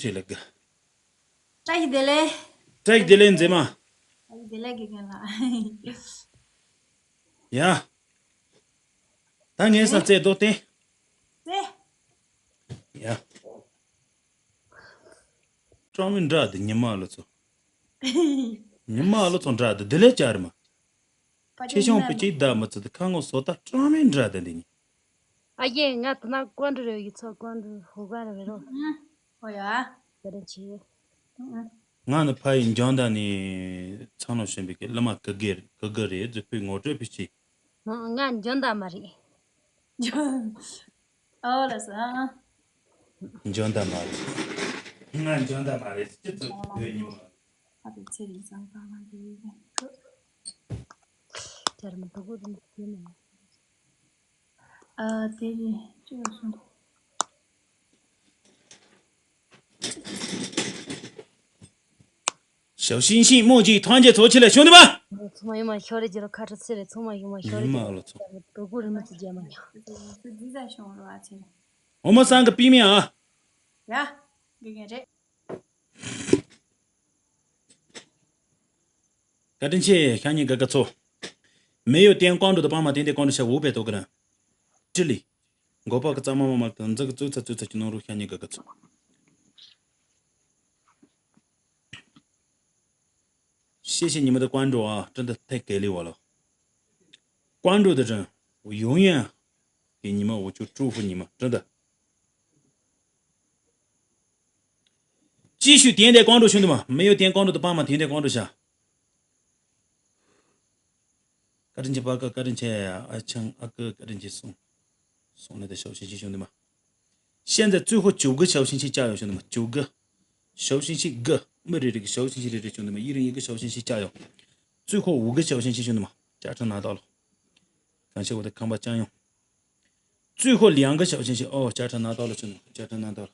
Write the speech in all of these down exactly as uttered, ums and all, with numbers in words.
ཁྲིད་ལ་དགའ། བཀྲ་ཤིས་བདེ་ལེགས། བཀྲ་ཤིས་བདེ་ལེགས་མཛེས་མ། བཀྲ་ཤིས་བདེ་ལེགས་དགེ་རྒན་ལགས། ཡ། ད་ངས་ས་རྩེ་རྡོ་སྟེ། རྩེ། ཡ། ཀྲང་མི་འདྲ་དེ་ཉི་མ་ལོ་ཚོ། ཉི་མ་ལོ་ཚོ་འདྲ་དེ་དེ་ལས་ཅར་མ། ཆེ་ཆུང་བུ་གཅིག་བདག་མི་ཚུལ་དུ་ཁ་ངོ་བཟོ་ལྟ་ཀྲང་མི་འདྲ་དེ་འདི་ཉི། ཨ་ཡེ་ང་དེ་ན་ཀོན་ཀྲི་རེ་ཡི་ཚོ་ཀོན་ཀྲི་ཧུ་ག་རེ་བེ་རོ། ཨོ་ཡ། དེ་རེ་ཆི། ང་ནི་ཕ་ཡི་འཇང་ད་ནི་ཚང་ལོ་ཤན་པའི་གི་བླ་མ་གི་གེ་གི་གེ་རེ་ཛི་ཕུའི་ངོ་སྤྲོད་ཕི་ཆི། ང་འཇང་ད་མ་རེད། ཨོ་ལ་ས། འཇོན་ད་མ་རེད། ང་འཇོན་ད་མ་རེད་སྤྱི་ཚོགས་བོད་ཉི་མ། ཨ་ཕའི་ཚེ་རིང་སང་གང་ལ་འདི་ཡིན། ཅར་མ་དུ་གུ་རིན་ཡིན་ནམ། ཨ་དེ་ཡིན་ཅི་ཡོད་སོང་། ཞའོ་ཤིན་ཤིན་རྨོ་ཅིག་ཐང་རྒྱལ་ཚོ་ཆེ་ལ་ཤོང་དུ་མ། ཚང་མ་ཡོང་མ་ཤོར་རེ་ཇི་རོ་ཁ་ཁྲ་ཚེ་རེ་ཚང་མ་ཡོང་མ་ཤོར་རེ་ཉི་མ་ཨ་ལོ་ཚོ། དོ་གུ་རི་མ་ཚི་རྒྱ་མ་ཉ། འོ་མ་སང་གི་པི་མི་ཨ། ཡ། དགེ་རྒན་རེད། བཀའ་དྲིན་ཆེ་ཤ་ཉེ་དགའ་དགའ་ཚོ། མེ་ཡོད་བསྟན་ཀོང་འགྲོ་དུ་པང་མ་བསྟན་ཏེ་ཀོང་འགྲོ་ཤ་འུ་པའི་དོ་གི་ར། ཀྲི་ལི། མགོ་པ་གི་གཙང་མ་མ་མ་དང་འཛི་གི་ཙུ་ཚ་ཙུ་ཚ་གི་ནང་རུ་ཤ་ཉེ་དགའ་དགའ་ཚོ། ཤེས་ཤེས་ཉི་མ་དེ་ཀོང་འགྲོ་ཨ་ཀྲི་འདི་ཐེ་གེ་ལི་བ་ལོ། ཀོང་འགྲོ་དེ་ཀྲི། ཡོང་ཡན། དེ་ཉི་མ་འུ་ཆུ་ཀྲུ་ཧུ་ཉི་མ་ཀྲི་འདི། ཅི་ཞུ་དེན་དེ་ཀོང་འགྲོ་ཤུ་འདི་མ་མེ་ཡོད་དེན་ཀོང་འགྲོ་དུ་པང་མ་དེན་དེ་ཀོང་འགྲོ་ཤ། བཀའ་དྲིན་ཆེ་པ་ཀ་བཀའ་དྲིན་ཆེ་ཨ་ཆང་ཨ་ཀི་བཀའ་དྲིན་ཆེ་སོང་། སོང་ལེ་དེ་ཞའོ་ཤིན་ཤིན་ཤུ་འདི་མ།现在最后九个小星星加油兄弟们九个。小星星个没这这个小星星的这兄弟们一人一个小星星加油。最后五个小星星兄弟们加成拿到了。感谢我的康巴酱油。最后两个小星星哦，加成拿到了兄弟们，加成拿到了。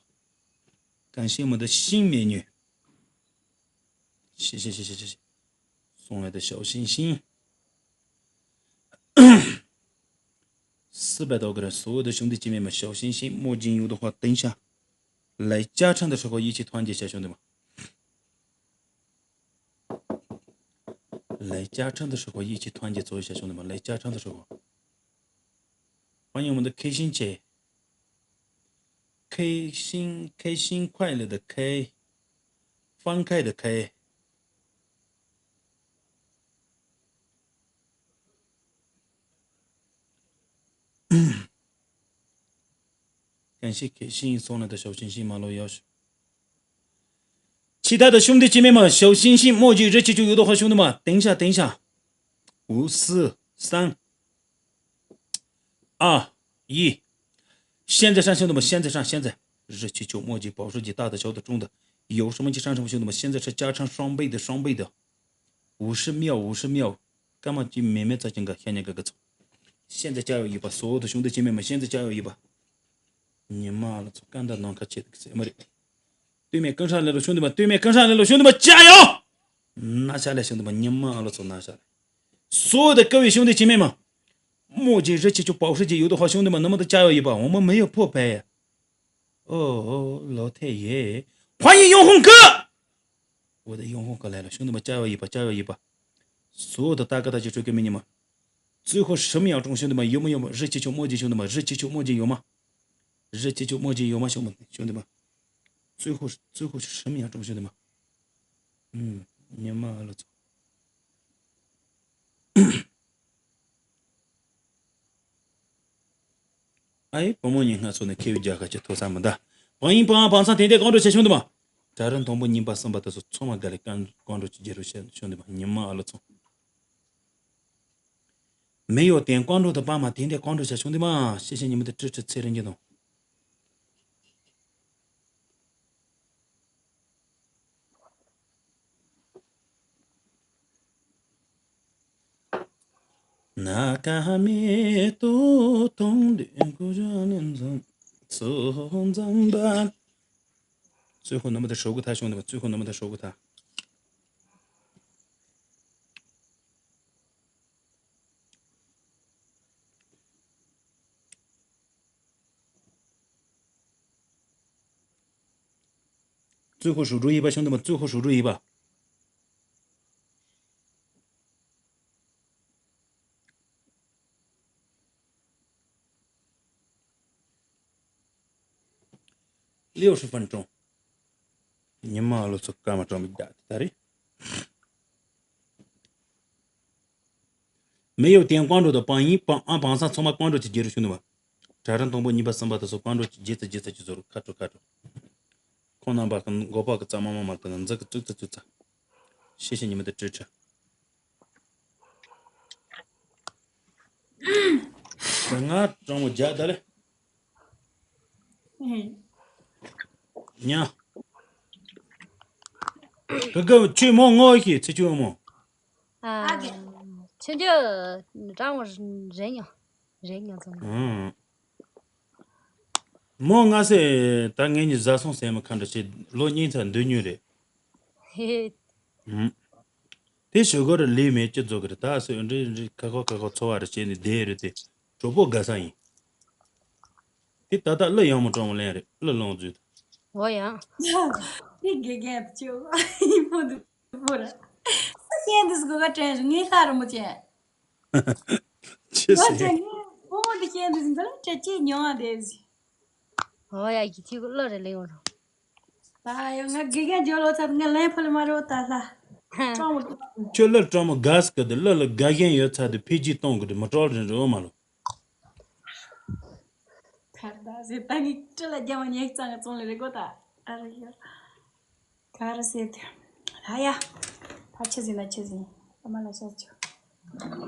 感谢我们的新美女。谢谢谢谢谢谢。送来的小星星。四百多个人，所有的兄弟姐妹们，小星星、墨镜有的话，等一下来加成的时候一起团结一下，兄弟们。来加成的时候一起团结做一下，兄弟们。来加成的时候，欢迎我们的开心姐，开心开心快乐的开，放开的开。感谢开心送来的小星星，马路要求。其他的兄弟姐妹们，小星星、墨迹、热气球有的话，兄弟们，等一下，等一下，五四三二一，现在上，兄弟们，现在上，现在热气球、墨迹、保时捷，大的、小的、中的，有什么就上什么，兄弟们，现在是加成双倍的，双倍的。 五十秒，五十秒。干嘛去咩咩在这个现在这个走？现在加油一把，所有的兄弟姐妹们，现在加油一把！你妈了，干的能可气的，什么的？对面跟上来了，兄弟们，对面跟上来了，兄弟们，加油！拿下来，兄弟们，你妈了，走拿下来！所有的各位兄弟姐妹们，墨镜、热气球、保时捷，有的话，兄弟们，能不能加油一把？我们没有破百呀。哦哦，老太爷，欢迎永红哥！ 我的永红哥来了，兄弟们，加油一把，加油一把！所有的大哥大姐、追哥美女们，最后十秒钟，兄弟们，有没有热气球墨迹？兄弟们，热气球墨迹有吗？热气球墨迹有吗？兄弟们，兄弟们，最后最后十秒钟，兄弟们，嗯，你妈了，操！ ཨའི་བུ་མོ་གཉིས་སྔ་ཚོ་ནས་ཁེ་བའི་རྒྱལ་ཁ་ཆེ་ཐོ་ས་མི་འདའ། བང་ཡིན་བང་བང་སང་དེ་འདྲའི་གང་འགྲོ་ཆེ་ཤོང་དུ་མ། གྲ་རུ་མཐོང་པོ་གཉིས་པ་གསུམ་པ་དེ་ཚོ་ཚང་མ་དགའ་ལས་གང་གང་འགྲོ་ཆེ་རྒྱལ་རུ་ཆེ་ཤོང་དུ་མ་ཉི་མ་ཨ་ལོ་ཚོ། མེ་ཡོ་དེན་གང་འགྲོ་དུ་པ་མ་དེ་འདྲའི་གང་འགྲོ་ཆེ་ཤོང་དུ་མ་ཤེས་ཤེས་ཉི་མ་དེ་ཀྲི་ཀྲི་ཚེ་རིང་གི་དང་། ན་ཀ་མེ་ཏོ་ཏོང་དུན་ཀུ་ར་ནན་ཛོན་ཚོ་ཛམ་བ། ཙུའི་ཁོ་ནོ་མ་ད་ཧྲོ་གུ་ཐ་ཤོང་དུ་མ། ཙུའི་ཁོ་ནོ་མ་ད་ཧྲོ་གུ་ཐ། 最后守住一把，兄弟们，最后守住一把。 六十分钟。 ཉི་མ་ལོ་ཚོ་སྐར་མ་གྲངས་མེད་བརྒྱ་དེ་ད་རེད། 没有点关注的榜一榜二榜三 ཚང་མ关注 གྱི་རྒྱལ་རུ་ཞུ་ནུ་བ། གྲྭ་རིན་དང་པོ་གཉིས་པ་གསུམ་པ་དེ་ཚོ་关注 གྱི་རྗེས་ཚ་རྗེས་ཚ་གྱི་བཟོ་རུ་ཁ་དྲོ་ཁ་དྲོ། ཁོང་རྣམ་པ་གི་མགོ་པ་གི་རྩ་མ་མ་མ་དང་འཛི་གི་བཙུགས་ཚ་བཙུགས་ཚ། ཤེས་ཤེས་ཉི་མ་དེ་སྤྲོད་ཁྲ། ད་ང་གྲངས་མོ་བརྒྱ་ད་ལེ། ཉ། ག་ག་ཆུ་མོ་ངོ་ཤེས་ཚེ་ཆུ་མོ། ཨ། ཆུ་འཇོ་གྲངས་མོ་རེ་ཉོ། རེ་ཉོ་ཙམ། ཨང་། མོ་ང་སེ་ད་ངེད་གཉིས་བཟའ་སོང་ཟེར་མི་ཁ་འདྲ་བྱེད་ལོ་གཉིས་ཚར་འདོད་ཉོས་རེད། ཧེ། ཨང་། དེ་ཞོ་གོ་ར་ལས་མེད་ཅི་བཟོ་གི་རེད་ད་སེ་འདྲི་འདྲི་ཁ་ཁོ་ཁ་ཁོ་འཚོ་བ་ར་བྱས་ནས་བསྡད་རེད་དེ། གྲོགས་པོ་དགའ་ས་ཡིན། དེ་ད་ལྟ་གླུ་ཡག་མོ་གྲོགས་མོ་ལེན་རེད་གླུ་ལོངས་མཛོད། འོ་ཡ། དེ་དགེ་རྒན་ཅོ་ཡིན་པོ་འདུག་པོ་ར། སུ་ཤེས་འདི་སྒོ་ག་དྲན་ངའི་ལྷ་རི་མོ་ཅན། ཆི་ཟེར། ངའི་བུ་མོ་འདི་ཤེས་འདི་འདི་ལ་ཁྲེ་ཅི་མྱོང་བ་དེ་ཟི། འོ་ཡ་གི་ཐིག་གླུ་རེ་ལེན་འོ་ར། ད་ཡོ་ང་དགེ་རྒན་ཇོ་ལོ་ཚ་ང་ལན་ཕུལ་མ་རོ་ད་ལྷ། གྲོགས་མོ། ཁྱོད་གླུ་གྲོགས་མོ་དགའ་སྐད་དེ་གླུ་ལ་དགའ་ཞེན་ཡོད་ཚ་དེ་འཕེལ་རྒྱས་གཏོང་གི་དེ་མི་གྲོགས་རེད་འགྲོ་མ་ལོ། ཁར་ད་ཟེར་ད་ངས་སྤྲི་ལ་རྒྱ་མ་ཉེག་ཙང་ཙོང་ལེ་རེ་གོ་ད་ཨ་རེ་ཡ། ག་རེ་ཟེར་དེ། ལ་ཡ། ཕར་ཆི་ཟིན་ན་ཆི་ཟིན། ཨ་མ་ལ་ཤ་ཆུ།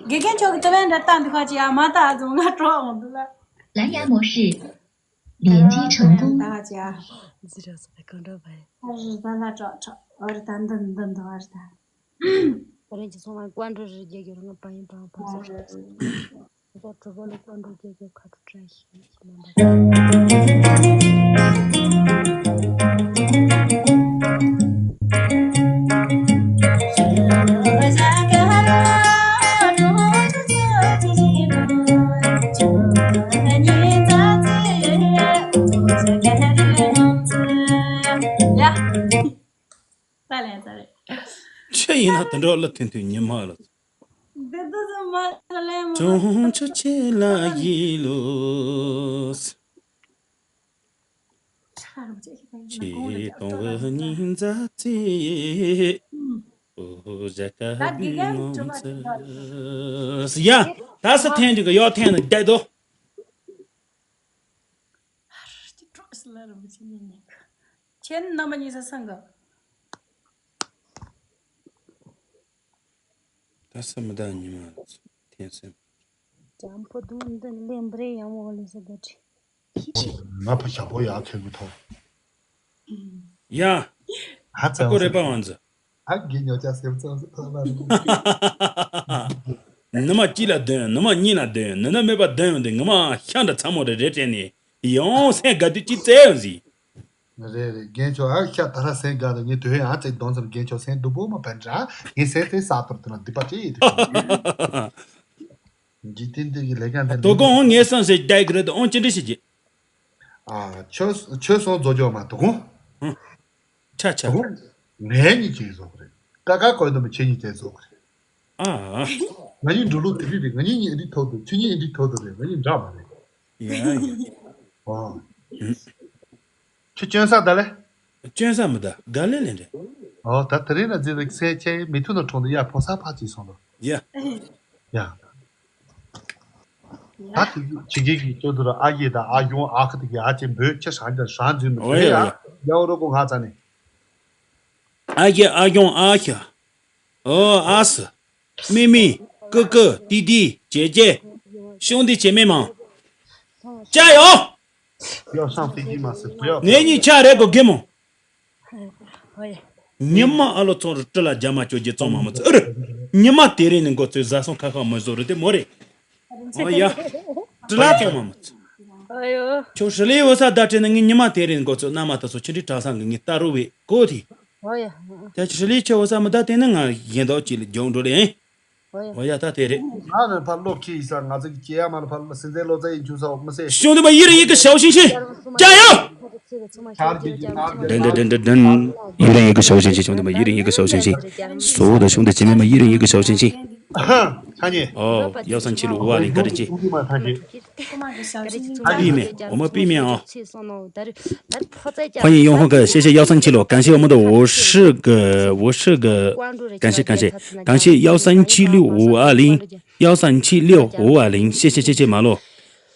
དགེ་རྒན་ཁྱོད་ཀྱི་དེ་བན་འདྲ་ལྟ་འདུག་ཁ་ཅི་ཡ་མ་ལྟ་ཨ་ཙོང་ང་གྲོགས་འོང་འདུག་ལ། 蓝牙模式，连接成功。ད་ཅི་ཡ། ཟི་ར་སོ་ད་གང་འདྲ་བ་ཡ། ཨ་རེ་ད་ལ་གྲོགས་གྲོགས་ཨ་རེ་ད་འདི་འདི་འདི་ཨ་རེ་ད། ད་རེས་ཀྱི་ཚོང་ལ་ཀོན་ཀྲོ་རི་རྒྱལ་རྒྱུ་རང་པ་ཡིན་པའང་པ་སོ། ཁོ་གྲུ་གོ་ལ་ཀོན་ཀྲོ་རྒྱལ་རྒྱུ་ཁ་ཐུག་བཀྲ་ཤིས་ཤིག་མ་འདྲ། ཡ། ད་ལན་ད་རེད། ཆི་ཡིན་ན་དེ་འདྲ་ལ་ཐུན་ཐུན་ཉི་མ་ལ། འདི་ལྟ་ཚོ་མ་ལ་ལན་མ། ཅུང་ཆུ་ཆེ་ལ་ཡི་ལོ། ཆེ་གཏོང་བ་ཉིན་ཛ་ཙི། ཨོ་ཟ་ཀ་བི་ངོ་ཚ། ཡ། ད་ས་འཐེན་འདི་ག་ཡོག་འཐེན་ན་བསྡད་དོ། ཁྱེད་རྣམ་པ་གཉིས་ས་སང་ག་ད་ས་མི་ད་ཉི་མ་འཐེན་སེམས། ཇམ་པོ་དུང་འདི་ལེན་པ་རེད་ཡང་མོ་ལེན་ས་ད་ཁྲི། ང་ཕ་ཞབས་པོ་ཡག་ཁེ་གི་ཐོག་ཡ། ཧ་ཙ་ཨ་ཀོ་རེ་པ་ཝང་ཛི། ཨ་གི་ཉོ་ཅག་སེམས་ཙང་སེ་ཐོག་ལ། ནུ་མ་གཅིག་ལ་འདོན་ནུ་མ་གཉིས་ལ་འདོན་ནུ་ནུ་མེད་པ་འདོན་ཡོང་དུས་ངི་མ་ཤ་འདྲ་ཚ་མོ་རེ་རེ་སྤྲད་ནས་ཡང་སེམས་དགའ་དུས་གཅིག་བཙལ་ཡོང་ཟིག་རེད་རེད་རྒན་ཁྱོད་ཨ་ཤ་ད་ར་སེམས་དགའ་ལ་ངས་དོན་ཡང་ཚིག་གདོང་ཙམ་རྒན་ཁྱོད་སེམས་སྡུག་པོ་མ་ཕན་དྲ་ངས་སེམས་དེ་ས་ཐོར་དུ་ན་སྡིག་པ་ཅི་ཡིན་དུ། འཇིག་རྟེན་འདི་གི་ལས་ཀ་འདི་དོ་དགོང་འོང་ངས་སང་ཟེར་བསྡད་གི་རེད་འོང་ཅི་འདྲི་ཞིག་གྱིས། ཨ་ཆོས་ཆོས་སོང་རྫོགས་ཀྱོག་མ་དོ་དགོང་། ཧུ། ཆ་ཆ། དོ་དགོང་། ངས་གཉིས་ཀྱིས་བཟོ་གི་རེད། ཀ་ཀ་གོས་དུ་མི་ཁྱེད་གཉིས་ཀྱིས་བཟོ་གི་རེད། ཨ། ང་གཉིས་འགྲོ་ལུགས་དེ་རིགས་རེད། ང་གཉིས་གཉིས་འདི་ཐོག་ཏུ་ཁྱེད་གཉིས་འདི་ཐོག་ཏུ་རེད། ང་གཉིས་འདྲ་མ་རེད། ཡ་ཡ། ཨོ། ཁྱོད་སྐྱོན་ས་ད་ལེ། སྐྱོན་ས་མི་ད་ག་ལེ་ལེ་འདྲ། ཨོ་ད་དེ་རིང་ན་རྫི་རིག་སེ་ཁྱེད་མི་ཐུག་ན་གྲོང་དུ་ཡ་ཕོ་ས་ཕ་ཅིག་སོང་ལོ། ཡ། ཡ། ད་དེ་ཕྱི་རྒྱལ་གྱི་སྐྱོ་དུར་ཨ་ཡེ་དང་ཨ་གྱོང་ཨ་ཁུ་དེ་གི་ཨ་ཅེ་འབོད་ཁྱེད་ཧྲང་ཀྱང་ཧྲང་འཛུལ་མི་འོ་ཡ་ཡ་ཡ། ཡ་འོ་རོ་གོ་ང་ཙ་ནི། ཨ་ཁྱེད་ཨ་གྱོང་ཨ་ཁྱེད། ཨོ་ཨ་སི། མི་མི། ཀུ་ཀུ། ཏི་ཏི། ཅེ་ཅེ། ཤོང་ཏི་ཅེ་མེ་མང་། ཅ་ཡོ། ཡོ་ཤང་ཏི་ཏི་མ་སི་ཡོ། ངེད་གཉིས་ཆ་རེ་གོ་གེ་མོ། ཉི་མ་ཨ་ལོ་ཚོང་རུ་སྤྲི་ལ་རྒྱ་མ་ཅོ་རྒྱལ་བཙོང་མ་མ་ཚོ་ཨུ་རུ། ཉི་མ་དེ་རིང་ནི་འགོ་ཚོས་བཟའ་སོང་ཁ་ཁ་མི་བཟོ་རུ་དེ་མོ་རེད། ཨོ་ཡ། སྤྲི་ལ་བཙོང་མ་མ་ཚོ། ཨ་ཡོ། ཁྱོད་ཧྲི་ལི་འོ་ས་བརྡ་སྤྲད་ན་ངས་ཉི་མ་དེ་རིང་འགོ་ཚོས་མནའ་མ་ད་སོ་ཆི་འདྲི་གྲགས་སང་གི་ངས་ལྟ་རུ་བས་གོ་དེ། ཨོ་ཡ། ད་ཧྲི་ལི་ཁྱོད་འོ་ས་མི་ད་དེ་ནི་ང་གཞན་དག་ཅིག་ལ་རྒྱུགས་འགྲོ་ལེ། ཨོ་ཡ་ད་དེ་རེད། ང་ནི་ཕར་ལོ་ཁི་ཡི་ས་ང་ཚོ་གི་སྐྱེ་ཡ་མ་ལ་ཕར་ལ་སེམས་ཚེ་ལོ་ཙཱ་ཡིན་ཆུ་ས་འོག་མི་སེ། ཤོང་དུ་མ་ཡིར་ཡི་གི་ཞའོ་ཤིང་ཤིང་། ཅ་ཡོ། ཆར་གི་གི་ནར་གི་དྲན་དྲན་དྲན་དྲན་དྲན། 一人一个小星星，兄弟们，一人一个小星星。所有的兄弟姐妹们，一人一个小星星。 ཐང་ཉེ། ཨོ། ཡའོ་སན་ཆི་ལུའུ་ཨ་ལིན་བཀའ་དྲིན་ཆེ། ཐུགས་རྗེ་མ་ཐང་ཉེ། ཨ་པི་མེ། འོ་མ་པི་མེ་ཨ། 欢迎永红哥，谢谢幺三七六，感谢我们的武士哥，武士哥，感谢感谢感谢幺三七六五二零，幺三七六五二零，谢谢谢谢马洛。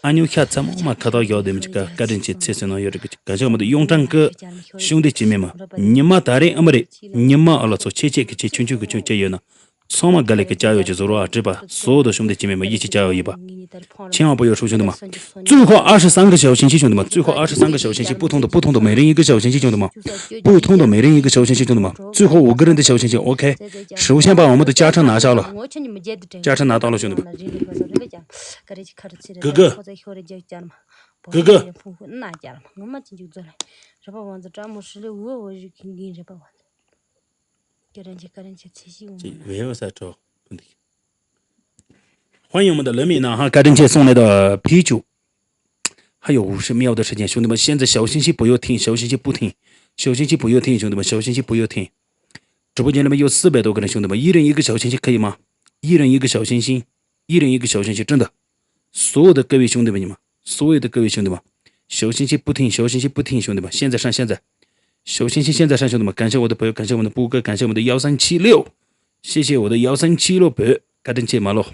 ཨ་ཉོ་ཤ་ཚ་མོ་མ་ཁ་ཐག་ཡོག་དེ་མི་ཅི་ཀ་བཀའ་དྲིན་ཆེ་ཚེ་སྲིད་ནང་ཡོད་རིགས་ཀྱི་ག་ཅག་མ་དུ་ཡོང་ཀྲང་ཀི། གཞུང་འདི་ཅི་མེད་མ། ཉི་མ་ད་རེས་ཨ་མ་རེད། ཉི་མ་ཨ་ལ་ཚོ་ཆེ་ཆེ་གི་ཆེ་ཆུང་ཆུང་གི་ཆུང་ཆེ་ཡོད་ན། ཚང་མ་དགའ་ལེ་གི་ཅ་ཡོད་ཀྱི་བཟོ་རོ་ཨ་བྲིས་པ་སོ་དོ་གཞུང་འདི་ཅི་མེད་མ་ཡིད་ཀྱི་ཅ་ཡོད་ཡིན་པ། ཆེ་བ་པོ་ཡོད་ཧྲུག་ཆུང་དུ་མ། 最后二十三个小星星兄弟们，最后二十三个小星星，不同的不同的每人一个小星星兄弟们，不同的每人一个小星星兄弟们，最后五个人的小星星，OK。首先把我们的加成拿下了，加成拿到了，兄弟们。哥哥， 哥哥。 欢迎我们的冷面男孩， བཀའ་དྲིན་ཆེ་送来的啤酒。还有五十秒的时间，兄弟们，现在小星星不要停，小星星不停，小星星不要停，兄弟们，小星星不要停。直播间里面有四百多个人，兄弟们，一人一个小星星可以吗？一人一个小星星，一人一个小星星，真的。所有的各位兄弟们，你们，所有的各位兄弟们，小星星不停，小星星不停，兄弟们，现在上，现在，小星星现在上，兄弟们，感谢我的朋友，感谢我们的布哥，感谢我们的幺三七六，谢谢我的幺三七六朋友，感谢马洛。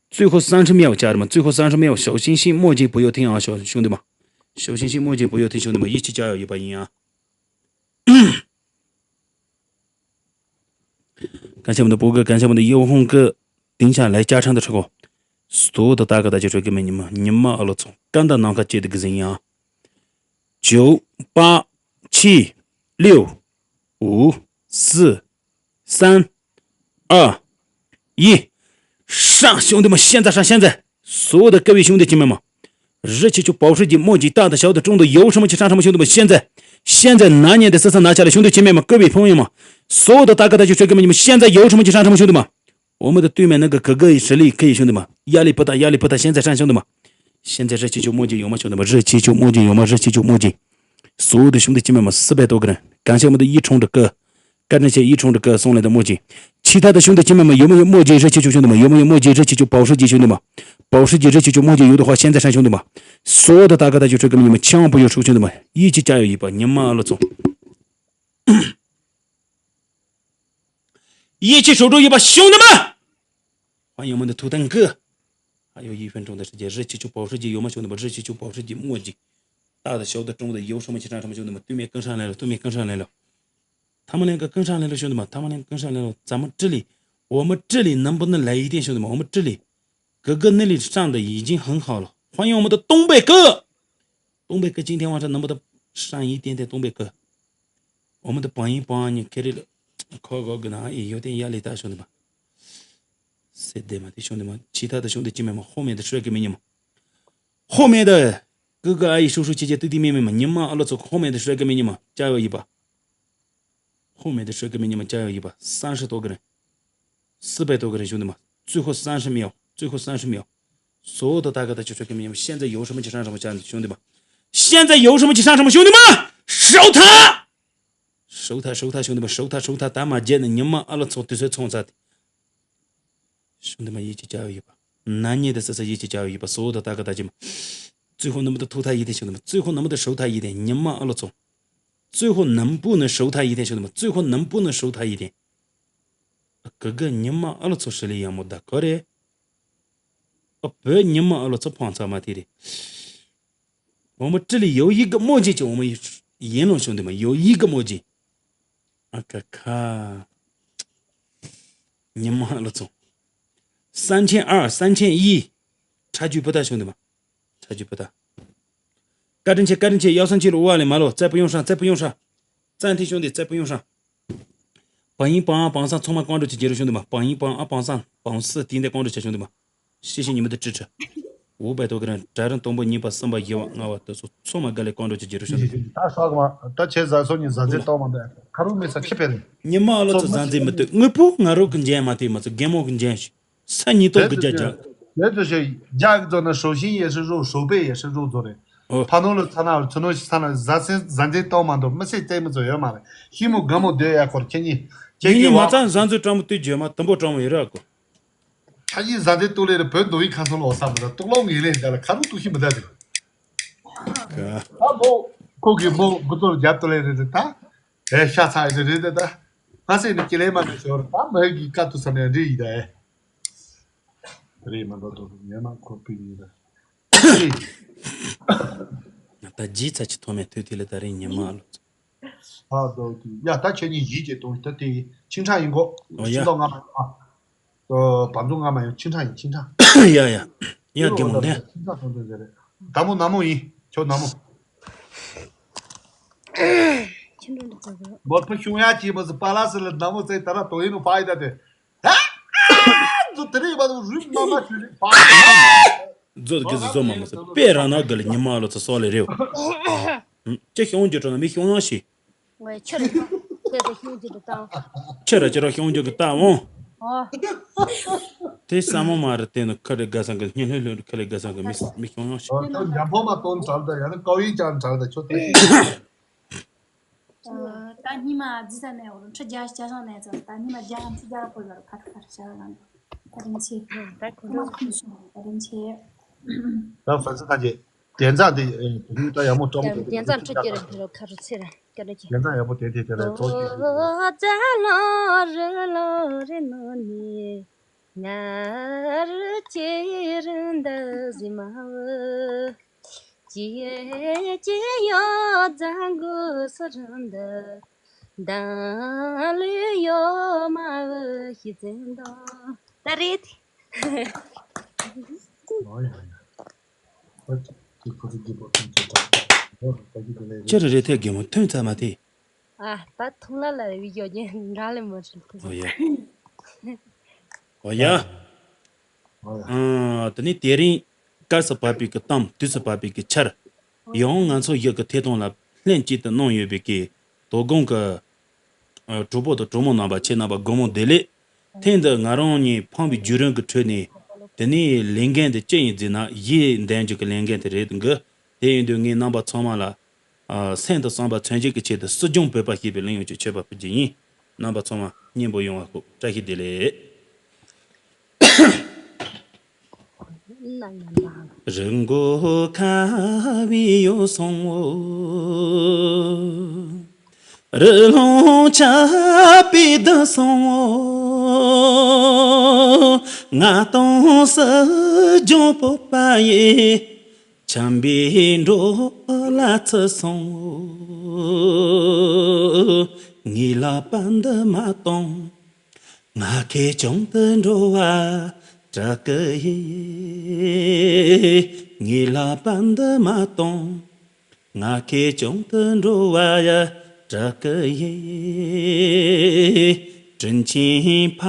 最后三十秒加什么？最后三十秒，小星星墨迹不要停啊，小兄弟们，小星星墨迹不要停，兄弟们，一起加油一把赢啊！ 感谢我们的波哥，感谢我们的尤红哥，顶下来加长的时候，所有的大哥大姐说给们你们，你们阿拉从干的那个接的个人呀，九八七六五四三二一，上，兄弟们，现在上，现在！ 所有的各位兄弟姐妹们，日期就保时捷墨迹大的小的中的有什么去上什么，兄弟们，现在现在拿你的色彩拿下来，兄弟姐妹们，各位朋友们，所有的大哥大姐帅哥们，你们现在有什么去上什么，兄弟们，我们的对面那个哥哥实力可以，兄弟们，压力不大，压力不大，现在上，兄弟们，现在日期就墨迹有吗，兄弟们，日期就墨迹有吗，日期就墨迹，所有的兄弟姐妹们，四百多个人，感谢我们的一冲的哥。 甘蔗蟹一冲着哥送来的墨迹。其他的兄弟姐妹们，有没有墨迹热气球？兄弟们，有没有墨迹热气球？保时捷兄弟们，保时捷热气球墨迹有的话，现在上兄弟们，所有的大哥大姐帅哥们，你们千万不要输，兄弟们，一起加油一把，你们阿拉总，一起守住一把，兄弟们！欢迎我们的图腾哥。还有一分钟的时间，热气球、保时捷有吗，兄弟们？热气球、保时捷墨迹，大的、小的、中的，有什么去上什么，兄弟们，对面跟上来了，对面跟上来了。 他们两个跟上来了，兄弟们，他们两个跟上来了。咱们这里，我们这里能不能来一点，兄弟们？我们这里，哥哥那里上的已经很好了。欢迎我们的东北哥，东北哥今天晚上能不能上一点点？东北哥，我们的榜一榜二你给了，靠高跟啊，也有点压力大，兄弟们。谁的嘛，弟兄弟们，其他的兄弟姐妹们，后面的帅哥美女们，后面的哥哥阿姨叔叔姐姐弟弟妹妹们，你们阿拉走后面的帅哥美女们，加油一把！ 后面的帅哥们，你们加油一把，三十多个人，四百多个人，兄弟们，最后三十秒，最后三十秒，所有的大哥大姐帅哥们，你们现在有什么去上什么，兄弟们，现在有什么去上什么，兄弟们，守他，守他，守他，兄弟们，守他，守他，打马街的，你们阿拉从对谁冲杀的。 兄弟们，一起加油一把！难念的是是一起加油一把！所有的大哥大姐们，最后能不能偷他一点，兄弟们？最后能不能守他一点？你们阿拉总，最后能不能守他一点，兄弟们？最后能不能守他一点？哥哥，你们阿拉总实力也没打过嘞。啊，不，你们阿拉总捧场嘛，弟弟。我们这里有一个墨迹，就我们赢了，兄弟们，有一个墨迹。 啊，可卡，你妈了总，三千二、三千一，差距不大，兄弟们，差距不大。 བཀའ་དྲིན་ཆེ། བཀའ་དྲིན་ཆེ། 幺三七六五二零马路，再不用上，再不用上。暂停，兄弟，再不用上。榜一榜二榜三，充满关注去接受，兄弟们。榜一榜二榜三榜四，顶点关注去，兄弟们。 谢谢你们的支持。五百多个人， ད་ཤག་གི་མ་ད་ཆེ་ཟ་སོ་ཉི་ཟ་ཟེ་ཏོ་མ་འདུག་ཁ་རུ་མི་ས་ཁེ་ཕེ་རེད། ཉི་མ་ཨ་ལོ་ཚོ་ཟ་ཟེ་མི་འདུག་དངོས་པོ་ང་རོ་གི་འཇན་མ་དེ་མ་ཚོ་རྒན་མོ་གི་འཇན་ཞིག་ས་ཉི་ཏོ་གི་རྒྱ་རྒྱ། 别的是，价格做那手心也是肉，手背也是肉做的。ཨོ། ཕ་ནོར་ལ་ཚ་ན་ཚུ་ནོར་ཞིག་ཚ་ན་བཟའ་ཚན་བཟའ་ཚན་གཏོང་མ་འདུག་མི་སེར་ལྟད་མོ་ཚོ་ཡོད་མ་རེད། ཤི་མོ་དགའ་མོ་སྡོད་ཡ་སྐོར་ཁྱེད་གཉིས་ཁྱེད་ངེད་ཀྱི་གཉིས་མ་བ། ཚང་བཟའ་ཚོའི་སྤྲང་མོ་སྟོད་རྒྱུ་མ་དུམ་བུ་སྤྲང་མོ་ཡོད་ར་ཀོ། ཁྱེད་གཉིས་བཟའ་ཚན་གཏོང་ལེ་རེད། བོད་མདོ་དབུས་ཁམས་གསུམ་ལ་འོ་ས་མི་ད་གཏོང་ལོང་ངེས་ལེ་ད་ལ་ཁ་རུ་གཏོང་ཤི་མི་ད་དེ། ད་མོ་ཁོ་གི་མོ་འགུ་ཚོར་རྒྱབ་ཏུ་ལེ་རེད་ད། ཨེ་ཤ་ཚ་ཡི་རེད་རེད་ད། ང་སེ་ནི་ཀི་ལེ་མ་ནི་ཞོར་ད་མོ་གི་ཀ་ཏུ་ས་ནས་འདྲི་ཡི་ད་ཨེ། རེད་མ་འགྲོ་དོ་ཉེ་མ་ཁོ་པི་ཡི་ད། ད་ཇི་ཚ་ཆི་ཐོ་མེ་ཐུ་ཐི་ལ་ད་རེ་ཉེ་མ་ལོ། ཨ་དོ་དི་ཡ་ད་ཁྱེད་གཉིས་ཡིད་ཀྱི་གཏོང་ད་དེ་ཆིང་ཁྲ་ཡིན་གོ། ཨོ་ཡ། ཆིང་ཏོ་ང་མ་ཡོང་ཨ། བ་འཛུགས་ང་མ་ཡོང་ཆིང་ཁྲ་ཡིན་ཆིང་ཁྲ། ཡ་ཡ། ཡ་རྒན་མོ་ནས། ཆིང་ཁྲ་གཏོང་དོན་ཟེར་རེད། ད་མོ་ན་མོ་ཡིན་ཁྱོད་ན་མོ། ཁྱེད་འགྲོ་འདུག་ཟེར་གི། མོར་ཕུ་ཤུང་ཡ་ཅི་མོ་སི་པ་ལ་སི་ལ་ན་མོ་ཙེ་ད་ར་དོ་ཡིན་ནོ་ཕ་ཡི་ད་དེ། ཨ་ཨ་ཛོ་དེ་རེད་བ་རུ་མ་མ་ཞུ་རེད་ཕ་ཡི། ཛོ་གི་ཛོ་མ་མོ་སི་པེ་ར་ན་གི་ལ་ཉི་མ་ལོ་ཚ་སོ་ལེ་རེད། ཅི་ཤོང་རྒྱུ་འགྲོ་ན་མི་ཤོང་ཡང་ཤི། ངས་ཁྱེད་རེད་ཁྱེད་ཚོ་ཤོང་རྒྱུ་འདུག་དང་། ཁྱེད་ར་ཁྱེད་ར་ཤོང་རྒྱུ་གི་ལྟ་འོང་། ཨོ། དེ་ས་མོ་མ་རེད་དེ་ནི་ཁ་རེ་དགའ་སང་གི་སྙིང་ལྷོད་ལྷོད་ཁ་རེ་དགའ་སང་གི་མི་མི་ཤོང་ཡང་ཤི། ཨོ་ད་འཇམ་པོ་མ་གཏོང་དྲག་ད་ཡང་ན་ཀའོ་ཡིན་ཅང་དྲག་ད་ཁྱོད་དེ། ད་སྙིང་མ་རྫི་ས་ནས་འོ་ཁྲི་བརྒྱ་བརྒྱ་ཤང་ནས་ཙམ་ད་སྙིང་མ་བརྒྱ་ཤང་ཁྲི་བརྒྱ་ལ་ཕོད་པར་ཁ་ཁ་ཤ་ལ་ད་རིང་ཆེ། ད་གོ་ཁ་མ་ཁུ་ཤོང་ད་རིང་ཆེ། ད་ཧྥ་ཙི་ཐང་ཆེ། དན་ཙང་དེ་དུས་ད་ཡག་མོ་སྤྲང་མོ་དེ་དན་ཙང་ཁྲི་སྐྱེ་རེ་འཕེལ་ཁ་རུ་ཚེ་ར་སྐྱེ་ར་ཀྱེ། དན་ཙང་ཡག་པོ་དེ་དེ་དེ་ལ་ཚོགས་ཀྱི། ཙ་ལོ་རི་ལོ་རི་ནོ་ནི་ང་རུ་ཅི་རུ་འདི་ཟི་མ་བུ་ཅི་ཅི་ཡོ་ཛ་གུ་སུ་རུ་འདི་དང་ལུ་ཡོ་མ་བུ་ཤི་ཙན་དོ་ད་རེད། ཅི་རེད་རེད་ཐལ་རྒན་མོ་ཐོན་ཚར་མ་ཐལ། ཨ་ད་ཐུང་ལ་ལ་རེ་བི་ཡོ་ཉེ་འདྲ་ལེ་མོ་ཧྲིལ་ཐུ། ཨོ་ཡ། ཨོ་ཡ། ཨ་དེ་ནི་དེ་རིང་དཀར་སུ་བབས་པའི་གི་གཏམ་དུས་སུ་བབས་པའི་གི་ཆར། ཡང་ང་ཚོ་ཡུལ་གི་ཐད་གཏོང་ལ་ལྷན་ཅིག་ཏུ་གནང་ཡོད་པའི་གི་དོ་དགོང་གི་ཨ་གྲོགས་པོ་དང་གྲོགས་མོ་རྣམ་པ་ཁྱེད་རྣམ་པ་དགོང་མོ་བདེ་ལེགས། ཐེངས་འདི་ང་རང་གཉིས་ཕངས་པའི་བརྒྱུད་རིམ་གྱི་ཁྲོད་ནས་དེ་ནས་ལས་འགན་དེ་ཅི་ཡིན་ཟེར་ན་ཡིད་འདེམས་རྒྱུ་གི་ལས་འགན་དེ་རེད་འདུག་དེ་ཡིན་དུས་ངས་རྣམ་པ་ཚང་མ་ལ་ཨ་སེམས་དང་བསམ་པ་མཚོན་བྱེད་ཀྱི་ཆེད་དུ་སྲིད་སྐྱོང་བོད་པ་ཞེས་པའི་གླེང་ཡོང་ཆེད་མཆོད་པ་ཕུལ་རྒྱུ་ཡིན། རྣམ་པ་ཚང་མ་སྙན་པོ་ཡོང་བ་ཤོག་བཀྲ་ཤིས་བདེ་ལེགས། རི་མགོ་ཁ་བའི་ཡོ་སོང་འོ། རི་ལུང་ཆགས་པའི་བདུད་སོང་འོ། ང་དང་སྲིད་སྐྱོང་བོད་པ་ཡི། ཆམ་པའི་འགྲོ་ལ་ཚུད་སོང་འོ། ངའི་ལག་པ་འདི་མ་གཏོང་། ང་ཁེར་རྐྱང་དུ་འགྲོ་བ་དྲག་གི་ཡིན། ངའི་ལག་པ་འདི་མ་གཏོང་། ང་ཁེར་རྐྱང་དུ་འགྲོ་བ་ཡ་དྲག་གི་ཡིན། དྲིན་ཆེན་ཕ་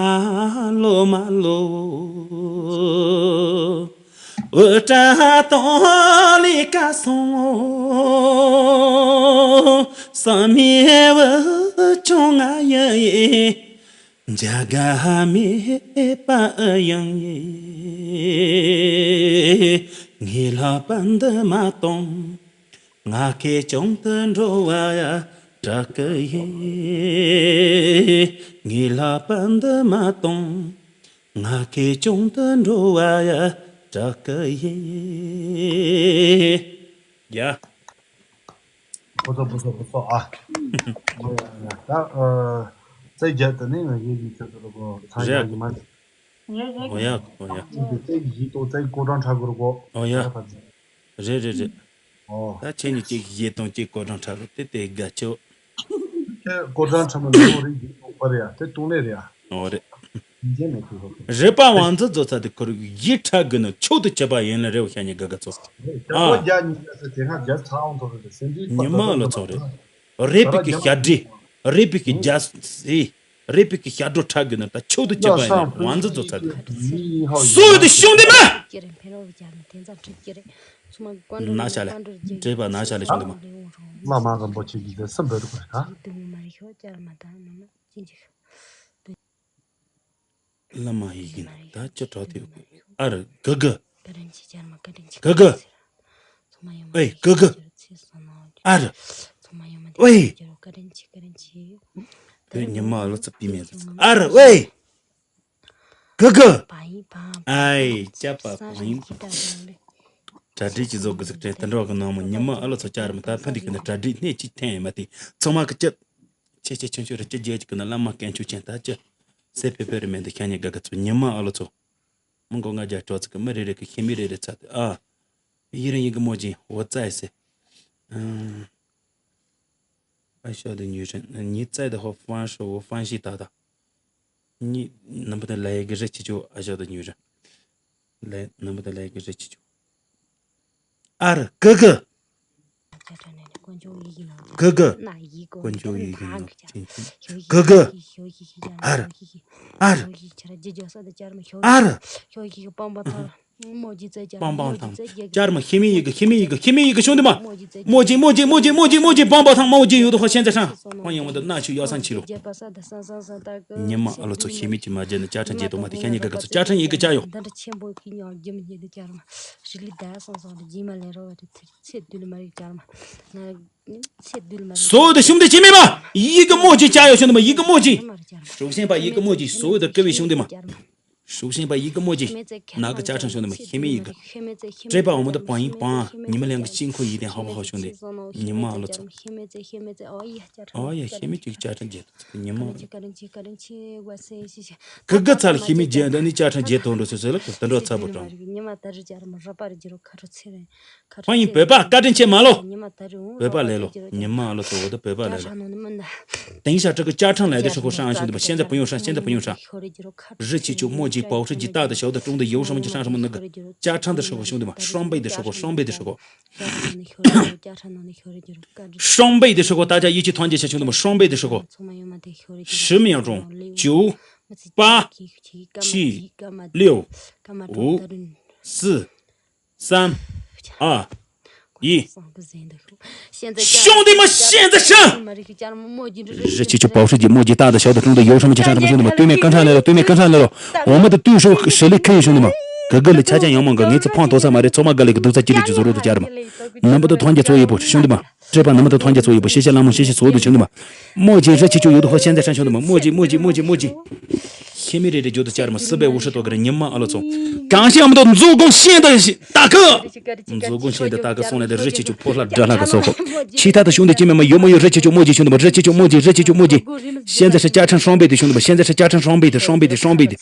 ལོ་མ་ལོ། འུ་ཏྲ་དང་ལི་ཀ་སོང་། བསམ་ཡས་འུ་ཆུང་ང་ཡ་ཡིན། འཇའ་ག་མེད་པ་ཨ་ཡང་ཡིན། ངའི་ལག་པ་འདི་མ་གཏོང་། ང་ཁེར་རྐྱང་དུ་འགྲོ་བ་ཡ་དྲག་གི་ཡིན། ངའི་ལག་པ་འདི་མ་གཏོང་། ང་ཁེར་རྐྱང་དུ་འགྲོ་བ་ཡ་དྲག་གི་ཡིན། ཡ། ཕོ་ཚོ་ཕོ་ཚོ་ཕོ་ཚོ་ཨ། ད་ཨ་རྩེ་རྒྱབ་ཏུ་ནི་ང་ཡིན་གྱི་ཁྱོད་ཚོ་ལ་གོ་ཚང་ཡག་གི་མ། རེད་རེད། ཨོ་ཡ་ཨོ་ཡ། ཅིག་གི་རྩེ་གི་ཡིད་དོ་རྩེ་གི་ཀོ་གྲང་ཁྲ་གུར་གོ། ཨོ་ཡ། རེད་རེད་རེད། ཨོ། ད་ཁྱེད་གཉིས་ཅིག་ཡིད་དོ་ཅིག་ཀོ་གྲང་ཁྲ་གུར་དེ་དེ་དགའ་ཆེ། ཁྱེད་ཀོ་གྲང་ཁྲ་མ་ནི་ཨོ་རེད་ཡིད་དོ་པ་རེད་ཡ་དེ་ཏུང་ལེ་རེད་ཡ། ཨོ་རེད། ཡིན་གྱི་མེད་ཁུལ་ཧོ། རེད་པ་ཝང་ཙི་ཛོ་ཚ་དེ་ཁོར་ཡིད་ཁྲ་གི་ནི་མཆོག་ཏུ་གྱུར་པ་ཡིན་ལ་རེ་བ་ཤ་ཉེ་དགའ་དགའ་ཚོ། ཨ། ཁྱེད་ཀོ་རྒྱ་ཉིན་རྒྱ་སེ་དེ་སྔ་རྒྱ་ཚ་ཨང་ཐོག་རེད་སེམས་ཅན་ཉི་མ་ལོ་ཚོ་རེད། རེད་པའི་གི་ཞབས་འདྲེན། རེད་པའི་གི་རྒྱ་སེ། རེད་པའི་གི་ཞབས་བྲོ་ཁྲ་གི་ནི་ད་མཆོག་ཏུ་གྱུར་པ་ཡིན་ཝང་ཙི་ཛོ་ཚ་དེ། སུ་དེ་ཤུང་དེ་མ། ཀྱེ་རེ་འཕེན་རོགས་རྒྱ་ནི་དེ་ཚ་ཁྲིད་ཀྱེ་རེ། ཚུ་མ་ཀོན་ན་ཤ་ལེ། བཀྲེས་པ་ན་ཤ་ལེ་ཤུང་དེ་མ། བླ་མ་རིན་པོ་ཆེ་གིས་དེ་སུ་འབོད་དགོས་རེད་ད། དེ་མོ་མ་རེད་ཤོ་ཀྱར་མ་ད་ནོ་མ་ཅིན་ཅིག་བླ་མ་ཡི་གིན་ད་ཅི་དྲག་དེ་ཨ་ར་ག་ག་ག་ག་ག། ཨེ་ཀི་ཀི། ཨ་ར། ཝེ། བོད་ཉི་མ་ཨ་ལོ་ཚོ་པི་མེད་ཚོ། ཨ་ར་ཝེ། ཀི་ཀི། ཨའི་ཅ་པ་བང་ཡིན། གྲ་སྒྲིག་ཅིག་བཟོ་དགོས་ཟིག་དྲན་དུ་འགྲོ་གི་ནང་མོ་ཉི་མ་ཨ་ལོ་ཚོ་བཅར་མི་ད་ཕན་འདི་གི་ནི་གྲ་སྒྲིག་སྣེ་གཅིག་འཐེན་ཡིན་མ་དེ་ཚང་མ་གི་ཅི། ཆེ་ཆེ་ཆུང་ཆུང་རེ་ཅི་རྒྱལ་གྱི་ནི་བླ་མ་དཀོན་མཆོག་ཅན་ད་ཅི། སེ་ཕེ་ཕེ་རེ་མེད་འདི་ཤ་ཉེ་དགའ་གི་ཚོ་ཉི་མ་ཨ་ལོ་ཚོ། མི་མགོ་ང་རྒྱ་གྲོགས་ཚིག་གི་མི་རེ་རེ་གི་ཤི་མི་རེ་རེ་ཚ་དེ་ཨ། ཡི་རང་ཡི་གི་མོ་ཅིན་འོ་ཙའི་སེ། ཨ་ཤོ་དེ་ཉུས་རེ་ཉི་ཙའི་དེ་ཧོ་ཧྥང་ཧྲོ་འོ་ཧྥང་ཤི་ད་ད། ཉི་ནམ་བུ་དེ་ལ་ཡི་གི་རེ་ཆི་ཆུ་ཨ་ཤོ་དེ་ཉུས་རེ། ལ་ནམ་བུ་དེ་ལ་ཡི་གི་རེ་ཆི་ཆུ། ཨ་ར་ཀི་ཀི། ཀི་ཀི། དཀོན་མཆོག་ཡིད་ཀྱི་ནང་ཅན་ཅན། ཀི་ཀི། ཨ་ར། ཨ་ར། ཨ་ར། སྤང་སྤང་ཐང་། ཅར་མ་ཤི་མི་ཡི་གི་ཤི་མི་ཡི་གི་ཤི་མི་ཡི་གི་ཤོང་དུ་མ། མོ་ཇི་མོ་ཇི་མོ་ཇི་མོ་ཇི་མོ་ཇི་སྤང་སྤང་ཐང་མོ་ཇི་ཡོད་དོ་ཧོ་ཤན་ཛ་ཧྲང་། ཧོ་ཡང་མོ་དུ་ན་ཆུ་ཡོ་སང་ཆི་རུ། ཉི་མ་ཨ་ལོ་ཚོ་ཤི་མི་ཅི་མ་ཇེ་ནི་ཅ་ཁྲང་ཇེ་དོ་མ་དེ་ཤ་ཉི་ག་ག་ཚོ་ཅ་ཁྲང་ཡི་གི་ཅ་ཡོ། འདི་འདྲ་ཆེན་པོ་གི་ཉོག་རྒྱུ་མི་ཉེ་དུ་ཅར་མ། རི་ལི་ད་སང་སང་དུ་རྗེས་མ་ལེན་རོགས་བ་དུ་ཚེ་དུལ་མ་རིག་ཅར་མ། ཚེ་དུལ་མ་རིག་སོ་དུ་ཤུམ་དུ་ཅི་མེད་མ། ཡི་གི་མོ་ཅི་ཅ་ཡོ་ཤུ་དུ་མ་ཡི་གི་མོ་ཅི། ཧྲུག་ཤན་པ་ཡི་གི་མོ་ཅི་སོ་དུ་ཀི་བི་ཤུམ་དུ་མ། ཧྲུག་ཤན་པ་ཡི་གི་མོ་ཅི། ན་གི་ཅ་ཁྲང་ཤུམ་དུ་མ་ཤི་མི་ཡི་གི། སྤྲེལ་པ་འོ་མ་དུ་བང་ཡིན་བང་། ཉི་མ་ལང་གི་ཅིང་ཁོ་ཡི་དེ་ཧ་བ་ཧ་ཤུམ་དུ། ཉི་མ་ཨ་ལོ་ཚོ། ཨོ་ཡ་ཤི་མི་ཅིག་ཅ་ཁྲང་ཇེ་དུ་ཉི་མ། གི་གི་ཚ་ལ་ཤི་མི་ཇེ་འདི་ནི་ཅ་ཁྲང་ཇེ་དོན་འགྲོ་ཚོད་ཚོད་ལ་གི་དོན་འགྲོ་ཚ་པོ་དྲང་། ཉི་མ་ད་རི་ཅར་མ་རོ་པ་རི་ཇི་རོ་ཁ་རོ་ཚེ་རེ། ཁ་ཧོ་ཡིན་བོད་པ་བཀའ་དྲིན་ཆེ་མ་ལོ། ཉི་མ་ད་རི་འུ་བོད་པ་ལས་ལོ། ཉི་མ་ཨ་ལོ་ཚོ་འོ་ད་བོད་པ་ལས་ལོ། དེང་ཤ་ཁྲག་གི་ཅ་ཁྲང་ལས་དེ་ཧྲི་ཁོ་ཧྲང་ཤུང་དེ་མ་ཤེན་ཛ་པུ་ཡོང་ཧྲང་ཤེན་ཛ་པུ་ཡོང་ཧྲང་། རི་ཆི་ཆུ་མོ་ཇི་པའོ་ཧྲི་ཇི་ཏ་དེ་ཤའོ་དེ་ཀྲུང་དེ་ཡོ་ཧྲང་མ་ཇི་ཧྲང་ཧྲང་མ་ནི་གི་ཅ་ཁྲང་དེ་ཧྲི་ཁོ་ཤུང་དེ་མ་ཧྲོང་པེ་དེ་ཧྲི་ཁོ་ཧྲོང་པེ་དེ་ཧྲི་ཁོ། ཧྲོང་པེ་དེ་ཧྲི་ཁོ་ད་ཅ་ཡི་ཆི་ཐོན་ཇེ་ཤ་ཤུང་དེ་མ་ཧྲོང་པེ་དེ་ཧྲི་ཁོ། ཧྲི་མི་ཡང་ཀྲུང་ཅུ་པ་ཆི་ལིའུ་འུ་སི། སམ། ཨ། ཡི། ཤོང་དེ་མ་ཤེན་ཛ་ཧྲང་། རི་ཆི་ཆུ་པའོ་ཧྲི་ཇི་མོ་ཇི་ཏ་དང་ཞའོ་དང་ཀྲུང་དུ་ཡོ་ཧྲ་མ་ཅི་ཧྲང་ཧྲ་མ་ཤོང་དུ་མ་སྟོད་སྨད་ཀུན་ཧྲང་ལེ་ལོ། སྟོད་སྨད་ཀུན་ཧྲང་ལེ་ལོ། འོ་མ་དུ་སྟོད་ཧྲོ་ཧྲི་ལི་ཁ་ཡོ་ཤོང་དུ་མ། གི་གི་ལི་ཆ་ཅང་ཡོང་མ་གི་ངེ་ཚོ་ཕང་དོ་ས་མ་རེད། ཚོ་མ་ག་ལི་གི་དུ་ཚ་ཅི་རི་ཅི་ཟོ་རོ་དུ་ཅར་མ། ནམ་བུ་དུ་ཐོང་རྒྱ་ཚོ་ཡི་པོ་ཤོང་དུ་མ། སྤྲེལ་པ་ནམ་བུ་དུ་ཐོང་རྒྱ་ཚོ་ཡི་པོ་ཤེ་ཤེ་ལ་མོ་ཤེ་ཤེ་ཚོ་དུ་ཤོང་དུ་མ། མོ་ཇི་རི་ཆི་ཆུ་ཡོ་དུ་ཧོ་ཤེན་ཛ་ཧྲང་ཤོང་དུ་མ། མོ་ཇི་མོ་ཇི་མོ་ཇི་མོ་ཇི། ཤེ་མི་རེ་རེ་ཇོ་དུ་ཅར་མ་སི་བེ་འུ་ཧྲི་ཏོ་གི་རེ་ཉི་མ་ཨ་ལོ་ཚོ། གང་ཤེས་ཨ་མ་དོ་མཛོ་ཀོང་ཤེན་ད་ཤི་ད་གི། མཛོ་ཀུང་ཤེས་དེ་ལྟ་གི་སོང་ལས་དེ་རི་ཆི་ཆུ་ཕོ་ལྷ་དགྲ་ལྷ་གི་སོ་ཁོ། ཆི་ཐ་དུ་ཤུང་དེ་ཅི་མེ་མ་ཡོ་མོ་ཡོ་རི་ཆི་ཆུ་མོ་ཇི་ཤུང་དུ་མ། རི་ཆི་ཆུ་མོ་ཇི་རི་ཆི་ཆུ་མོ་ཇི། ཤེན་ཛ་ཧྲི་ཅ་ཁྲང་ཧྲོང་པེ་དེ་ཤུང་དུ་མ། ཤེན་ཛ་ཧྲི་ཅ་ཁྲང་ཧྲོང་པེ་དེ་ཧྲོང་པེ་དེ་ཧྲོང་པེ་དེ།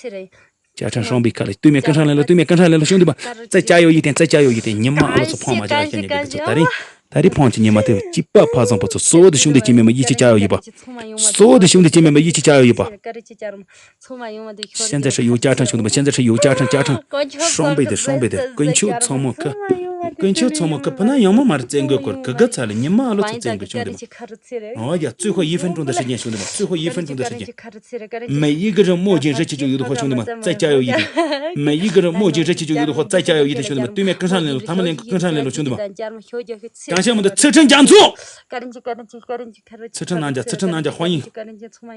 ཅ་ཁྲང་ཧྲོང་པེ་ཁ་ལི་སྟོད་སྨད་ཀུན་ཧྲང་ལེ་ལོ། སྟོད་སྨད་ཀུན་ཧྲང་ལེ་ལོ་ཤུང་དུ་མ། ཙ་ཅ་ཡོ་ཡི་དེ་ཙ་ཅ་ཡོ་ཡི་དེ་ཉི་མ་ཨ་ལོ་ཚོ་ཕོང་མ་ཅ་ཤེན་ཉི་ག་གི་ཚོ་ད་རིང་། ད་རིང་ཕོང་ཅི་ཉི་མ་དེ་ཅི་པ་ཕ་བཟང་པོ་ཚོ་སོ་དེ་ཤུང་དེ་ཅི་མེ་མ་ཡི་ཆི་ཅ་ཡོ་ཡི་པ། སོ་དེ་ཤུང་དེ་ཅི་མེ་མ་ཡི་ཆི་ཅ་ཡོ་ཡི་པ། ཤེན་ཛ་ཧྲི་ཡོ་ཅ་ཁྲང་ཤུང་དུ་མ། ཤེན་ཛ་ཧྲི་ཡོ་ཅ་ཁྲང་ཅ་ཁྲང་། ཧྲོང་པེ་དེ་ཧྲོང་པེ་དེ་དཀོན་མཆོག་ཚང་མོ་ཁ། དཀོན་མཆོག་ཚང་མོ་ཁ་ཕ་ན་ཡང་མོ་མ་རེད་བཙན་རྒོལ་སྐོར་གི་ག་ཚ་ལ་ཉི་མ་ཨ་ལོ་ཚོ་བཙན་རྒོལ་ཤུང་དུ་མ། ཨོ་ཡ་ཙུའི་ཧོ་ཡི་ཧྥན་ཀྲུང་དུ་ཧྲི་ཅན་ཤུང་དུ་མ། ཙུའི་ཧོ་ཡི་ཧྥན་ཀྲུང་དུ་ཧྲི་ཅན། མེ་ཡི་གི་རི་མོ་ཇི་རི་ཆི་ཆུ་ཡོ་དུ་ཧོ་ཤུང་དུ་མ། ཙ་ཅ་ཡོ་ཡི་དེ། མེ་ཡི་གི་རི་མོ་ཇི་རི་ཆི་ཆུ་ཡོ་དུ་ཧོ་ཙ་ཅ་ཡོ་ཡི་དེ་ཤུང་དུ་མ། སྟོད་སྨད་ཀུན་ཧྲང་ལེ་ལོ། ཐ་མ་ལེན་ཀུན་ཧྲང་ལེ་ལོ་ཤུང་དུ་མ། གང་ཤ་མོ་དུ་ཚིག་ཕྲན་རྒྱ་མཚོ། ཚིག་ཕྲན་ནང་རྒྱ་ཚིག་ཕྲན་ནང་རྒྱ་ཧོ་ཡིན།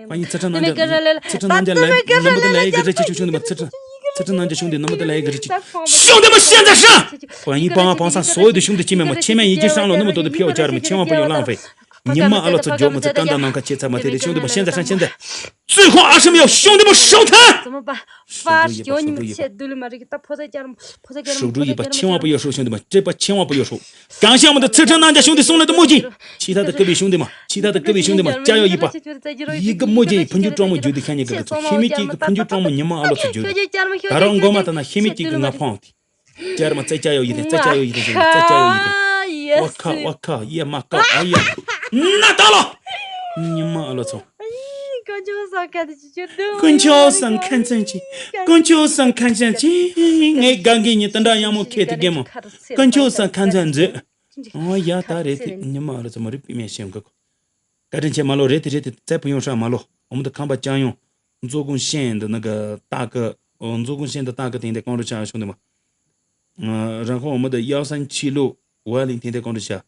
ཧོ་ཡིན་ཚིག་ཕྲན་ནང་རྒྱ་ཚིག་ཕྲན་ནང་རྒྱ་ལས་ཡི་གི་རི་ཆི་ཆུ་ཤུང་དུ་མ། ཚིག་ཕྲན་ཚིག་ཕྲན་ནང་རྒྱ་ཤུང་དུ་ནུ་མོ་དུ་ལས་ཡི་གི་རི་ཆི། ཤུང་དུ་མ་ཤེན་ཛ་ཧྲང་། ཧོ་ཡིན་པང་པང་སང་སོ་ཡི་དུ་ཤུང་དུ་ཅི་མེ་མ་ཆེ་མེ་ཡི་གི་ཧྲང་ལོ་ནུ་མོ་དུ་དུ་ཕི་ཨོ་ཅར་མ་ཆེ་བ་པ་ཡོ་ལང་ཕེ། ཉི་མ་ཨ་ལོ་ཚོ་ཇོ་མོ་ཚོ་ཀན་ད་ནང་ཁ་ཆེ་ཚ་མ་དེ་རེ་ཤུང་དུ་མ་ཤེན་ཛ་ཧྲང་ཤེན་ཛ། ཙུའི་ཧོ་ཨ་ཧྲི་མི་ཡོ་ཤུང་དུ་མ་ཤུང་ཐ། ཧྲུག་སྒྲུབ་ཡིན་པ་ཧྲུག་སྒྲུབ་ཡིན་པ། ཧྲུག་སྒྲུབ་ཡིན་པ་ཆེ་བ་པོ་ཡོ་ཧྲུག་ཤུང་དུ་མ་སྤྲེལ་པ་ཆེ་བ་པོ་ཡོ་ཧྲུག་གང་ཤ་མོ་དུ་ཚིག་ཕྲན་ནང་རྒྱ་ཤུང་དུ་སོང་ལེ་དུ་མོ་ཇི། ཆི་ཐ་དུ་ཀི་བི་ཤུང་དུ་མ། ཆི་ཐ་དུ་ཀི་བི་ཤུང་དུ་མ་ཅ་ཡོ་ཡིན་པ། ཡི་གི་མོ་ཇི་ཡི་ཕུན་ཇུ་ཀྲོང་མོ་ཇུ་དུ་ཁྱ་ཉི་ག་གི་ཚོ་ཤི་མི་ཅི་གི་ཕུན་ཇུ་ཀྲོང་མོ་ཉི་མ་ཨ་ལོ་ཚོ་ཇུ་དུ། ད་རང་མགོ་མ་ད་ན་ཤི་མི་ཅི་གི་ང་ཕོང་དེ། ཅར་མ་ཙེ་ཅ་ཡོ་ཡི་དེ་ཙེ་ཅ་ཡོ་ཡི་དེ་ཙེ་ཅ་ཡོ་ཡི་དེ། ཝ་ཁ་ཝ་ཁ་ཡེ་མ་ཀ་ཨ་ཡེ། ན་ད་ལོ། ཉི་མ་ཨ་ལོ་ཚོ། དཀོན་མཆོག་སང་ཁ་ཚན་ཅི། དཀོན་མཆོག་སང་ཁ་ཚན་ཅི། ངའི་གང་གི་ཉི་ཏི་འདྲ་ཡང་མོ་ཁེ་ཏི་གེ་མོ། དཀོན་མཆོག་སང་ཁ་ཚན་མཛོད། ཨོ་ཡ་ད་རེད་དེ་ཉི་མ་ཨ་ལོ་ཚོ་མ་རིག་པི་མེ་ཤེས་འགག་བཀའ་དྲིན་ཆེ་མ་ལོ། རེད་དེ་རེད་དེ་རྩེ་བུ་ཡོང་ཧྲ་མ་ལོ། འོ་མ་དུ་ཁང་པ་ཅང་ཡོང་། མཛོ་ཀུང་ཤན་འདི་ནི་གི་ཏ་ཀི། འོ་མཛོ་ཀུང་ཤན་འདི་ཏ་ཀི་དེང་དེ་གང་རུ་ཆ་ཤོང་དུ་མ། རང་ཁོང་འོ་མ་དུ་ཡའོ་སན་ཆི་ལུ་ཝ་ལིང་དེང་དེ་གང་རུ་ཆ།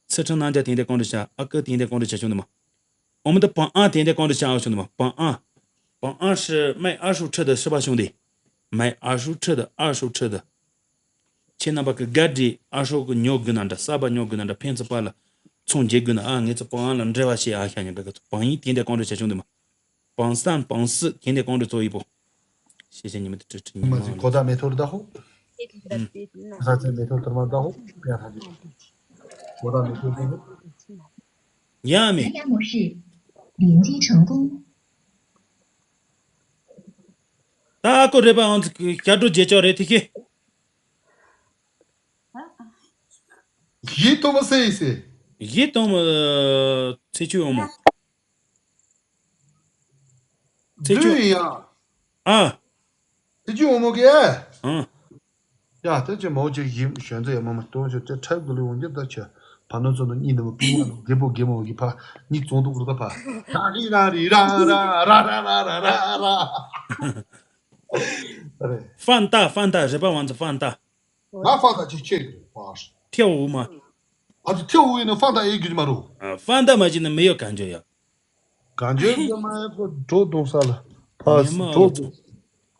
ཚི་ཁྲི་ནང་རྒྱ་དེང་དེ་གང་རུ་ཆ། ཨ་ཀི་དེང་དེ་གང་རུ་ཆ་ཤོང་དུ་མ། འོ་མ་དུ་པང་ཨ་དེང་དེ་གང་རུ་ཆ་ཤོང་དུ་མ། པང་ཨ། པང་ཨ་ཧྲི་མའི་ཨ་ཧྲུ་ཁྲི་དུ་ཧྲི་པ་ཤོང་དེ། མའི་ཨ་ཧྲུ་ཁྲི་དུ་ཨ་ཧྲུ་ཁྲི་དུ། ཁྱེད་རྣམ་པ་གི་ག་འདྲི་ཨ་ཧྲོ་གི་ཉོ་དགོས་ན་འདྲ། ས་བ་ཉོ་དགོས་ན་འདྲ། ཕན་ཚུན་བར་ལ་ཚོང་རྒྱག་དགོས་ན། ཨ་ངེད་ཚོ་བང་ལ་འབྲེལ་བ་བྱེད། ཨ་ཤ་ཉ་ག་ག་ཚོ་བང་ཡིན་དེ་འདྲ་གང་འདྲ་བྱ་ཆུང་དུ་མ། བང་སྟན་བང་སི་དེ་འདྲ་གང་འདྲ་ཚོ་ཡིན་པོ། ཤེས་བྱ་ཉི་མ་དེ་ཁྲི་ཁྲི་ཉི་མ་མ་ཟིན་གོ་ད་མེ་ཐོར་ད་ཧོ། ས་ཚན་མེ་ཐོར་ཐོར་མ་ད་ཧོ། ཡ་ཧ་ལི། གོ་ད་མེ་ཐོར་ད་ཧོ། ཡ་མེ། 蓝牙模式，连接成功。 ད་ཨ་ཁུ་རེད་པ། ཨང་ཚིག་ཞབས་བྲོ་རྒྱལ་ཅོག་རེད་དེ་ཁྱེད། གཞི་གཏོང་མ་སེ་ཡི་སེ། གཞི་གཏོང་མ། ཚེ་ཆུ་འོ་མ། ཚེ་ཆུ། ལུས་ཡང་། ཨ། ཚེ་ཆུ་འོ་མ་གི། ཨ། ཡ་ད་ཅི་མོ་ཅིག་ཡིན་གཞོན་ཚེ་ཡ་མ་མ་གཏོང་ཆོག་ཅི་ཁྲབ་གི་ལུས་འོང་རྒྱབ་ད་ཆ། བ་ནོ་ཚོ་ནོ་གཉིས་ནི་མོ་པི་ཝ་ནོ་རྒད་པོ་རྒད་མོ་གི་ཕ་གཉིས་བཙོང་འདུག་རུ་ད་ཕ། ར་རི་ར་རི་ར་ར་ར་ར་ར་ར་ར། རེད། ཧྥན་ཏ་ཧྥན་ཏ་རེད་པ། ཝང་ཙི་ཧྥན་ཏ། ང་ཧྥན་ཏ་ཅིག་ཆེ་གི་རེད་ཕ། ཐེའུ་མ། ཨ་ཙི་ཐེའུ་ཡིན་ན་ཧྥན་ཏ་ཨེ་གི་མ་རུ། ཧྥན་ཏ་མ་ཅི་ནི་མི་ཡོད་གང་འཇོ་ཡ། གང་འཇོ་ཡ་མ་ཡ་ཁོ་གྲོ་གཏོང་ས་ལ་ཕ། ཉི་མ་གྲོ་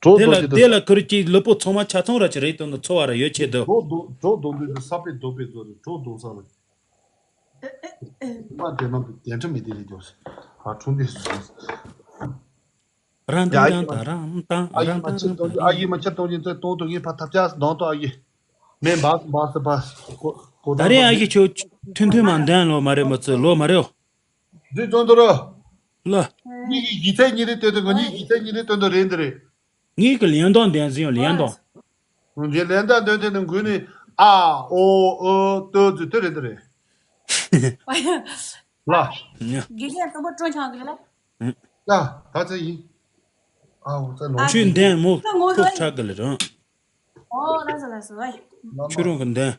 གྲོ་དེ་ལ་གཏོང་དེ་ལ་ཁུར་གྱི་ལུས་པོ་ཚང་མ་ཆ་ཚང་ར་ཅི་རེད་དོན་དུ་འཚོ་བ་ར་ཡོད་ཆེད་དུ། གྲོ་གཏོང་གྲོ་གཏོང་དུས་སུ་ས་པའི་རྡོ་པའི་རྫོ་རེད། གྲོ་གཏོང་ས་ལ། མ་དེ་ནང་དུ་དེ་འདྲ་མི་དེ་རེད་འཇོག་ཨ་ཁྲུང་དེ་སུ། རང་ཡ། དང་ཨ་ཡི་དང་དང་རང་དང་ཨ་ཡི་རང་མ་ཆེ་གཏོང་རྒྱུ། ཨ་ཡི་མ་ཆེ་གཏོང་རྒྱུ་ཚེ་གཏོང་དུ་ངས་ཕ་ཐབས་ཆག་གདོང་དུ་ཨ་ཡི། མེ་འབར་འབར་སི་འབར་སི་གོ་གོ། ད་རེས་ཨ་ཡི་ཁྱོད་ཐུན་ཐུན་མ་འདན་ལོ་མ་རེད་མ་ཚོད་ལོ་མ་རེད། འདི་གཏོང་དུ་རོ། ལ། གཉིས་ཀྱི་ཡིག་ཚད་གཉིས་རེ་སྟོན་དུ་ང་གཉིས་ཡིག་ཚད་གཉིས་རེ་སྟོན་དུ་རེད་འདི་རེད། ངེད་ཀྱི་ལན་དང་ལྡན་ཟིན་ཡང་ལན་དང་། ངེད་ལན་དང་ལྡན་དེ་ནི་འགུལ་ནི་ཨ་ཨོ་ཨོ་ཏོ་ཙི་ཏི་རེད་འདི་རེད། ལ། དགེ་རྒན་དུམ་བུ་སྤྲོ་འཆང་གི་ལ། ལ་ད་ཚེ་ཡིན། ཨ་འོ་ཚེ་ལོ། ཆོས་ལྡན་མོ་ཁོ་ཁྲག་གི་ལ་རང་། ཨོ་ལ་སོ་ལ་སོ་ཨེ། ཁྱོད་རང་གི་ལྡན།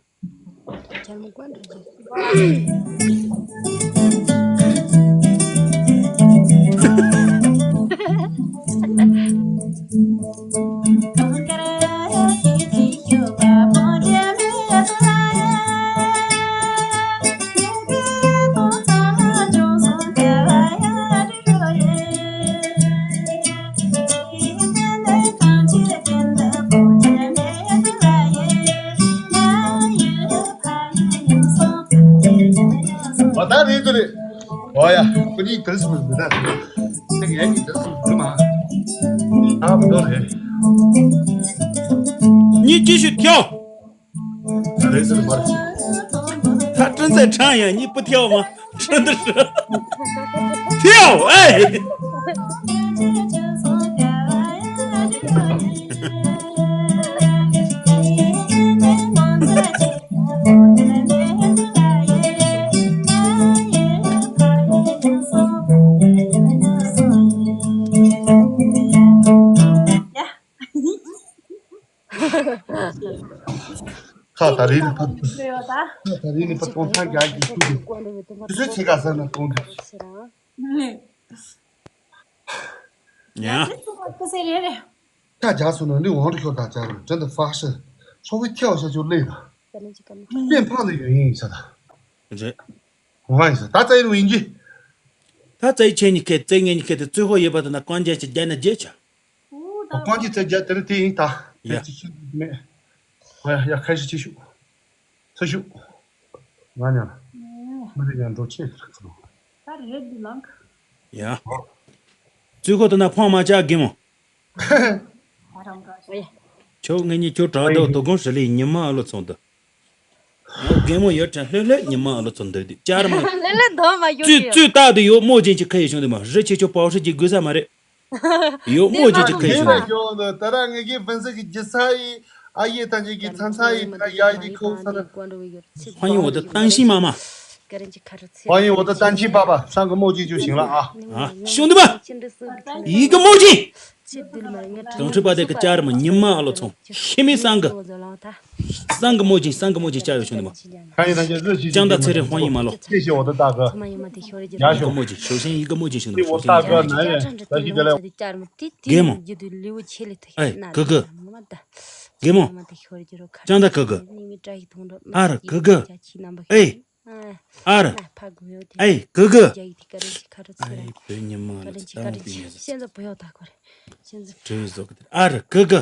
ཨོ་ད་རེད་དུ་རེད། ཨོ་ཡ། ཁོ་གཉིས་དེར་སོང་མི་ད། དེ་ངས་ནི་དེར་སོང་མི་མ། ཨ་བུ་དོ་རེད། གཉིས་ཀྱི་ཤུ་ཐེའོ། རེད་ཟེར་མ་རེད། ད་ཀྲིན་ཚེ་ཁྲང་ཡང་གཉིས་པུ་ཐེའོ་མ། ཁྲིན་དུ་ཧྲི། ཐེའོ་ཨེ། ཁ་ད་རིང་ནི་ཕ། ཁ་ད་རིང་ནི་ཕ་སྟོང་ཚང་རྒྱག་གི་ཤུགས་དེ། དུས་ཚོད་ཕྱེད་ཀ་ཟེར་ན་གཏོང་དུས། ཡ། ཁ་རྒྱག་སོང་ན་ནི་ཝང་རི་ཤོར་དང་ཅག་རུ་དྲན་དུ་ཧྥ་ཤི། ཧྲོ་བི་ཐེའོ་ཤ་ཆུ་ལེ་ད། ལེ་ཕག་ལ་ཡོད་ཡིན་ཤ་ད། རེད། ཝང་ཡིན་ཤ་ད་ཙའི་རུ་ཡིན་གྱི། ད་ཙའི་ཆེ་ཉི་ཁེ་ཙའི་ངེ་ཉི་ཁེ་དེ་ཙོས་ཧོ་ཡོད་པ་དེ་ན་གང་རྒྱ་ཆེ་རྒྱ་ན་རྒྱ་ཆ། ཨོ་ད། ཨོ་གང་ཅི་ཚེ་རྒྱ་དེ་རིང་དེ་ཡིན་ད། ཡ། དེ་ཅི་ཤེས་མེད། ཨོ་ཡ་ཡ་ཁ་ཤས་ཅི་ཤུ། ཚེ་ཤུ། ང་ཉ། མི་རིགས་ཡང་འགྲོ་ཆེ་ཁ་ཁ་ལོ། ད་རེད་འདི་ལང་། ཡ། ཙུའི་ཁོ་དེ་ན་ཕོང་མ་ཅག་གི་མོ། ཨོ་ཡ། ཁྱོད་ངེད་གཉིས་ཁྱོད་དྲག་འདུག་དོ་དགོང་ཧྲི་ལི་ཉི་མ་ཨ་ལོ་ཚོང་དུ། ཨོ་རྒན་མོ་ཡོད་དྲན་ལྷོད་ལྷོད་ཉི་མ་ཨ་ལོ་ཚོ་འདོད་དུས་བཅར་མ། ལྷོད་ལྷོད་འདོད་མ་ཡོད་ཙུས་གི་ཙུས་ཏག་ཏུ་ཡོད་མོ་ཅན་གྱི་ཁ་ཡི་བྱུང་དུ་མ་རི་ཆེ་ཆོ་པའོ་ཧྲི་གྱི་དགོས་ས་མ་རེད། ཡོད་མོ་ཅན་གྱི་ཁ་ཡི་བྱུང་དུ། ད་ར་ངེད་ཀྱི་ཕན་སི་གི་རྒྱུ་ས་ཡི་ཨ་ཡེ་ཐང་ཅན་གྱི་ཚན་ཚ་ཡི་ད་ཡ་ཡི་ཁོ་ས་ན། ཧོ་ཡིན་འོ་ད་ཏང་ཤིང་མ་མ། ཧོ་ཡིན་འོ་ད་ཏང་ཤིང་པ་པ་སང་གི་མོ་ཅན་ཅུ་ཞིང་ལ་ཨ། ཨ་བྱུང་དུ་མ། ཡི་གི་མོ་ཅན། དང་ཁྲི་པ་དེ་གི་ཅར་མ་ཉི་མ་ཨ་ལོ་ཚོང་ཤི་མི་སང་གི། སང་གི་མོ་ཅིག་སང་གི་མོ་ཅིག་ཅར་ཡོད་བྱུང་དུ་མ། ཁ་ཡི་ཐང་ཅན་ཟི་ཅི་ཅང་ད་ཚེ་རིང་ཧོང་ཡིན་མ་ལོ། ཅི་ཞེ་འོ་ད་ད་གི། ཡ་ཡི་གི་ཤོ། མོ་ཅིག་ཤོ་ཤན་ཡི་གི་མོ་ཅིག་བྱུང་དུ་མ། ཤོ་ཤན་ཡི་གི་མོ་ཅིག་ད་ཤི་དེ་ལ། རྒན་མོ། ཨེ་གི་གི། རྒན་མོ། ཅང་ད་གི་གི། ཨ་ར་གི་གི། ཨེ། ཨར། ཨེ་གི་གི། ཨེ་བོད་ཉི་མ་ལ་ཚ་བོ་བུ་ཉེ་ཚ། བྲེལ་བའི་བཟོ་གི་དེ་ཨར་གི་གི།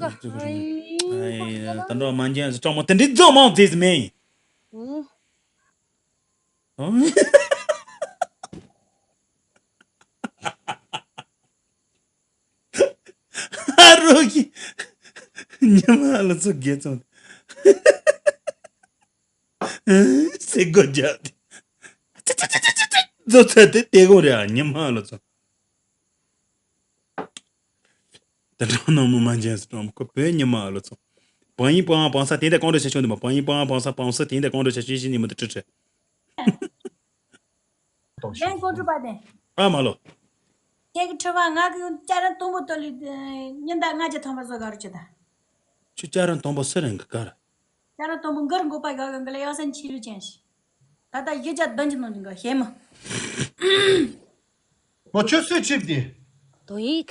ཀ། ཨ་ཡེ། ད་འགྲོ་མ་འཇན་སི་སྤྲང་མོ་དེ་འདྲའི་རྫོགས་མང་དེས་མིན། ཨུ། ཨ་རོ་གི། ཉི་མ་ལ་ཚོ་དགེ་ཚོ། སེ་གོ་རྒྱབ་དེ། ཚོ་ཚ་དེ་དེ་གོ་རེད་ཨ། ཉི་མ་ལ་ཚོ། ད་དྲང་ནང་མི་མ་འཇན་སི་སྤྲང་མོ་ཁོ་བོད་ཉི་མ་ལ་ཚོ། བང་ཡིན་པང་པང་ས་དེ་འདྲ་ཀོང་འགྲོ་བྱ་ཆོག་འདི་མ། བང་ཡིན་པང་པང་ས་པང་ས་དེ་འདྲ་ཀོང་འགྲོ་བྱ་ཆོག་ཤི་ཉི་མ་དེ་ཁྲི་ཁྲི། ལན་ཀོང་ཀྲུག་པ་དེ། ཨ་མ་ལོ། ཁྱེད་ཀྱི་ཁྲི་བ་ང་གི་ལྕགས་རིན་དུམ་བུ་ཏོ་ལི་ཉི་ཟླ་ལྔ་བརྒྱ་ཐམ་པ་བཟོ་ག་རུ་ཅི་ད། ཁྱོད་ལྕགས་རིན་དུམ་བུ་སུ་རིན་གི་ག་ར། ལྕགས་རིན་དུམ་བུ་འགུར་འགོ་པ་ག་གི་ལ་ཡང་སན་ཆི་རུ་ཅན་ཞིག་ད་ལྟ་བཞི་བརྒྱ་བདུན་གྱི་ནང་གི་ཞེ་མ། མོ་ཁྱོད་སུས་ཁྲིད་དེ། དོ་ཡིག་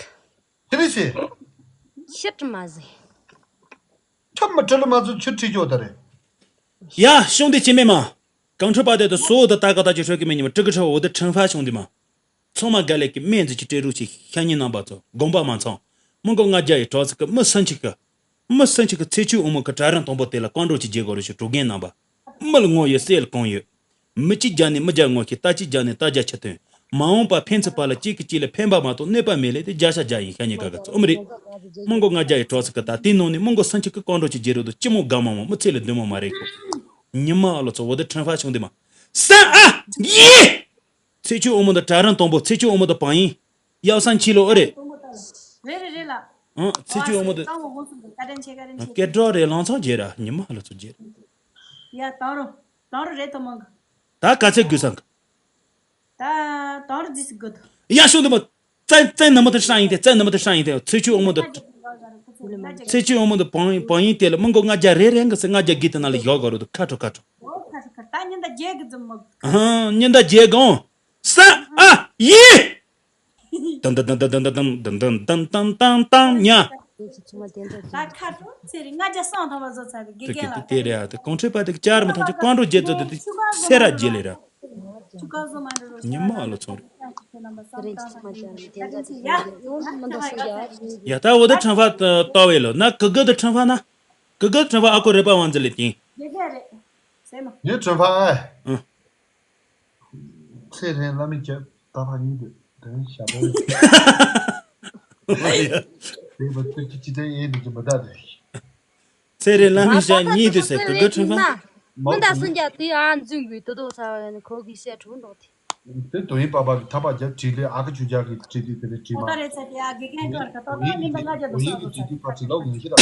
ཁྱེད་རེད་ཟེ། ཤི་ཀྲི་མ་ཟེ། ཁྱོད་མི་ཁྲི་ལ་མ་ཚོ་ཁྱོད་ཁྲིད་ཀྱོ་ད་རེད། ཡ་གཞུང་འདི་ཅི་མེད་མ། གང་ཁྲོད་པ་དེ་དུ་སོ་དུ་ད་ག་ད་ཅི་ཧྲོད་ཀྱི་མེད་ཉི་མ་ཀྲི་གི་ཁྲོད་འོ་དུ་ཁྲིམས་ཧྥ་གཞུང་འདི་མ། ཚང་མ་དགའ་ལས་ཀྱི་སྨན་རྫས་ཀྱི་སྤྲད་རོགས་ཞེས་ཤ་ཉེ་རྣམ་པ་ཚོ་དགོངས་པ་མ་ཚོམ། མི་མགོ་ལྔ་བརྒྱ་ཡི་གྲོགས་ཚོ་གི་མི་སུམ་ཅུ་གི་མི་སུམ་ཅུ་གི་ཚེ་ཆུ་འོ་མ་གི་གྲལ་རིམ་དང་པོ་དེ་ལ་བཀའ་འགྲོ་ཅིག་རྒྱག་དགོས་རེད་ཞེས་གྲོས་འགན་གནང་བ། མི་ལ་དངོས་ཡོད་སྲིད་ལ་གང་ཡོད། མི་གཅིག་རྒྱག་ནས་མི་བརྒྱ་ངོ་ཤེས། རྟ་གཅིག་རྒྱག་ནས་རྟ་བརྒྱ་ཆ་མཐུན། མ་འོངས་པ་ཕན་ཚུན་བར་ལ་གཅིག་གིས་གཅིག་ལ་ཕན་པ་མ་གཏོགས་གནོད་པ་མེད་ལས་དེ་བརྒྱ་ཆ་བརྒྱ་ཡིན་ཤ་ཉེ་དགའ་དགའ་ཚོ་ཨོ་མི་རེད། མི་མགོ་ལྔ་བརྒྱ་ཡི་གྲོགས་ཚོ་གི་ད་དེའི་ནང་ནས་མི་མགོ་སུམ་ཅུ་གི་བཀའ་འགྲོ་ཅིག་རྒྱག་རོགས་དང་སྤྱི་མོ་དགའ་མ་མོ་མི་ཚེ་ལ་བདེ་མོ་མ་རེད་ཁོ། ཉི་མ་ཨ་ལོ་ཚོ་འོ་དེ་ཁྲེན་ཧྥ་ཆུང་དེ་མ། ས་ཨ་ཡེ། ཚེ་ཆུ་འོ་མ་དང་གྲལ་རིམ་དང་པོ་ཚེ་ཆུ་འོ་མ་དང་བང་ཡིན། ཡག་སང་ཕྱི་ལོ་ཨེ་རེད། རེད་རེད་རེད་ལ། ཨང་ཚེ་ཆུ་འོ་མ་དང་། ཨ་སེ་ཏང་བ་ཧོན་སུ་ཀ་ཏན་ཆེ་ཀ་ཏན་ཆེ། སྐད་གྲགས་རེད་ལང་ཚང་རྗེ་ར་ཉི་མ་ལ་ཚོ་རྗེ་ར། ཡ་དང་རུ་དང་རུ་རེད་དོ་མང་གི། ད་ག་ཚད་དགོས་སང་གི། ད་དང་རུ་ཛིས་དགོས་དོ། ཡ་ཤོང་དུ་མ། ཙན་ཙན་ནམ་དུ་ཧྲང་ཡིན་ཏེ་ཙན་ནམ་དུ་ཧྲང་ཡིན་ཏེ་ཚེ་ཆུ་འོ་མ་དང་། ཚེ་ཆུ་འོ་མ་དང་བང་བང་ཡིན་དེ་ལ་མི་མགོ་ལྔ་བརྒྱ་རེ་རེ་འགི་སེ་ལྔ་བརྒྱ་གི་དེ་ན་ལ་ཡོག་ག་རུ་དུ་ཁ་ཁྲོ་ཁ་ཁྲོ། ཨོ་ཁ་ཁ་ད་ཉིན་ད་རྒྱལ་གི་ཙམ་མོ། ཨ་ཉིན་ད་རྒྱལ་གང་། ས་ཨ་ཡེ། དང་དང་དང་ཉ། ད་ཁ་ཁྲོ་ཚེ་རིང་ལྔ་བརྒྱ་སང་ཐོག་མ་བཟོ་ཚར་དེ་དགེ་རྒན་ལགས་དེ་རེད་ཨ་དེ་གོང་ཁྲོས་པ་དེ་ཅར་མི་ཐང་ཆ་བཀའ་འགྲོ་རྒྱལ་ཚོ་དེ་སེ་ར་རྒྱལ་ལེ་ར། ཉི་མ་ཨ་ལོ་ཚོང་རེད། ཡ་ད་འོ་ད་ཁྲང་ཧྥ་ཏོ་བས་ལོ་ན་གི་གི་ད་ཁྲང་ཧྥ་ན། གི་གི་ཁྲང་ཧྥ་ཨ་ཁོ་རེ་པ་ཝང་ཛི་ལེ་ཏིང་། ངའི་ཁྲང་ཧྥ་ཨ། ཚེ་རིང་བླ་མའི་རྒྱབ་ད་ཕ་གཉིས་འདུག་དོན་ཞྭ་པོ། དེ་བ་ཏུ་ཅི་ཅི་དེ་ཡེ་འདུག་ཅི་མི་ད་དེ། ཚེ་རིང་བླ་མའི་ཞྭ་གཉིས་འདུག་ཟེར་གི་གི་ཁྲང་ཧྥ། མི་ད་སུན་རྒྱ་དེ་ཨ་འཛུན་གི་དུ་དོ་ས་བ་ནི་ཁོ་གི་ཞྭ་གྲུ་འདོག་དེ། དེ་དོན་ཡིན་པ་པ་གི་ཐ་པ་རྒྱབ་བྲིས་ལེ་ཨ་ཁུ་ཆུ་རྒྱ་གི་བྲིས་དེ་དེ་ལེ་བྲིས་མ། ཁོ་ད་རེ་ཚེ་དེ་ཨ་དགེ་རྒན་ཀར་ཁ་ཏོ་ད་ནི་ད་ལ་རྒྱ་དུ་ས་དོ་ས། ཁྲིད་ལོག་ཡིན་ཤི་ད།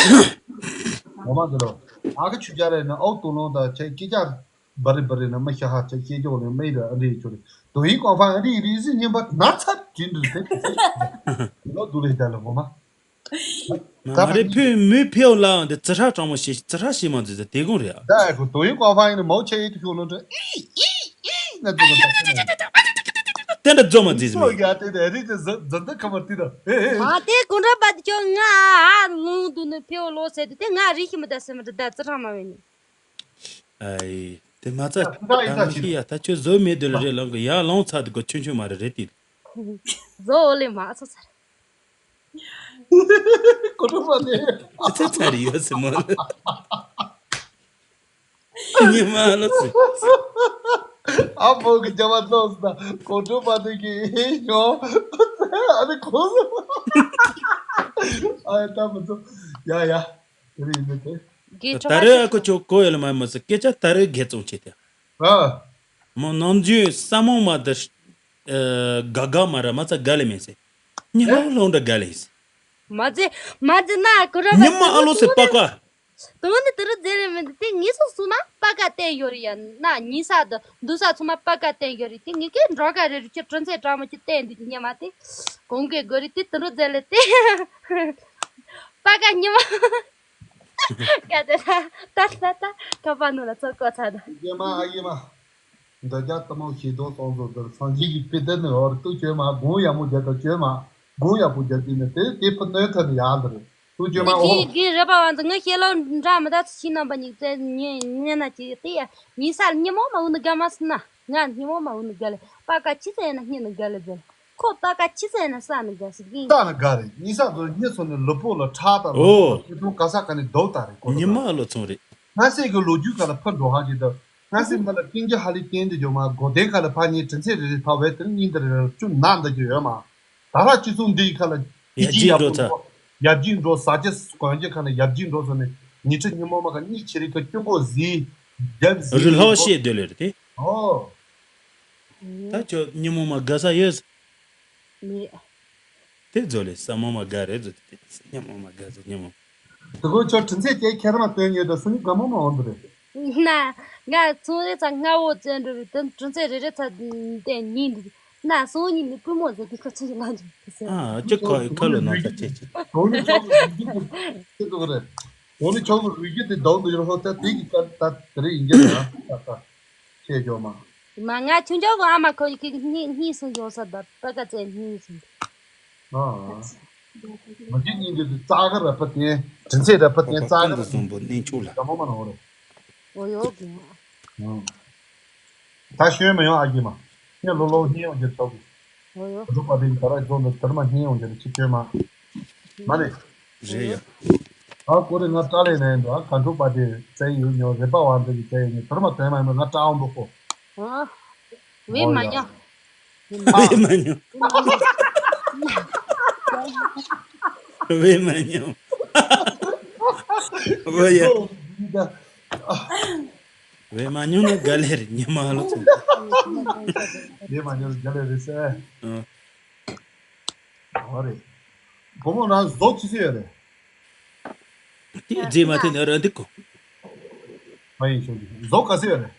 ངོ་མ་འདི་ལོ། ཨ་ཁུ་ཆུ་རྒྱ་རེ་ནི་ཨའུ་ཏུ་ལོང་ད་ཆེ་སྐད་ཆ། བ་རི་བ་རི་ན་མི་ཤ་ཧ་ཆ་སྐྱེ་ཀྱོག་ལས་མི་ར་ཨ་རི་ཆོ་རི་དོ་ཡིན་ཀོང་ཕང་ཨ་རི་རི་སི་ཉིན་པ་ན་ཚ་དྲིན་རི་དེ་ལོ་དུ་ལེ་ད་ལ་ངོ་མ། ང་རེ་ཕུ་མུ་ཕེའུ་ལའང་དེ་ཙི་ཧྲ་གྲང་མོ་ཞེ་ཙི་ཧྲ་ཞེ་མ་འཛི་ཙི་དེ་གོང་རེད་ཨ། ད་ཁོ་དོ་ཡིན་ཀོང་ཕང་ཡིན་ན་མའོ་ཆ་ཡི་དུ་ཤོ་ལོ་འདྲ་ཨི་ཨི་ཨི་ན་དུ་ལོ་ད་དེ་འདྲ་རྫོ་མ་འཛི་ཙི་མི་ཡ་དེ་དེ་རི་དེ་ཛ་ཛ་འདི་ཁ་མ་ཏི་ད་ཨེ་ཨེ། ཨ་དེ་གོང་ར་པ་དེ་ཁྱོད་ང་ཨ་ལུང་དུ་ནི་ཕེའུ་ལོ་ཟེར་དུ་དེ་ང་རི་ཤི་མི་ད་སེ་མི་ད་ཙི་ཧྲ་མ་བས་ནི། ཨའི། དེ་མ་ཚད་ད་མི་ཤི་ཡ་ད་ཁྱོད་བཟོ་མེད་དུ་ལ་རེད་ལང་གི་ཡ་ལོང་ཚ་དུ་གོ་ཆུན་ཆུན་མ་རེད་རེད་དེ། བཟོ་འོ་ལེ་མ་ཚོ་ཚར། ཀོ་ཀྲོ་པ་དེ། ཨ་ཚ་ཚ་རེད་ཡོད་སི་མོ་ལ། ཉི་མ་ལ་སི། ཨ་མོ་གི་རྒྱ་མ་ལོག་སི་ད་ཀོ་ཀྲོ་པ་དེ་གི་ཡོ། ཨ་ནི་ཁོ་སི། ཨ་ད་མི་ཚོ་ཡ་ཡ། དེ་རིང་ནི་དེ། དགེ་ད་ཕྲུག་རེ་ཨ་ཁོ་ཆོ་གོ་ཡོད་ལ་མ་མ་སི་སྐད་ཆ་ད་རེ་དགེ་བཙོང་བྱེད་དེ། ཨ། མོ་ནམ་རྒྱུན་ས་མོ་མ་དེ། དགའ་དགའ་མ་ར་མ་ཚ་དགའ་ལེ་མེད་སི། ཉི་ཧ་ལོང་འདྲ་དགའ་ལེ་སི། མ་ཚེ་མ་ཚེ་ན་ཁོ་ར་ཉི་མ་ཨ་ལོ་སི་པ་ཀ། དོན་ནི་དེ་རུ་མཛད་ལེ་མི་འདུག་དེ་ངེས་སུ་སུ་ན་པ་ཀ་བསྟན་ཡོད་རེད་ཡ་ན་ཉི་ས་དུ་འདུག་ས་ཚང་མ་པ་ཀ་བསྟན་ཡོད་རེད་དེ་ངེས་ཀའི་འགྲོ་ཀ་རེ་རུ་ཁྱེད་དྲིན་ཚེ་དྲང་མོ་ཁྱེད་བསྟན་འདུག་ཉི་མ་དེ་གོང་གེ་གོ་རེད་དེ་དེ་རུ་མཛད་ལེ་དེ་པ་ཀ་ཉི་མ། ཀ་ཏེ་ལ་ཏ་ཏ་ཏ་ཁ་པ་ནུ་ལ་ཚོ་ཀོ་ཚ་ད། ཡེ་མ་ཨ་ཡེ་མ། འདོད་རྒྱལ་གཏུམ་མོ་ཞེ་སྡང་སོང་ཟོ་དར་སངས་རྒྱས་ཀྱི་པི་ཏི་ནི་འོར་ཏུ་བཅོས་མ་དགུང་ཡག་མོ་རྒྱལ་དང་བཅོས་མ་དགུང་ཡག་པོ་རྒྱལ་དུས་ནི་དེ་དེ་ཕུ་གནོད་ཐབས་ནི་ཡག་འདི་རེད་ཏུ་བཅོས་མ་འོ། གི་གི་རེ་པ་བང་དུ་ངི་ཤེ་ལོ་འདྲ་མི་ད་ཚུ་ཤི་ནམ་པ་ཉིག་ཙེ་ཉེ་ཉེ་ན་ཅི་ཡོད་དེ་ཡ་ཉི་ས་ཉི་མོ་མ་འུ་ནི་ག་མ་སི་ན་ང་ཉི་མོ་མ་འུ་ནི་ག་ལེ་པ་ཀ་ཅི་ཙེ་ན་ཉི་ནི་ག་ལེ་ཙེ། ཁོ་པ་ཀ་ཆི་ཟེར་ན་ས་ནི་དགའ་ཟེར་གི། ས་ནི་དགའ་རེད། ཉི་ས་ཚོ་ཉི་ཚོ་ནི་ལུས་པོ་ལ་ཁྲག་དང་ལུས་པོ་ལ་ཨོ། ཆེ་ཆུང་ག་ས་ག་ནས་རྡོ་ལྟ་རེད་གོ། ཉི་མ་ཨ་ལོ་ཚོང་རེད། ང་སེ་གི་ལོ་རྒྱུས་ག་ལ་ཕ་འགྲོ་ཧ་གི་ད། ང་སེ་མ་ལ་ཀིང་ཀི་ཧ་ལི་ཀིང་དེ་ཇོ་མ་གོ་དེ་ག་ལ་ཕ་ཉི་དྲིན་ཚེ་རེ་རེ་ཐ་བས་དེ་ཉིན་དེ་རེ་རེ་བཅུ་ན་འདི་ཇོ་ཡོད་མ། ད་ར་ཅི་ཚུང་འདི་ཁ་ལ་ཡ་ཡ་ཇི་འགྲོ་ཚ། ཡ་ཇི་འགྲོ་ས་ཅི་གོན་ཅི་ཁ་ལ་ཡ་ཇི་འགྲོ་ཚ་ནི་ཉི་ཁྲི་ཉི་མོ་མ་ཁ་གཉིས་ཆི་རི་ཁ་ཀྱུ་གོ་ཟི། རྒྱབ་ཟི་རི་ལྷ་བ་ཤེས་སྡོད་ལེ་རེད་དེ། ཨོ། ད་ཁྱོད་ཉི་མོ་མ་དགའ་ས་ཡོད། མེད། དེ་ཛོ་ལེ་ས་མོ་མ་དགའ་རེད་ཛོ་དེ་ཉི་མོ་མ་དགའ་ཟེར་ཉི་མོ། དེ་ཁོ་ཁྱོད་དྲིན་ཚེ་སྐྱེ་ཁྱེར་མ་སྟོན་ཉོས་ད་སུ་ནི་དགའ་མོ་མ་འོང་དུ་རེད། ན། ང་ཚོང་རེ་ཚ་ང་བོ་བཙན་འགྲོ་རེད་དེ་དྲིན་ཚེ་རེ་རེ་ཚ་བསྟན་ཉིན་འདུག་ན་སོང་ཉིན་ནི་ཀུ་མོ་ཟེར་གི་ཁ་ཚ་ཡི་ལ་འཇུག་གི་ཟེར། ཨ་ཅི་ཁ་ཁ་ལོ་ནང་ཚ་ཆེ་ཆེ། དོ་ནི་ཁྱོད་ཀྱི་རུས་རྒྱུད་དེ་ཁྱེད་ཚོ་རེད། དོ་ནི་ཁྱོད་ཀྱི་རུས་རྒྱུད་དེ་དོ་ནི་ཡོད་ཧོ་ཚ་དེ་གི་ཀ་ད་དེ་རེ་ཡིན་གྱི་རེད་ཨ་ད་ད། ཁྱེད་ཇོ་མ། མ་ང་ཆུང་ཆུང་གི་ཨ་མ་ཁོ་ཡི་གི་གཉིས་གཉིས་སུ་ཡོད་ས་ད་པ་ཀ་ཙེ་གཉིས་སུ། ཨ། མ་གི་གཉིས་འདི་དུ་རྩ་ག་ར་པ་བསྟན་དྲིན་ཚེ་ར་པ་བསྟན་རྩ་ག་ར་བསྟན་གཟུངས་པོ་གནས་མཆོག་ལ། ད་མོ་མ་ནོར། འོ་ཡོད་གི། ད་ཤོད་མི་ཡོང་ཨ་གི་མ། ངས་ལོ་ལོ་ཧི་ཡོང་རྒྱུ་ཐོག་གི། འགྲོ་པ་དེ་གི་ད་ར་རྫོང་དུ་དར་མ་སྙིང་ཡོང་རྒྱུ་ནི་ཆིག་སྟོན་མ། མ་ནི། རེད་ཡ། ཨ་ཀོ་རེ་ང་ཏྲ་ལེ་ནས་འདུག་ཨ་ག་འགྲོ་པ་དེ་བཙལ་ཡོད་ཉོ་རེ་པ་བ་འདི་གི་བཙལ་ཡོད་ཉོ་དར་མ་དོན་མ་ཡིན་པ་ང་ཏྲ་འོང་འདུག་གོ། ཨ། བས་མ་ཉོ། བས་མ་ཉོ། བས་མ་ཉོ། ཨོ་ཡ། བས་མ་ཉོ་ན་དགའ་ལེ་རེད་ཉི་མ་ལོ་ཚོ། བས་མ་ཉོ་ན་དགའ་ལེ་རེད་ཟེར། ཨ། ཨོ་རེད། བུ་མོ་རང་བཟོ་ཅི་ཟེར་ཡོད་རེད། དེ་རྗེས་མ་དེ་ནི་ར་འདི་གོ། མ་ཡིན་ཤོད་དེ་བཟོ་ག་ཟེར་ཡོད་རེད།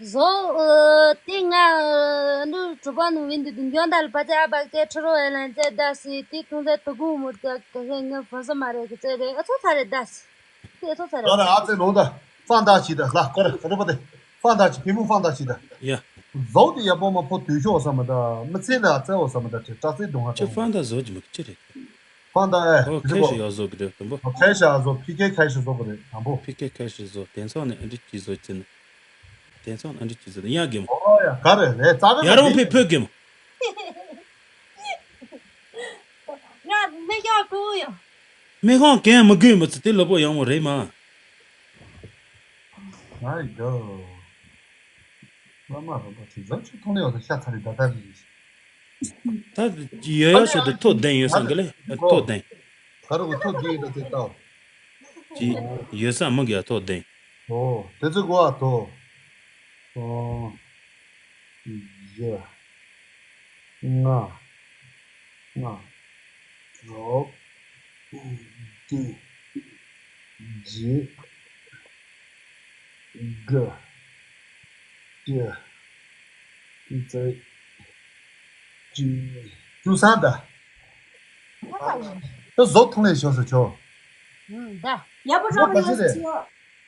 བཟོ་ཨ་དེ་ང་ཨ་ནུ་གྲུ་པ་ནུ་བིན་དུ་དུ་འཇོན་དལ་པ་ཅེ་ཨ་བག་ཅེ་ཁྲི་རོ་ཨེ་ལན་ཅེ་ད་སི་དེ་ཐུང་ཟེ་དུ་གུ་མུར་ཅེ་ག་ཧེ་ངེ་ཕོ་སོ་མ་རེད་གི་ཅེ་རེད་ཨ་ཚོ་ཚ་རེད་ད་སི། དེ་ཨ་ཚོ་ཚ་རེད། ཨ་ཚེ་ལོང་ད་ཧྥང་ད་ཆི་ད་ལ་ཀོ་ར་ཀ་ར་པ་དེ་ཧྥང་ད་ཆི་ཕི་མུ་ཧྥང་ད་ཆི་ད། ཡ། བཟོ་དེ་ཡ་པོ་མ་ཕོ་དུ་ཤོག་ས་མ་ད་མི་ཚེ་ལ་ཨ་ཚེ་འོ་ས་མ་ད་ཁྲི་ཏྲ་ཚེ་དུང་ཧ་ཁྱོད་ཏང་ཧྥང་ད་བཟོ་གི་མི་ཅི་རེད། ཧྥང་ད་ཨེ། ཨོ་ཁེ་ཤི་ཡག་བཟོ་གི་རེད་དུམ་བུ། ཁེ་ཤི་ཡག་བཟོ་ཕི་ཁེ་ཁེ་ཤི་བཟོ་གི་རེད་དམ་བུ། ཕི་ཁེ་ཁེ་ཤི་བཟོ་དེ་ཚོ་ནི་ཨ་འདྲི་ཅི་བཟོ་ཅི་ནི། དེ་ཚོ་ནི་ཨ་འདྲི་ཅི་བཟོ་ཡ་གི་མོ། ཨོ་ཡ་ག་རེ་རེད་རྩ་བའི་ཡ་རང་ཕི་ཕི་གི་མོ། ང་མི་ཤ་ཀུ་ཡོ། མི་ཁང་གན་མི་དགོས་མི་ཚེ་དེ་ལོ་པོ་ཡང་མོ་རེད་མ། ང་ཡོ། ང་མ་རོ་པ་ཅི་བཟོ་ཆུ་ཐོང་ལེ་ཡོ་ཤ་ཚ་རི་ད་ད་རི། ད་ཡོད་ཡོད་ཞིག་ཏུ་ཐོ་ལྡན་ཡོད་སང་གི་ལེ་ཐོ་ལྡན། ད་རུ་ཐོ་ལྡན་ཡོད་ད་ཚེ་ལྟའོ། ཅི་ཡོད་ས་མི་གི་ཡ་ཐོ་ལྡན། ཨོ་དེ་ཚེ་གོ་ཨ་ཐོ། ཨོ། བཞི། ལྔ། ལྔ། དྲུག་བདུན། བརྒྱད། དགུ། བཅུ། བཅུ་རྩ། བཅུ་གཉིས། བཅུ་གསུམ་ད། ད་བཟོ་ཐུང་ལས་ཤོར་སོ་ཆོ། ད། ཡག་པོ་ལོ་ག་ཚོད་རེད།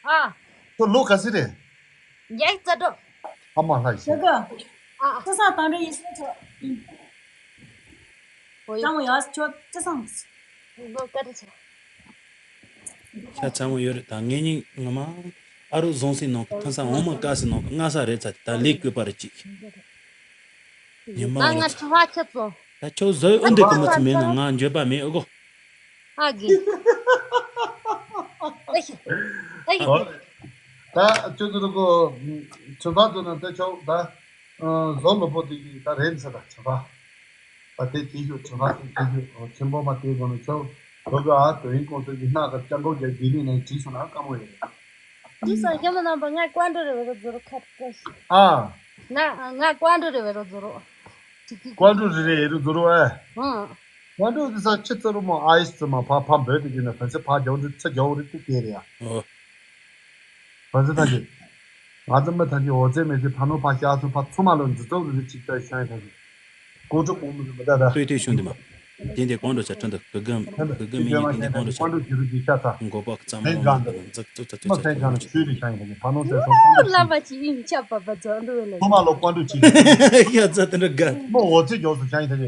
ཨ། ཁྱོད་ལོ་ག་ཚོད་རེད། བརྒྱད་ཅུ་རྩ་དྲུག་ཨ་མ་ལྷ་ཞིག་ཨ། ཨ། ཅི་སང་དང་འདྲ་ཡིན་ཟེར་ཆོག་ཨོ་ཡ། ཀྲང་མོ་ཡོད་ཆོག་ཅི་སང་། ལོ་བཀའ་དྲིན་ཆེ། ཤ་ཚ་མོ་ཡོད་རེད་ད་ངེད་གཉིས་ངོ་མ། ཨ་རུ་ཟོང་སི་ནང་གི་ཐུན་ས་འོ་མ་དཀའ་སི་ནང་གི་སྔ་ས་རེད་ཚ་ད་ལས་བསྐོས་པ་རེད་ཅིག་ཉི་མ་ང་ང་ཚོ་ཁྲི་ཕ་ཁྱེད་ཚོ། ད་ཁྱོད་བཟོས་ཨུ་འདི་གི་མི་ཚེ་མེད་ན་ང་འགྱོད་པ་མེད་ཨུ་གོ། ཨ་གི། ཨེ་ཤི། ཨེ་ཤི། ད་ཁྱོད་ཚོ་ལ་གོ། ཁྱོད་ཚོ་ཚོ་ན་ད་ཁྱོད་ད། བཟོ་ལོ་པོ་དེ་གི་ད་རེད་ཟེར་ད་ཁྱོད་ད། ད་དེ་དེ་ཤོད་ཁྱོད་ད་དེ་དེ་ཤོད་ཆེན་པོ་མ་དེ་གོ་ན་ཁྱོད་བོད་གི་ཨ་དོ་ཡིན་ཁོང་ཚོ་གི་སྣ་ག་ལྕགས་མགོ་རྒྱག་དེ་ལི་ནས་བྲིས་སོང་ན་དཀའ་མོ་ཡོད། དེ་སང་ཞོ་མོ་རྣམ་པ་ང་ཀོན་ཀྲོ་རེ་བེ་རོ་ཛོ་རོ་ཁ་ཏྲ་ཤི། ཨ། ང་ང་ཀོན་ཀྲོ་རེ་བེ་རོ་ཛོ་རོ། ཀོན་ཀྲོ་རེ་རེ་རུ་ཛོ་རོ་ཨེ། ཧུང་། ཀོན་ཀྲོ་དེ་ས་ཆི་ཙི་རུ་མོ་ཨའི་སི་ཙི་མ་ཕ་ཕ་འབོད་དེ་གི་ན་ཕན་སེ་ཕ་རྒྱ་བོ་རི་ཚ་རྒྱ་བོ་རི་ཏུ་ཏེ་རེ་ཡ། ཨོ། ཕན་སེ་ཐ་གི། ང་ཚོ་མི་ཐ་གི་འོ་ཙེ་མེ་ཙེ་ཕ་ནོ་ཕ་ཤ་ཚོ་ཕ་ཚུ་མ་ལོ་འཛི་ཙོ་རི་རི་ཅིག་ཏ་ཤ་ཡ་ཐ་གི། ཀོ་ཀྲོ་ཀོ་མི་མི་ད་ད། ལྟོས་ལྟོས་ཤོད་འདི་མ། དེ་འདི་ཀོང་ཀྲོ་ཆ་ཁྲོན་དུ་གུ་གུ་གུ་གུ་མི་ཉིད་དེ་འདི་ཀོང་ཀྲོ་ཆ། ཀོང་ཀྲོ་ཞུ་རུ་ཅི་ཤ་ཚ། མགོ་པག་ཙམ་མ་ལོ་འདི་ཙག་ཙག་ཙག་ཙག་ཙག་ཙག་ཙག་ཙག་ཙག་ལ་བ་ཅི་ཨིན་ཆ་པ་པ་ཙོ་འདུ་ལ། ཐོ་མ་ལོ་ཀོང་ཀྲོ་ཅི། ཡ་ཙ་དེ་འདྲ་ག་མོ་འོ་ཙི་ཇོ་སུ་ཤ་ཡིན་ཐ་གི།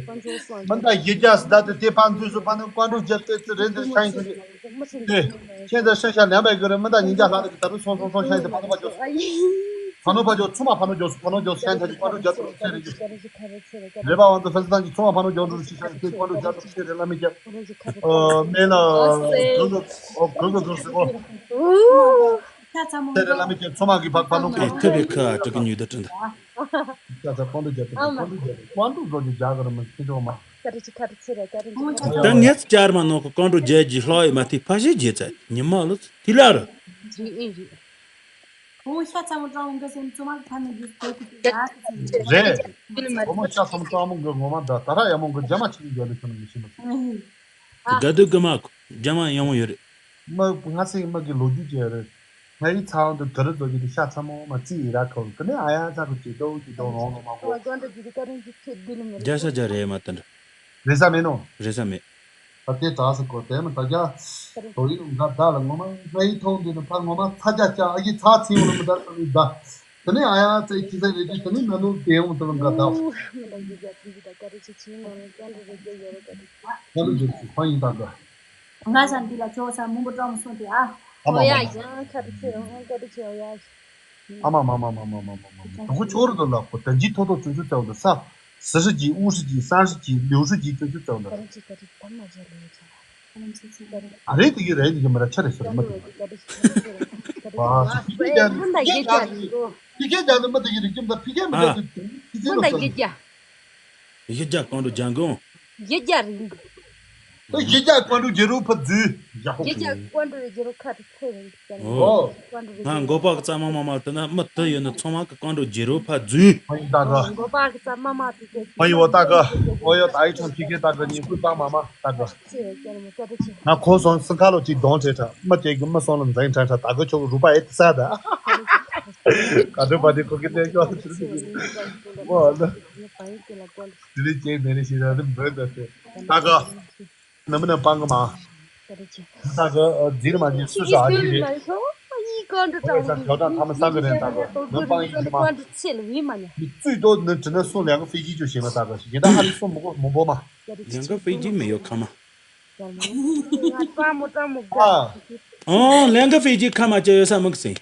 མི་འདའ་ཡི་རྒྱ་སི་ད་དེ་དེ་ཕན་ཚུན་སུ་ཕ་ནི་ཀོང་ཀྲོ་རྒྱ་ཏེ་ཙི་རེ་འདི་ཤ་ཡིན་ཐ་གི། དེ། ཁྱེད་ཚོ་ཤ་ཤ་ལན་པའི་གི་རེ་མི་འདའ་ཉིན་རྒྱ་ལྷ་ཐ་གི་ད་རུ་སོང་སོང་སོང་ཤ་ཡིན་ཐ་ཕ་ནི་པ་ཇོ་སུ། ཕ་ནོ་ཕ་ཇོ་ཚུ་མ་ཕ་ནོ་ཇོ་སུ་ཕ་ནོ་ཇོ་སུ་ཤན་ཐ་ཇི་ཀོན་ཀྲོ་ཇ་ཏུ་ཚེ་རེ་ཇི། རེ་བ་ཝང་ཙི་ཧྥེ་སི་ཏང་གི་ཚུ་མ་ཕ་ནོ་ཇོ་ཏུ་ཤི་ཤན་ཐེ་ཀོན་ཀྲོ་ཇ་ཏུ་ཚེ་རེ་ལ་མི་ཀྱ། མེ་ལ་གོ་གོ་གོ་གོ་སི་ཀོ། ཚེ་རེ་ལ་མི་ཀྱ་ཚུ་མ་གི་ཕ་ཕ་ནོ་ཀོན་ཀྲོ་ཐུ་བེ་ཁ་ཀྲི་ཀི་ཉུ་ད་ཏྲི་འདི། ཀྱ་ཚ་ཀོན་ཀྲོ་ཇ་ཏུ་ཀོན་ཀྲོ་ཇ་ཏུ་ཀོན་ཀྲོ་ཇོ་ཇི་ཇ་ག་ར་མི་ཁྱི་ཇོ་མ། ད་ངས་ཅར་མ་ནོ་ཀོན་ཀྲོ་ཇ་ཇི་ཧློ་ཡི་མ་ཐི་ཕ་ཤི་ཇེ་ཚ་ཉི་མ་ལོ་ཐི་ལ་རུ། ཁོང་ཤ་ཚ་མོ་ཀྲང་མོ་འགའ་སེམས་ཚོ་མ་ཕ་ནི་རྒྱུ་སྐོར་གི་དུ་ཡ་ཟེར་གྱི་རེད། ཁོ་མོ་ཤ་ཚ་མོ་ཀྲང་མོ་འགའ་ངོ་མ་ད་ད་ར་ཡ་མོ་འགའ་རྒྱ་མ་ཆི་གི་རྒྱ་ལི་ཁྱོད་མི་ཤི་མ་སོང་། དགའ་སྡུག་གི་མ་ཁོ་རྒྱ་མ་ཡ་མོ་ཡོད་རེད། མ་ང་སེ་མ་གི་ལོ་རྒྱུས་ཅི་ཡ་རེད། ང་ཡི་ཚ་བ་འདི་ག་རེ་ཚོ་གི་དུ་ཤ་ཚ་མོ་མ་ཙི་ཡི་ར་ཁོ་གི་ནི་ཨ་ཡ་ཚ་གི་ཇི་ཏོ་ཇི་ཏོ་རོང་རོང་མ་གོ། རྒྱ་ཤ་རྒྱ་རེད་མ་ད་འདྲ། རེ་ས་མེད་ནོ། རེ་ས་མེད། ད་དེ་དྲག་ས་གོ་དེ་མི་ད་རྒྱ། དོ་ཡིན་ང་ད་ལ་ངོ་མ་ང་ཡི་ཐོག་འདི་ནི་ཕ་ངོ་མ་ཚ་རྒྱ་ཅག་ཨ་ཡི་ཚ་ཚིང་ལ་མི་ད་ས་མི་ད། དེ་ནི་ཨ་ཡ་ཚེ་ཁྱི་ཚེ་རེ་ཅི་དེ་ནི་ན་ནུ་དེ་འོང་དེ་ལ་ང་ད། ང་ལ་འཇོག་ཅིག་ཕ་ཡིན་ད་ད། ང་ས་འདི་ལ་ཁྱོ་ས་མུན་པ་སྐྲག་མ་སོང་དེ་ཨ། ཨ་མ་ཨོ་ཡ་མ་ཡང་ཁ་དུ་ཚེ་ཨོ་ཁ་དུ་ཚེ་ཨོ་ཡ། ཨ་མ་མ་མ་མ་མ་མ་མ་མ་མ་དུ་ཁུ་ཆོ་རུ་དུ་ལ་ཁོ་ད་ཇི་ཐོ་ཐོ་ཆུ་ཆུ་ཚེ་འོ་དུ་ས། སི་ཧྲི་ཅི་ཨུ་ཧྲི་ཅི་སན་ཧྲི་ཅི་ལིའུ་ཧྲི་ཅི་ཅོ་ཅོ་ཙོ་ན། ཨ་རེད་དེ་གི་རེད་དེ་གི་མི་ར་ཆ་རེད་ཟེར་མ་དེ་གི། ཨ་ཕི་ཀེ་རྒྱ་ཕི་ཀེ་རྒྱ་ནི་མི་དེ་གི་རིགས་ཀྱི་མི་ད་ཕི་ཀེ་མི་ད་གི་ཕི་ཀེ་མི་ད་གི་ཕི་ཀེ་ལ་ཟེར། ཕི་ཀེ་རྒྱ་གང་དུ་ལྗང་གུང་། ཡེ་རྒྱ་རིང་། ད་ཡེ་རྒྱ་ཀོང་ཀྲུག་རྒྱལ་རོ་ཕ་རྫུས། ཡ་ཧོ། ཡེ་རྒྱ་ཀོང་ཀྲུག་རྒྱལ་རོ་ཁ་དུ་ཚེ་རིང་ཅན། ཨོ། ཀོང་ཀྲུག་རྒྱལ་ང་རོ་མགོ་པ་གི་རྩ་མ་མ་མ་དེ་ན་མི་དེ་ཡོད་ན་ཚང་མ་གི་ཀོང་ཀྲུག་རྒྱལ་རོ་ཕ་རྫུས། ཕ་ཡིན་ད་ག་ཨོ། མགོ་པ་གི་རྩ་མ་མ་དེ་ཚེ། ཕ་ཡིན་འོ་ད་ག་ཨོ་ཡོ་ད་ཡི་ཆང་ཁྱི་ཁྱི་ད་ག་ཉིན་ཁུལ་པ་མ་མ་ད་ག་ཚེ་རིང་ཅན་མོ་ཀ་ཏི་ཆེ། ང་ཁོ་སོང་སི་ཁ་ལོ་ཅིག་གདོང་བྲེ་ཁྲ་མི་དེ་གི་མི་སོང་ལ་འཛིང་ཁྲ་ཁྲ་ད་ག་ཁྱོ་གི་རུ་པ་ཨེ་ཏི་ས་ད། ག་དུ་པ་དེ་ཁོ་གི་དེ་ཁྱོ་གི་ཚུལ་གི་ཨོ་ད། དེ་ལས་ཅན་མེ་རེ་ཞིག་ར་རིམ་འབོད་ད་ཚེ། ད་ག་ནམ་མི་ནམ་སྤང་གི་མ། ད་ག་རྫིར་མ་ཉིན་སུ་ཟ་ཡི་རེད། ཨོ་ཡ་ས་ཇོ་དང་ཐ་མ་ས་གི་རེད་ད་ག་ནམ་སྤང་གི་མ། ནི་བཙུད་དོ་ནི་དྲི་ན་སུ་ལེགས་ཕི་ཇི་ཅོ་ཞེ་མ་ད་ག་ཞིག་ཡིན་ད་ཧ་ལི་སུ་མོ་གོ་མོ་བོ་མ། ལེགས་ཕི་ཇི་མི་ཡོད་ཁ་མ། ཨ། ཨོ་ལེགས་ཕི་ཇི་ཁ་མ་ཅོ་ཡོད་ས་མི་གི་སེ།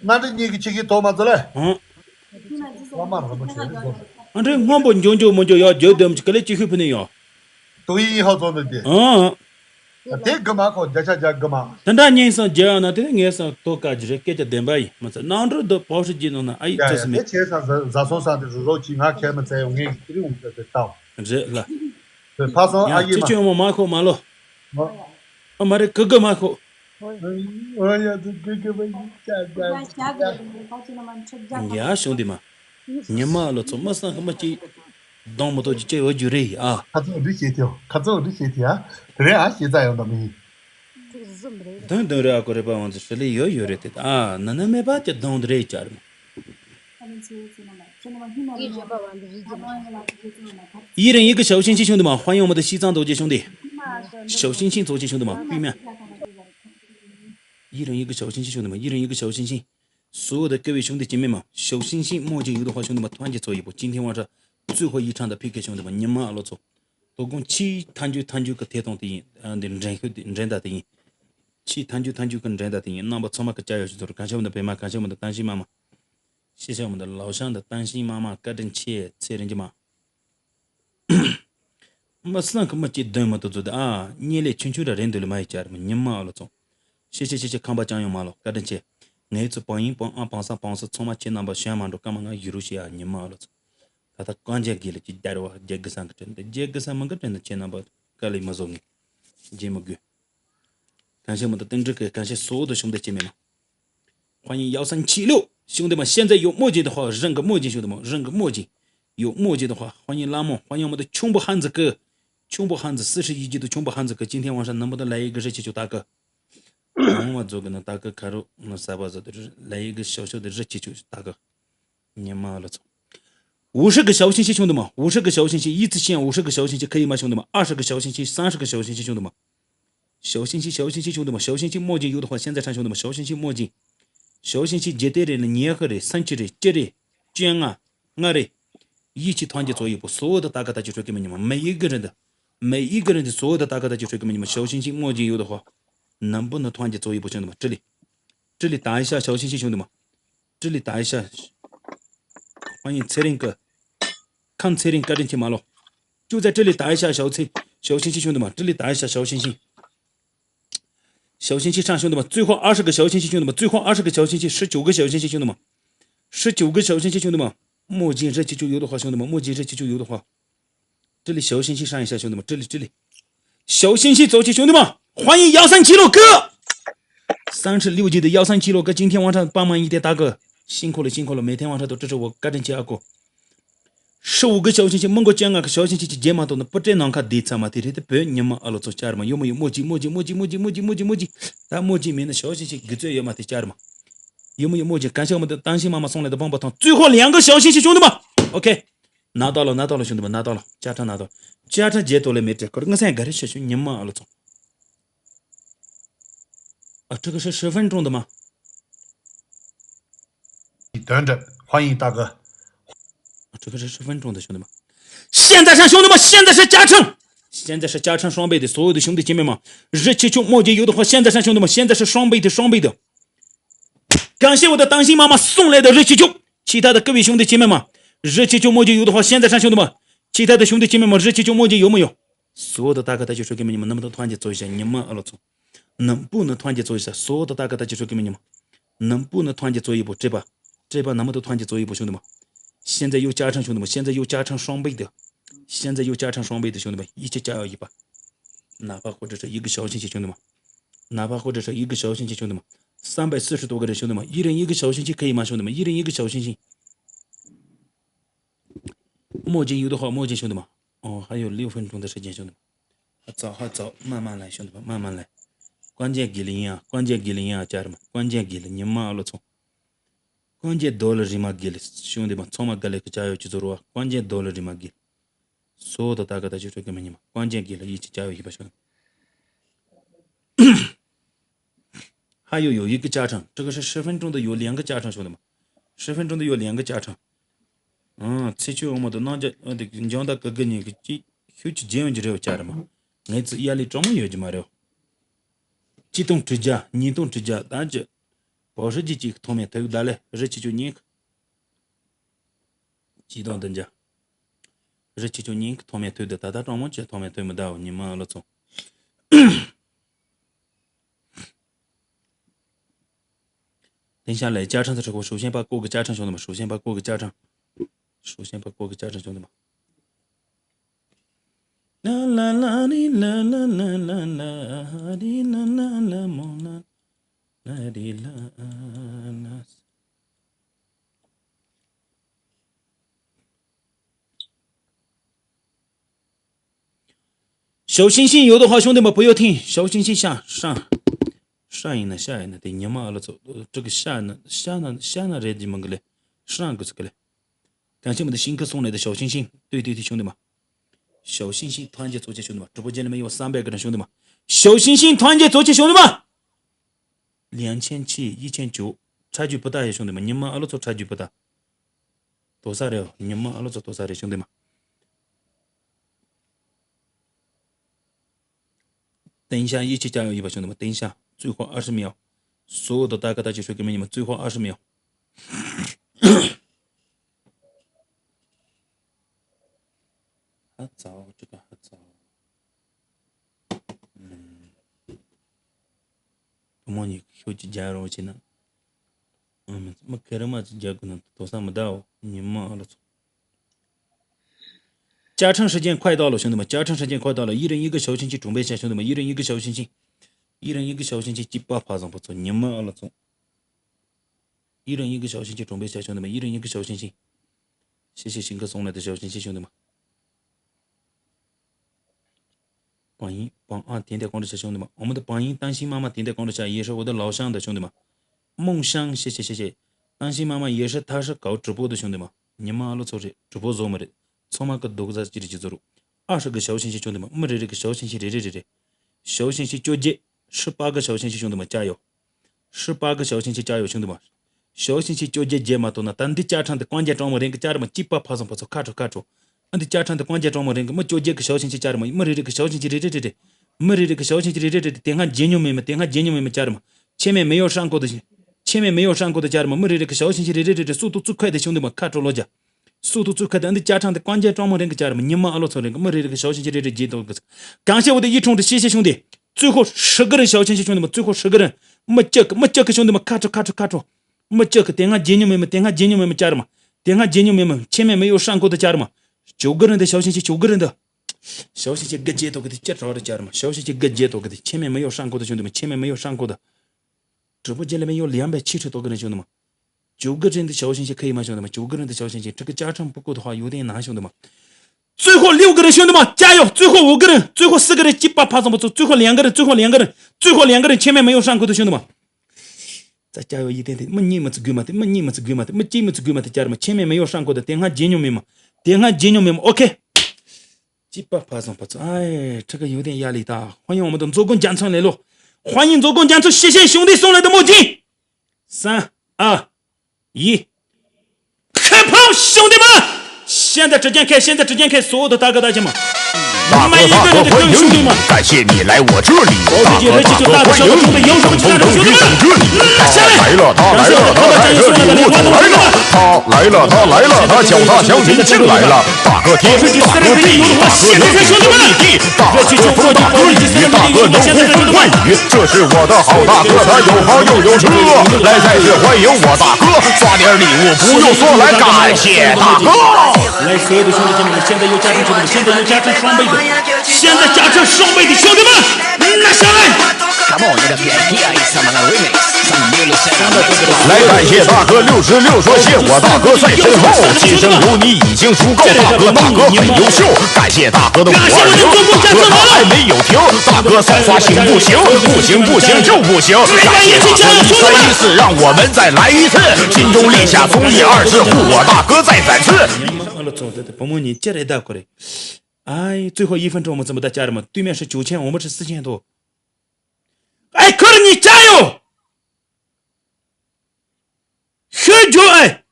ང་འདི་གཉིས་ཀྱི་ཆེ་གི་དོ་མ་ཚོ་ལེ། ཨང་། ཨ་འདྲའི་སྔོན་པོ་འཇོ་འཇོ་མོ་འཇོ་ཡག་འཇོ་དོམ་ཅིག་ག་ལེ་ཅི་ཤུ་ཕུ་ནི་ཡོ། དོ་ཡི་ཧ་ཚོ་འདི་དེ། ཨང་། དེ་གི་མ་ཁོ་བརྒྱ་ཆ་བརྒྱ་གི་མ། དེ་འདྲ་ཉིན་སང་རྒྱལ་ཡང་ན་དེ་ངས་སང་དོ་ཀ་ཅི་རེད་སྐད་ཆ་བདེན་པ་ཡིན་མ་ཚད་ནང་འགྲོ་དོ་པོ་ཧྲི་ཅི་ནང་ན་ཨ་ཡི་ཡ་ཚོ་ཡ་སི་མེད། དེ་ཆེ་ས་ཟ་ཟ་སོང་ས་དེ་རུ་རོ་ཅི་ང་ཁེ་མ་ཚད་ཡོང་ངས་ཀྱི་རི་འོང་ཚད་དེ་ལྟ། རེད་ལ། ཕ་སོང་ཡང་ཨ་ཡི་ཅི་མ། ཅོ་མོ་མ་ཁོ་མ་ལོ། ཨ་མ་རེད་གི་གི་མ་ཁོ། ཨོ་ཡ་དུ་གི་གི་མ་ཡི་ཅ་ཅ། ཡ་ཤོང་དེ་མ། ཉི་མ་ལོ་ཚོ་མ་སང་གི་མ་ཅི། གདོང་མོ་ཏོ་ཅི་ཅེ་འོ་རྒྱུ་རེད་ཨ། ཁ་ཚོ་འདི་བྱེད་ཐེའོ་ཁ་ཚོ་འདི་བྱེད་ཐེ་ཨ། རེད་ཨ་ཤེས་ཚ་ཡོང་དང་མི་ཡིན། དོན་དོན་རེད་ཨ་ཁོ་རེད་པ་ཝང་ཚོ་ཧྲི་ལི་ཡོད་ཡོད་རེད་དེ་ཨ་ན་ན་མེད་པ་ཅི་གདོང་དུ་རེད་ཅར། ཡི་རང་ཡི་གི་ཞའོ་ཤིན་ཤིན་ཤོང་དུ་མ་ཧོན་ཡོང་མ་དུ་ཤི་ཙང་དོ་ཅེ་ཤོང་དེ། ཞའོ་ཤིན་ཤིན་ཙོ་ཅེ་ཤོང་དུ་མ་པི་མ། ཡི་རང་ཡི་གི་ཞའོ་ཤིན་ཤིན་ཤོང་དུ་མ་ཡི་རང་ཡི་གི་ཞའོ་ཤིན་ཤིན། 所有的各位兄弟姐妹们，小星星梦见有的话，兄弟们团结做一步。今天晚上最后一场的 P K，兄弟们，你们啊，老粗，都共七探究探究个铁桶的，呃，的人口的人大的人，七探究探究个人大的人，那么从那个加油去做，感谢我们的北马，感谢我们的担心妈妈，谢谢我们的老乡的担心妈妈，干正切切人家嘛。 མི་སང་གི་མི་གཅིག་འདོན་མ་ཐུབ་ཚོད་དེ་ཨ་གཉིད་ལས་ཆུང་ཆུང་ར་རེད་འདུག་ལ་མ་ཡི་ཅར་མི་ཉི་མ་ཨ་ལོ་ཚོང་། ཤེ་ཤེ་ཤེ་ཤེ་ཁང་པ་ཅང་ཡོང་མ་ལོ་བཀའ་དྲིན་ཆེ། ངའི་ཚོ་བང་ཡིན་བང་ཨ་བང་ས་བང་ས་ཚང་མ་ཁྱེད་རྣམ་པ་གཞན་མ་འགྲོ་ཀ་མ་ང་ཡུ་རུ་ཤི་ཨ་ཉི་མ་ཨ་ལོ་ཚོང་། ད་ལྟ་གང་རྒྱ་དགེ་ལ་ཅི་རྒྱ་རེ་བ་རྒྱ་དགེ་སང་གི་དྲན་དེ་རྒྱ་དགེ་སང་མི་གི་དྲན་དེ་ཁྱེད་རྣམ་པ་དཀའ་ལས་མི་བཟོ་ངེས། རྗེས་མི་དགོས། 感谢我们的丁志哥，感谢所有的兄弟姐妹们。欢迎幺三七六，兄弟们，现在有墨镜的话，认个墨镜，兄弟们，认个墨镜，有墨镜的话，欢迎拉莫，欢迎我们的穷不汉子哥，穷不汉子四十一级的穷不汉子哥，今天晚上能不能来一个热气球大哥？我做个那大哥卡路，那啥吧，这都是来一个小小的热气球大哥。 你妈了操！五十个小星星，兄弟们，五十个小星星，一次性五十个小星星可以吗，兄弟们？二十个小星星，三十个小星星，兄弟们。小星星，小星星，兄弟们，小星星墨镜有的话，现在上，兄弟们，小星星墨镜，小星星绝对的，你也喝的，三七的，这的，捐啊，我的，一起团结做一步，所有的大哥大姐说给你们，每一个人的，每一个人的所有的大哥大姐说给你们，小星星墨镜有的话，能不能团结做一步，兄弟们？这里，这里打一下小星星，兄弟们。 这里打一下，欢迎蔡林哥，看蔡林哥人气马路，就在这里打一下小蔡，小星星兄弟们，这里打一下小星星，小星星上兄弟们，最后二十个小星星兄弟们，最后二十个小星星，十九个小星星兄弟们，十九个小星星兄弟们，墨镜热气球有的话兄弟们，墨镜热气球有的话。 这里小星星上一下，兄弟们，这里这里，小星星走起，兄弟们，欢迎幺三七六哥，三十六级的幺三七六哥，今天晚上帮忙一点，大哥辛苦了辛苦了，每天晚上都支持我，干正气阿哥。十五个小星星，蒙古江啊个小星星去解码都能不在南卡地产嘛，地里的白你们阿拉做家人们，有没有墨迹墨迹墨迹墨迹墨迹墨迹墨迹？咱墨迹没那小星星给最远嘛的家人们，有没有墨迹？感谢我们的当心妈妈送来的棒棒糖，最后两个小星星，兄弟们，OK。 拿到了，拿到了，兄弟们，拿到了，加成拿到了，加成截图了没？这可是我现在给他学学，你妈了操！啊，这个是十分钟的吗？你等着，欢迎大哥。啊，这个是十分钟的，兄弟们，现在上，兄弟们，现在是加成，现在是加成双倍的，所有的兄弟姐妹们，热气球墨迹有的话，现在上，兄弟们，现在是双倍的，双倍的。 感谢我的当心妈妈送来的热气球，其他的各位兄弟姐妹们， རི་ཆེ་ཆུང་མོ་ཅན་ཡོད་དོ་ཧ་ཤན་ཛ་ཧྲན་བྱུང་དུ་མ། ཆི་ཐ་དུ་བྱུང་དུ་ཅི་མེ་མ་རི་ཆེ་ཆུང་མོ་ཅན་ཡོད་མོ་ཡོད། སོ་ད་ད་ག་ད་ཅི་ཧྲོ་གི་མི་ཉི་མ་ནམ་དུ་ཐང་ཅི་ཙོ་ཤ་ཉི་མ་ཨ་ལོ་ཚོ། ནམ་པུ་ནི་ཐང་ཅི་ཙོ་ཤ་སོ་ད་ད་ག་ད་ཅི་ཧྲོ་གི་མི་ཉི་མ། ནམ་པུ་ནི་ཐང་ཅི་ཙོ་ཡི་པོ་ཏྲེ་པ། ཏྲེ་པ་ནམ་དུ་ཐང་ཅི་ཙོ་ཡི་པོ་བྱུང་དུ་མ། ཤན་ཛ་ཡོད་ཅ་ཧྲན་བྱུང་དུ་མ། ཤན་ཛ་ཡོད་ཅ་ཧྲན་ཧྲོང་པེ་དུ། ཤན་ཛ་ཡོད་ཅ་ཧྲན་ཧྲོང་པེ་དུ་བྱུང་དུ་མ་ཡི་ཅི་ཅ་ཡི་པ། ན་པ་ཁོ་ཏྲ་ཧྲ་ཡི་གི་ཞའོ་ཤིན་ཅི་བྱུང་དུ་མ། ན་པ་ཁོ་ཏྲ་ཧྲ་ཡི་གི་ཞའོ་ཤིན་ཅི་བྱུང་དུ་མ། བསམ་པའི་སི་ཧྲི་ཏོ་ག་རེ་བྱུང་དུ་མ། ཡི་རིང་ཡི་གི་ཞའོ་ཤིན་ཅི་ཁ་ཡི་མ་བྱུང་དུ་མ། ཡི་རིང་ཡི་གི་ཞའོ་ཤིན་ཅི། མོ་ཅན་ཡུ་དུ་ཧོ་མོ་ཅན་བྱུང་དུ་མ། ཨོ་ཧ་ཡོ་ལིའུ་ཧྥན་ཀྲུང་དུ་ཧྲ་ཅན་བྱུང་དུ་མ། ཧ་ཙོ་ཧ་ཙོ་མ་མ་ལ་བྱུང་དུ་མ་མ་མ་ལ། ཀོན་ཅན་གི་ལི་ཡང་ཀོན་ཅན་གི་ལི་ཡང་ཅར་མ་ཀོན་ཅན་གི་ལི་ཉི་མ་ཨ་ལོ་ཚོ། ཀོན་ཅན་རྡོ་ལ་རི་མ་གི་ལི་བྱུང་དུ་མ་ཚོ་མ་ག་ལེ་ཀི་ཅ་ཡོ་ཅི་ཙོ་རུ་བ་ཀོན་ཅན་རྡོ་ལ་རི་མ་གི་ལི། སོ་ད་ད་ག་ད་ཅི་ཧྲོ་གི་མི་ཉི་མ་ཀོན་ཅན་གི་ལི་ཡི་ཅི་ཅ་ཡོ་ཡི་པ་བྱུང་དུ་མ། ཧ་ཡོ་ཡོ་ཡི་གི་ཅ་ཁྲང་ཀྲི་གི་ཧྲི་ཧྲི་ཧྥན་ཀྲུང་དུ་ཡོ་ལིང་གི་ཅ་ཁྲང་བྱུང་དུ་མ། ཧྲི་ཧྥན་ཀྲུང་དུ་ཡོ་ལིང་གི་ཅ་ཁྲང་། ཨང་ཚེ་ཆུ་འོ་མ་དུ་སྣང་རྒྱ་འོ་དེ་འཇང་ད་གི་གི་ཉིན་གི་ཅི་ཤུ་ཅི་རྗེ་ཡོང་གི་རེ་བ་ཅ་རེ་མ། ངས་ཚི་ཡ་ལི་གྲོང་མོ་ཡོད་ཀྱི་མ་རེད། ཅི་སྟོང་དྲུག་བརྒྱ་ཉིས་སྟོང་དྲུག་བརྒྱ་ད་ཅི། བོ་ཧྲི་ཅི་ཅིག་ཐོག་མེད་ཐོས་ད་ལེ་རི་ཆི་ཆུ་ཉིན་གི། ཅི་སྟོང་བདུན་བརྒྱ། རི་ཆི་ཆུ་ཉིན་གི་ཐོག་མེད་ཐོས་ད་ད་ད་གྲོང་མོ་ཅི་ཐོག་མེད་ཐོས་མི་ད་འོ་ཉི་མ་ཨ་ལོ་ཚོ། ཏེང་ཞང་ལའི་ཅ་ཁྲང་ཚ་ཁྲ་ཁོ་ཧྲུའུ་ཤན་པ་ཀོ་གི་ཅ་ཁྲང་བྱུང་དུ་མ་ཧྲུའུ་ཤན་པ་ཀོ་གི་ཅ་ཁྲང་། ཧྲུའུ་ཤན་པ་ཀོ་གི་ཅ་ཁྲང་བྱུང་དུ་མ། ལ་ལ་ལ་རི་ལ་ལ་ལ་ལ་ལ་རི་ལ་ལ་ལ་མོ་ལ་ལ་རི་ལ་ལ། 小星星有的话，兄弟们不要听，小星星下上上一呢下一呢，对你妈了走，这个下呢下呢下呢人家们个嘞，上个这个嘞，感谢我们的新客送来的小星星，对对对，兄弟们，小星星团结做起，兄弟们，直播间里面有三百个人，兄弟们，小星星团结做起，兄弟们，两千七一千九，差距不大呀，兄弟们，你们阿拉做差距不大。 多少人？你们阿拉做多少人，兄弟们？等一下，一起加油一把，兄弟们！等一下，最后二十秒，所有的大哥大姐、帅哥美女们，最后二十秒。还早，这个还早。嗯。 བུ་མོ་གཉིས་ཤོག་ཅིག་རྒྱག་རོགས་བྱས་ན། ཨ་མ་མི་ཁེ་རི་མ་ཅིག་རྒྱག་དགོས་ན་དོ་ས་མི་ད་འོ་ཉི་མ་ཨ་ལོ་ཚོ། 加长时间快到了，兄弟们，加长时间快到了，一人一个小星星，兄弟们，一人一个小星星，准备一下，兄弟们，一人一个小星星，一人一个小星星，鸡巴爬上不错，你们啊，老总，一人一个小星星，准备一下，兄弟们，一人一个小星星，谢谢新哥送来的小星星，兄弟们。 榜一，榜二点点关注一下，兄弟们。我们的榜一担心妈妈点点关注一下，也是我的老乡的兄弟们。梦香，谢谢谢谢。担心妈妈也是，他是搞直播的兄弟们。你们阿拉做这直播做么的，从嘛个多个在这里去做路。二十个小星星兄弟们，没人这个小星星，这这这这，小星星九姐，十八个小星星兄弟们加油！ 十八个小星星加油，兄弟们！小星星九姐姐嘛都那，等的加长的关键装我连个加什么鸡巴爬上不错，卡住卡住。俺的加长的关键装我连个没九姐个小星星加什么，没这个小星星这这这这，没这个小星星这这这这，点看金牛妹妹，点看金牛妹妹加什么，前面没有上过的，前面没有上过的加什么，没这个小星星这这这这，速度最快的兄弟们，卡住落脚。 速度最快的，俺的加长的关键装我连个加什么，你们阿罗错连个，没这个小星星这这激动个。感谢我的一冲的，谢谢兄弟。最后十个人小星星兄弟们，最后十个人，没这个没这个兄弟们，卡住卡住卡住，没这个点俺金牛妹妹，点俺金牛妹妹加什么，点俺金牛妹妹，前面没有上过的加什么，九个人的小星星，九个人的小星星个接头给他接着的加什么，小星星个接头给他，前面没有上过的兄弟们，前面没有上过的。直播间里面有两百七十多个人兄弟们。 九个人的小星星可以吗，兄弟们？九个人的小星星，这个加成不够的话，有点难，兄弟们。最后六个人，兄弟们，加油！最后五个人，最后四个人，鸡巴爬上不走，最后两个人，最后两个人，最后两个人，前面没有上钩的，兄弟们，再加油一点点，没你们这个嘛的，没你们这个嘛的，没你们这个嘛的，家人们，前面没有上钩的，点看金牛妹嘛，点看金牛妹嘛，OK。鸡巴爬上不走，哎，这个有点压力大。欢迎我们的左公江村来了，欢迎左公江村，谢谢兄弟送来的墨镜。三二 一，开炮，兄弟们！现在直接开，现在直接开，所有的大哥大姐们，大哥，大哥，欢迎你，感谢你来我这里。大哥，大哥，欢迎你，等风等雨等着你。他来了，他来了，他带着礼物走来了。他来了，他来了，他脚踏祥云进来了。大哥天，大哥地，大哥能呼风唤雨，大哥能呼风唤雨，这是我的好大哥，他有房又有车，来再次欢迎我大哥，刷点礼物不用说，来感谢大哥。来，所有的兄弟姐妹们，现在又加成兄弟们，现在又加成双倍的，现在加成双倍的，兄弟们，拿下来！来感谢大哥六十六，说谢我大哥在身后，今生有你已经足够，大哥大哥很优秀，感谢大哥的五二零，大哥他还没有停，大哥再发行不行，不行不行就不行，感谢大哥一三一四，让我们再来一次，心中立下忠义二字，护我大哥再三次。 ཨ་ལ་ཚོ་དེ་དེ་བུ་མོ་གཉིས་ཅི་རེད་ད་ཁོ་རེད། ཨའི་最后一分钟 མ་ཚོ་མ་ད་ཅར་མ་对面是九千，我们是四千多。哎，可是你加油！ ཤོད་རྒྱུ་ཨེ།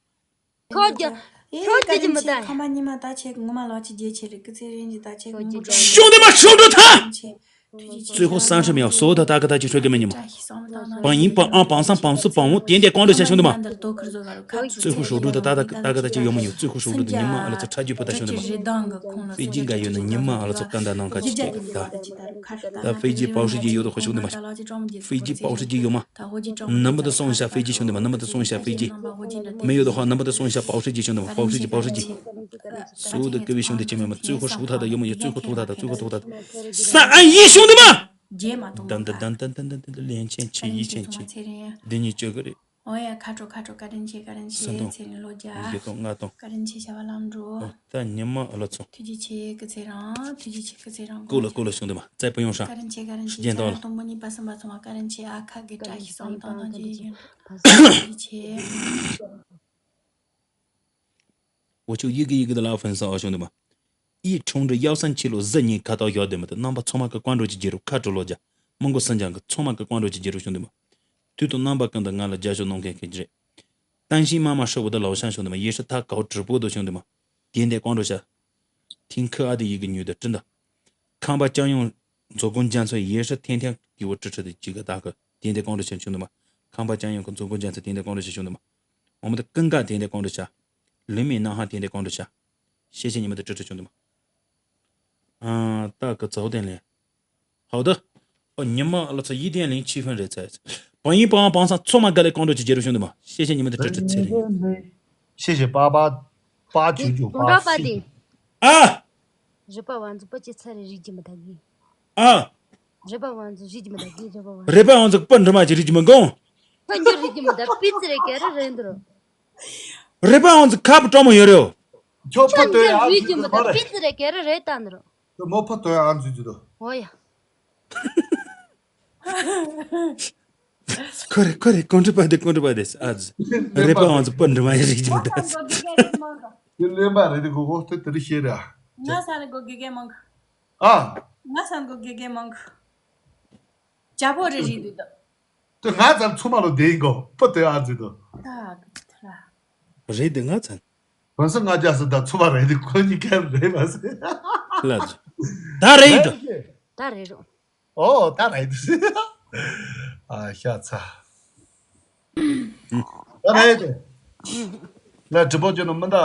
ཁོ་རྒྱ་ཁྱོད་ཀྱི་ཀྱི་མི་ལྟ། ཁ་མ་ཉི་མ་ད་ཆེ་གི་ངོ་མ་ལོ་ཆེ་རྒྱལ་ཆེ་རེད་ཀི་ཚེ་རིང་གི་ད་ཆེ་གི་ངོ་མ་ཤོད་འདི་མ་ཤོད་འགྲོ་ཐལ། 最后三十秒，所有的大哥大姐说给你们。榜一榜二榜三榜四榜五点点关注一下兄弟们。最后守住的大大大哥大姐有没有？最后守住的你们啊，那这差距不大兄弟们。飞机应该有呢，你们啊，那这干的能看见的。那飞机保时捷有的话兄弟们，飞机保时捷有吗？ 能不能送一下飞机，兄弟们？能不能送一下飞机？没有的话，能不能送一下保时捷，兄弟们？保时捷，保时捷。所有的各位兄弟姐妹们，最后守他的有没有？最后投他的，最后投他的。三二一，兄弟们！噔噔噔噔噔噔噔，两千七，一千七，འདི་གཉིས་བཅོ་གི་རེད། ཨོ་ཡ། ཁ་དྲོ་ཁ་དྲོ། བཀའ་དྲིན་ཆེ། བཀའ་དྲིན་ཆེ། ཚེ་རིང་ལོ་བརྒྱ། བཞི་སྟོང་ལྔ་སྟོང་། བཀའ་དྲིན་ཆེ། བྱ་བ་ལམ་འགྲོ། ཨོ་ད་ཉི་མ་ཨ་ལ་ཚོ། ཐུགས་རྗེ་ཆེ་སྐུ་ཚེ་རིང་། ཐུགས་རྗེ་ཆེ་སྐུ་ཚེ་རིང་། ཀུ་ལ་ཀུ་ལ་ཞུང་དེ་མ་རྩེ་པོ་ཡོང་ཧྲ། བཀའ་དྲིན་ཆེ། བཀའ་དྲིན་ཆེ། རྒྱན་ཚེ་དང་རིང་སྟོང་པོ་གཉིས་པ་གསུམ་པ་ཚང་མ་བཀའ་དྲིན་ཆེ། ཨ་ཁ་གི་བཀྲ་ཤིས་སམ་དང་དང་ཅི་ཡིན། ཐུགས་རྗེ་ཆེ། འོ་ཆུ་ཡི་གེ་ཡི་གེ་དེ་ལ་ཕན་སོང་ཨ་ཞུང་དེ་མ། ཡི་ཁྲུང་ཀྲི་ཡའོ་སན་ཆི་ལོ་ཟི་གཉིས་ཁ་ཐོག་ཡོད་དེ་མ་དེ་རྣམ་པ་ཚང་མ་གི་བཀའ་འགྲོ་གི་རྒྱལ་རབས་ཁ་དྲོ་ལོ་རྒྱ། མོན་གོ་སན་ཅང་གི་ཚང་མ་གི་བཀའ་འགྲོ་གི་རྒྱལ་རབས་ཞུང་དེ་མ། དུས་དང་རྣམ་པ་ཀུན་ཏུ་ང་ལ་རྒྱབ་སྐྱོར་གནང་མཁན་གྱི་རེད། 担心妈妈舍不得老乡兄弟们，也是他搞直播的兄弟们，点点关注下，天天关注下。看吧，江勇做工建设也是天天给我支持的几个大哥，点点关注下，兄弟们。看吧，江勇跟做工建设点点关注下，兄弟们。我们的更加点点关注下，林美男孩点点关注下，谢谢你们的支持，兄弟们。啊，大哥早点来。 好的。哦，你们了这一点零七分热菜。榜一榜二榜三，错嘛，该来光着去接受兄弟们，谢谢你们的支持，谢谢。谢谢八八八九九八。啊。རི་པ་བ་འཛུགས་པ་ཅི་ཚ་རེ་རིག་གི་མི་ད་གི། ཨ། རི་པ་བ་འཛུགས་རིག་གི་མི་ད་གི། རི་པ་བ། རི་པ་བ་འཛུགས་པ་འདྲི་མ་ཅི་རིག་གི་མི་གོང་། ཁ་འགྱུར་རིག་གི་མི་ད་པི་ཙི་རེ་ཀེ་རེ་རེད་འདུག་རི་པ་བ་འཛུགས་ཁ་བུ་སྤྲང་མོ་ཡོད་རེད། ཁྱོད་ཕ་ཁ་ཏོའི་ཨ་འགྱུར་རིག་གི་མི་ད་པི་ཙི་རེ་ཀེ་རེ་རེད་ད་འདུག་མོ་ཕ་ཏོའི་ཨ་འཛུགས་རྒྱུ་དོ། འོ་ཡ། ཁོ་རེ་ཁོ་རེ་ཀོང་ཀྲི་པ་དེ་ཀོང་ཀྲི་པ་དེ་ཨ་ཙི། རེ་པ་ཨང་ཙི་པ་འདྲི་མ་ཡི་རིག་ཅི་མི་ད་ཙི། དེ་ལེན་པ་རེད་དེ་གོ་གོ་དེ་དེ་རི་ཤེས་ར། ང་ས་རེ་གོ་དགེ་རྒན་མང་གི། ཨ། ང་ས་གོ་དགེ་རྒན་མང་གི། ཇ་པོ་རེ་རིག་འདུག་ད། དེ་ང་ཙམ་ཚུ་མ་ལོ་དེ་ཡིན་གོ་པ་དེ་ཨ་ཙི་དོ། ད་གི་ཐ་ར། རེད་དེ་ང་ཚ། གོང་ས་ལྔ་བརྒྱ་སུ་ད་ཚུ་མ་རེད་དེ་ཁོ་གཉིས་ཀ་རེད་མ་ཟེར། ལ་ཙི། ད་རེད་དོ། ད་རེད་རོ། ཨོ་ད་རེད་དེ། ཨ་ཤ་ཚ། ད་རེད་དེ། ལ་ཀྲི་པོ་ཅོ་ནོ་མི་འདའ།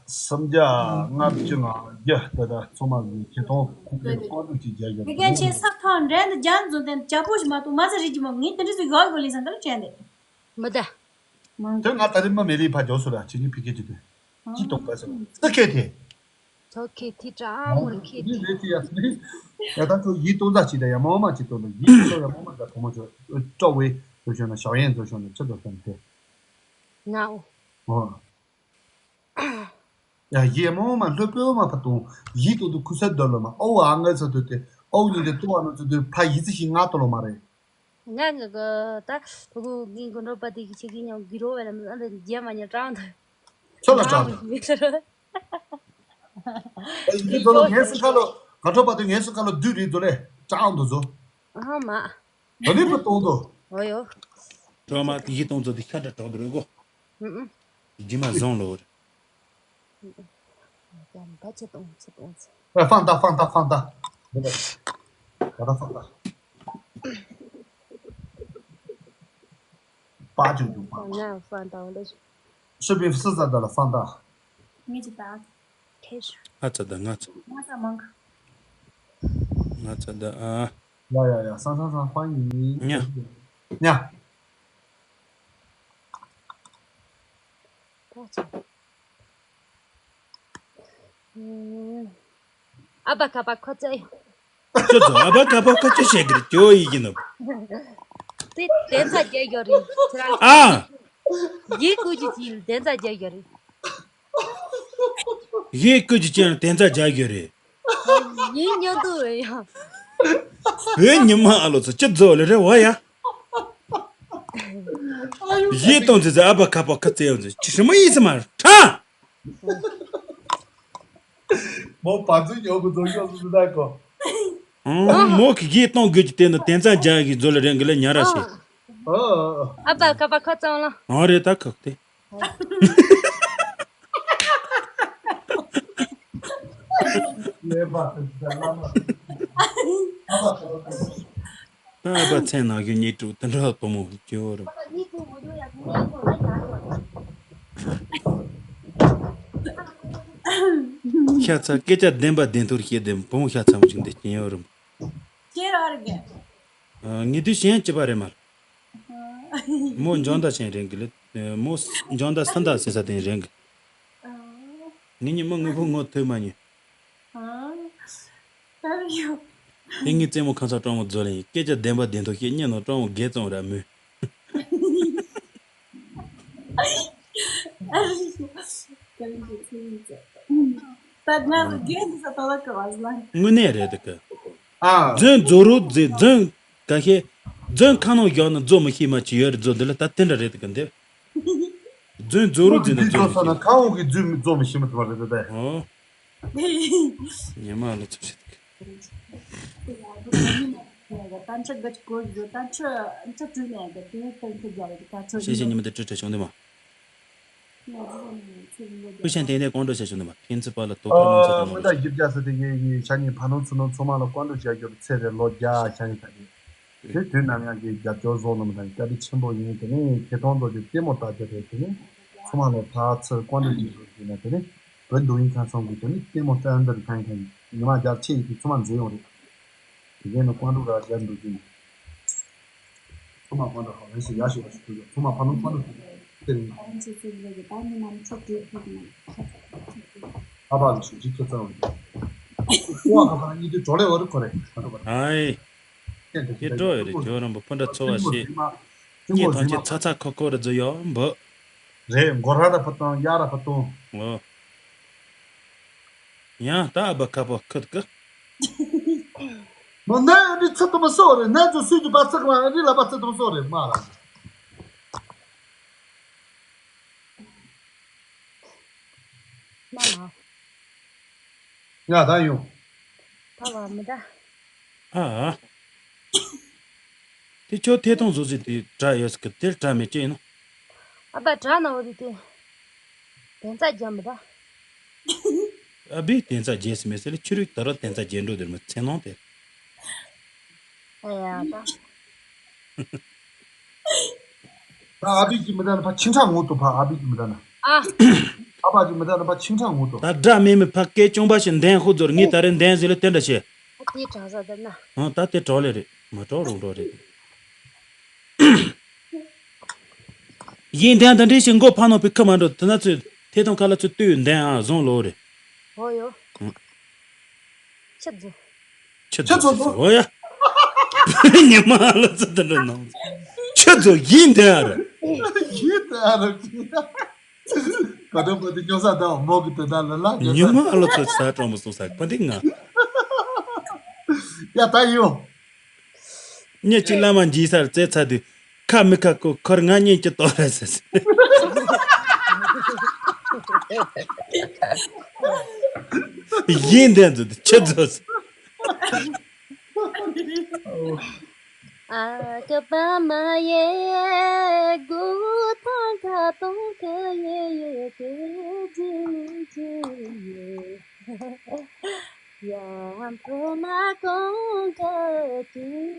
སུམ་བརྒྱ་ལྔ་བཅུ་ང་བརྒྱ་ད་ད་ཚང་མ་གི་ཁྱེད་ཐོང་ཁོང་གི་བཀོད་སྒྲིག་ཅིག་རྒྱག་རྒྱུ། དེ་གན་ཆེ་ས་ཐང་འདྲེན་དུ་རྒྱ་འཛུན་དེ་ཇ་པོ་ཞིག་མ་གཏོགས་མ་ཟ་རིག་གི་མ། ངས་དེ་འདྲ་ཟིག་ཡོད་གོ་ལི་ས་འདི་ལ་དྲན་དེ། མི་འདའ། དེ་ང་ད་རེས་མི་མེད་ལི་ཕ་རྒྱོ་སུ་ར་ཁྱེད་གཉིས་ཕི་ཁེ་ཅི་དེ། ཅི་གཏོང་པ་སོ་སུ་ཁེ་དེ། ཐོ་ཁེ་ཐི་ཏྲ་མོར་ཁེ་ཡིན་ཐི། རེད་ཅི་ཡ་སི་ནི། ཡ་ད་ཁྱོད་ཡིད་གཏོང་ས་ཅི་ད་ཡ་མོ་མ་ཅི་གཏོང་ད་ཡིད་གཏོང་ཡ་མོ་མ་ད་ཐོ་མོ་ཆོ་ཀྲོ་ཝེ་ཚོ་ཤོ་ན་ཞའོ་ཡན་ཚོ་ཤོ་ན་ཅི་ད་སོང་དེ། ང་འོ། ཨོ། ཡ་ཡེ་མོ་མ་ལྷོད་པོ་མ་ཕ་ཏོང་ཡིད་གཏོང་དུ་ཁུ་ས་དོ་ལོ་མ་ཨོ་ཨ་ངའི་ས་དོ་དེ་ཨོ་ཡིན་དེ་ཏོ་ཨ་ནོ་ཚོ་དེ་ཕ་ཡིད་ཚི་ཞིག་ང་ཏོ་ལོ་མ་རེད། ང་ང་ག་ད་ཕ་གུ་གིན་གོ་འགྲོ་པ་དེ་གི་ཆེ་གི་ཉོ་གི་རོ་བ་ལ་མི་ཨ་འདི་རྒྱ་མ་ཉ་ཀྲང་ད། ཚོ་ལ་ཀྲང་ད། ཡིན་ཚོ་ལ་ངས་སི་ཁ་ལོ་ག་འགྲོ་པ་དེ་ངས་སི་ཁ་ལོ་བདུད་རིག་ཚོ་ལེ་ཀྲང་དུ་ཚོ། ཨ་མ། ད་ནི་ཕུ་གཏོང་དོ། འོ་ཡོ། གྲོ་མ་དེ་ཡི་གཏོང་ཚོ་དེ་ཤ་འདྲ་གྲོགས་དུ་རེད་གོ། ཨུ་ཨུ། རྗེས་མ་བཟང་ལོ། ཡང་ད་ཆེ་གཏོང་ཆེ་གཏོང་ཆེ། 哎，放大，放大，放大。那个，把它放大。八九九八。放大，放大，我的视频是在这了，放大。你知道。开始。ང་ཚ་ད་ང་ཚ། ང་ཚ་མང་ག་ང་ཚ་ད་ཨ། 呀呀呀，上上上，欢迎。呀。呀。ཨ་བ་ཁ་པ་ཁོ་ཚོས། ཁྱོད་ཚོ་ཨ་བ་ཁ་པ་ཁོ་ཚོས་བཤད་གི་རེད། ཁྱོད་ཡིན་གྱི་ནོ། དེ་དན་ཚ་རྒྱག་ཡོད་རེད་ཁྱེད་རང་། ཨ། ཡིན་ཀུ་ཅི་ཅི་དན་ཚ་རྒྱག་ཡོད་རེད། ཡིན་ཀུ་ཅི་ཅི་དན་ཚ་རྒྱག་ཡོད་རེད། ཡིན་ཉོ་དུ་ཡ། བོད་ཉི་མ་ཨ་ལོ་ཚོ་ཅི་རྫོ་ལེ་རེད་བ་ཡ། ཡིན་གཏོང་ཚེ་ཚེ་ཨ་བ་ཁ་པ་ཁ་ཚེ་ཡོང་ཚེ་ཅི་ཧྲི་མོ་ཡིན་ཚེ་མ་ཁྲ། མོ་བ་ཚོ་ཡོག་གི་ཚོ་ཡོག་སུ་ད་གོ། ཨང་། མོ་གི་གིས་གཏོང་དགོས་ཀྱི་དེ་ནི་དན་ཚ་རྒྱག་གི་ཚོ་ལ་རེང་གི་ལ་ཉ་ར་ཤེས། ཨ་བ་ཁ་པ་ཁ་ཚང་ལ། ཨང་རེད་ད་ཁག་དེ། ལས་པ་དེ་ལ་མ། ཨ་བ་ཚན་ནང་གི་ཉེ་དྲུག་དེ་འདྲ་དོ་མོ་སྐྱེ་བོ་རུ། ཤ་ཚ་སྐད་ཆ་བདེན་པ་བདེན་ཐོར་བཤད་དེ་བུ་མོ་ཤ་ཚ་མོ་ཅིག་འདི་སྐྱེ་བོ་རུ། ཁྱེད་རང་རེད། ངེད་དུས་གཞན་གཅིག་པ་རེད་མ། མོ་འཇོན་ད་ཆེན་རེད་གི་ལེ། མོ་འཇོན་ད་སུན་ད་ཟེར་ས་དེ་རེད་གི། ངེད་གཉིས་མོ་དངོས་པོ་ངོ་ཐོས་མ་མྱོང་། ཨ། ད་ཡོ། དེ་ངའི་རྩེད་མོ་ཁ་མཚར་སྤྲང་མོ་རྫོ་ལེན་སྐད་ཆ་བདེན་པ་བདེན་ཐོག་བཤད་སྙན་ནོ་སྤྲང་མོ་དགེ་བཙོང་ར་མོས། ཨ་རི་ཤོ། ཀ་རི་ཤོ་ཚེ་རིང་ཚེ། ད་ང་ཚོ་རྒན་འདི་ས་ཏོ་ལ་ཀ་བ་ཟ་ལ། དངོས་གནས་རེད་དེ་ཀ། ཨ། རྫོན་རྫོ་རུ་རྫི་རྫོན་ག་ཤེ། རྫོན་ཁ་ནང་བཞག་ན་རྫོ་མི་ཤེས་མ་ཅི་ཡོད་རེད་རྫོ་འདི་ལ་ད་དེ་འདྲ་རེད་དེ་ཀ་འདི། རྫོན་རྫོ་རུ་རྫི་ན་རྫོ་མི་ཤེས། ཁ་འོག་གི་རྫོ་མི་རྫོ་མི་ཤེས་མ་ཐུབ་པ་རེད་དེ། ཨོ། ཉི་མ་ལོ་ཚོད་བྱེད་ཀྱི། ཤེས་བྱ་ཉི་མ་དེ་སྤྲོད་བྱ་བྱུང་དེ་མ། ཕུ་ཤན་དེ་ནས་ཀོང་ཀྲོ་བྱ་བྱུང་དེ་མ། ཕན་ཚུན་བར་ལ་དོ་ཁུར་མང་ཚོགས་དང་མ་ལོ། ཞིབ་རྒྱག་ས་དེ་ངས་ངས་ཤ་ཉེ་ཕ་ནོར་ཚུ་ནོར་ཚང་མ་ལ་བཀའ་འདྲི་བྱ་རྒྱུར་ཚེ་རེ་ལོ་བརྒྱ་ཤ་ཉེ་ད་ནི། དེ་དུས་ནམ་ཡང་གི་རྒྱབ་སྐྱོར་བཟོ་གནང་བ་དང་བཀའ་དྲིན་ཆེན་པོ་ཡིན། དེ་ནས་ཁེ་ཐོང་རྡོ་རྗེ་ལྟད་མོ་ལྟ་རྒྱུ་རེད། དེ་ནས་ཚང་མ་ལ་ཕར་ཚུར་བཀའ་འདྲི་ཞུ་རྒྱུ་ཡིན་ན། དེ་ནས་བོད་མདོ་དབུས་ཁམས་གསུམ་གྱི་དེ་ནས་ལྟད་མོ་སྟན་འདིར་ཁང་ཁང་ཉི་མ་རྒྱབ་ཆེ་ཡིན་དུས་ཚང་མ་མཛེས་ཡོང་རེད། དེ་གས་ནས་བཀའ་འདྲི་ར་རྒྱབ་འདུག་གིན། ཚང་མ་བཀའ་འདྲི་ཧ་ལས་ཤིག་ཡ་ཞིག་བ་ཞིག་ཐུག་ཡོད། ཚང་མ་ཕ་ནོར་བཀའ་འདྲི་ཞུ་དེ་རིང་། ཨ་ཕ་ལ་ཞུ་ཅིག་ཁྱེད་ཚང་བ་ཡིན། ཁོ་བ་ཁ་ཁ་གཉིས་དུས་གྲོ་ལེ་བ་རུ་ཁོ་རེད་ཁ་ཐོ་བ་རེད། ཧའི། ཁྱེད་འགྲོ་ཡོད་རེད། ཇོ་རིན་པོ་སྤུན་ཟླ་ཚོ་བ་ཞེས། སྐྱེས་ཐང་ཆེ་ཚ་ཚ་ཁོ་ཁོ་རེ་རྫུ་ཡོ་འབུ། རེད། མགོ་ར་ར་ཕ་བཏང་། གཡག་ར་ཕ་བཏང་། ཨོ། ཡང་ད་ཨ་བ་ཁ་པ་ཁུར་ཀི། མོ་ནས་འདི་ཚ་དུ་མ་སོ་རེད། ནས་ཚོ་སུས་ཀྱི་པ་ཚག་མ་རི་ལ་པ་ཚ་དུ་མ་སོ་རེད་མ་ལ། མ་མ། ང་ད་ཡོང་། ད་བ་མི་ད། ཨ། དེ་ཁྱོད་ཐད་གཏོང་བཟོ་ཟིན་དེ་དྲ་ཡོད་ཟེར་གི། དེར་དྲ་མེད་ཅེ་ཡིན་ནོ། ཨ་ཕ་དྲ་ན་འོ་དེ་དེ། དན་ཚ་རྒྱ་མི་ད། ཨ་བི་དན་ཚ་རྒྱས་སི་མེད་ཟེར་ལ་ཁྱོད་རིག་ད་ར་དན་ཚ་རྒྱས་འགྲོ་དེར་མི་ཚེ་ནང་དེར། ཨ་ཡ་ད། ད་ཨ་བི་གི་མི་ད་ན་ཕ་ཆིང་ཁྲ་ངོ་ཏོ་ཕ་ཨ་བི་གི་མི་ད་ན། ཨ། ཨ་ཕ་གི་མི་ད་ན་ཕ་ཆིང་ཁྲ་ངོ་ཏོ། ད་དགྲ་མེད་མི་ཕ་སྐད་ཅུང་པ་ཞིག་འདན་ཧུ་ཛོར་ངས་ད་རེ་འདན་ཟེར་ལ་དེ་འདྲ་བྱེད། ཨ་དེ་དྲག་ས་ད་ན། ཨང་ད་དེ་གྲོགས་ལེ་རེད། མ་གྲོགས་རུང་གྲོགས་རེད། ཡིན་འདན་ད་འདྲེ་ཞིག་མགོ་ཕ་ནོ་པའི་ཁ་མ་འགྲོ་དེ་ན་ཚོས་ཐད་གཏོང་ཁ་ལ་ཚོས་ལྟོས་འདན་ཨ་བཟུང་ལོ་རེད། ཧོ་ཡོ། ཨང་། ཆི་ཛོ། ཆི་ཛོ་ཟེར་ཨོ་ཡ། ཉི་མ་ལ་ཚོ་དེ་འདྲ་ནང་། ཆི་ཛོ་ཡིན་དེ་ཨ་ར། ཡིན་དེ་ཨ་ར། ད་དུང་པ་དེ་སྐྱོ་ས་དང་མོ་གི་དེ་དག་ལ་ལ་སྐྱོ་ས། ཉི་མ་ལ་ཚོ་ས་གྲོང་མོ་སོང་ས་པ་འདི་ང་། ཡ་ད་ཡོ། ཉེ་གཅིག་བླ་མ་འཇིགས་སར་བཙལ་ཚར་དུས། ཁ་མི་ཁ་ཁོ་ཁར་ང་གཉིས་ཀྱི་ལྟོ་ར་ཟེར། ཡིན་དེ་ཚོ་ཆི་ཚོ། ཨ་ཀ་པ་མ་ཡེ་གུ་ཐང་ཁ་ཏོང་ཁ་ཡེ་ཡེ་ཏེ་ཇི་ཇི་ཡེ། ཡང་བུ་མ་གང་ག་དུས་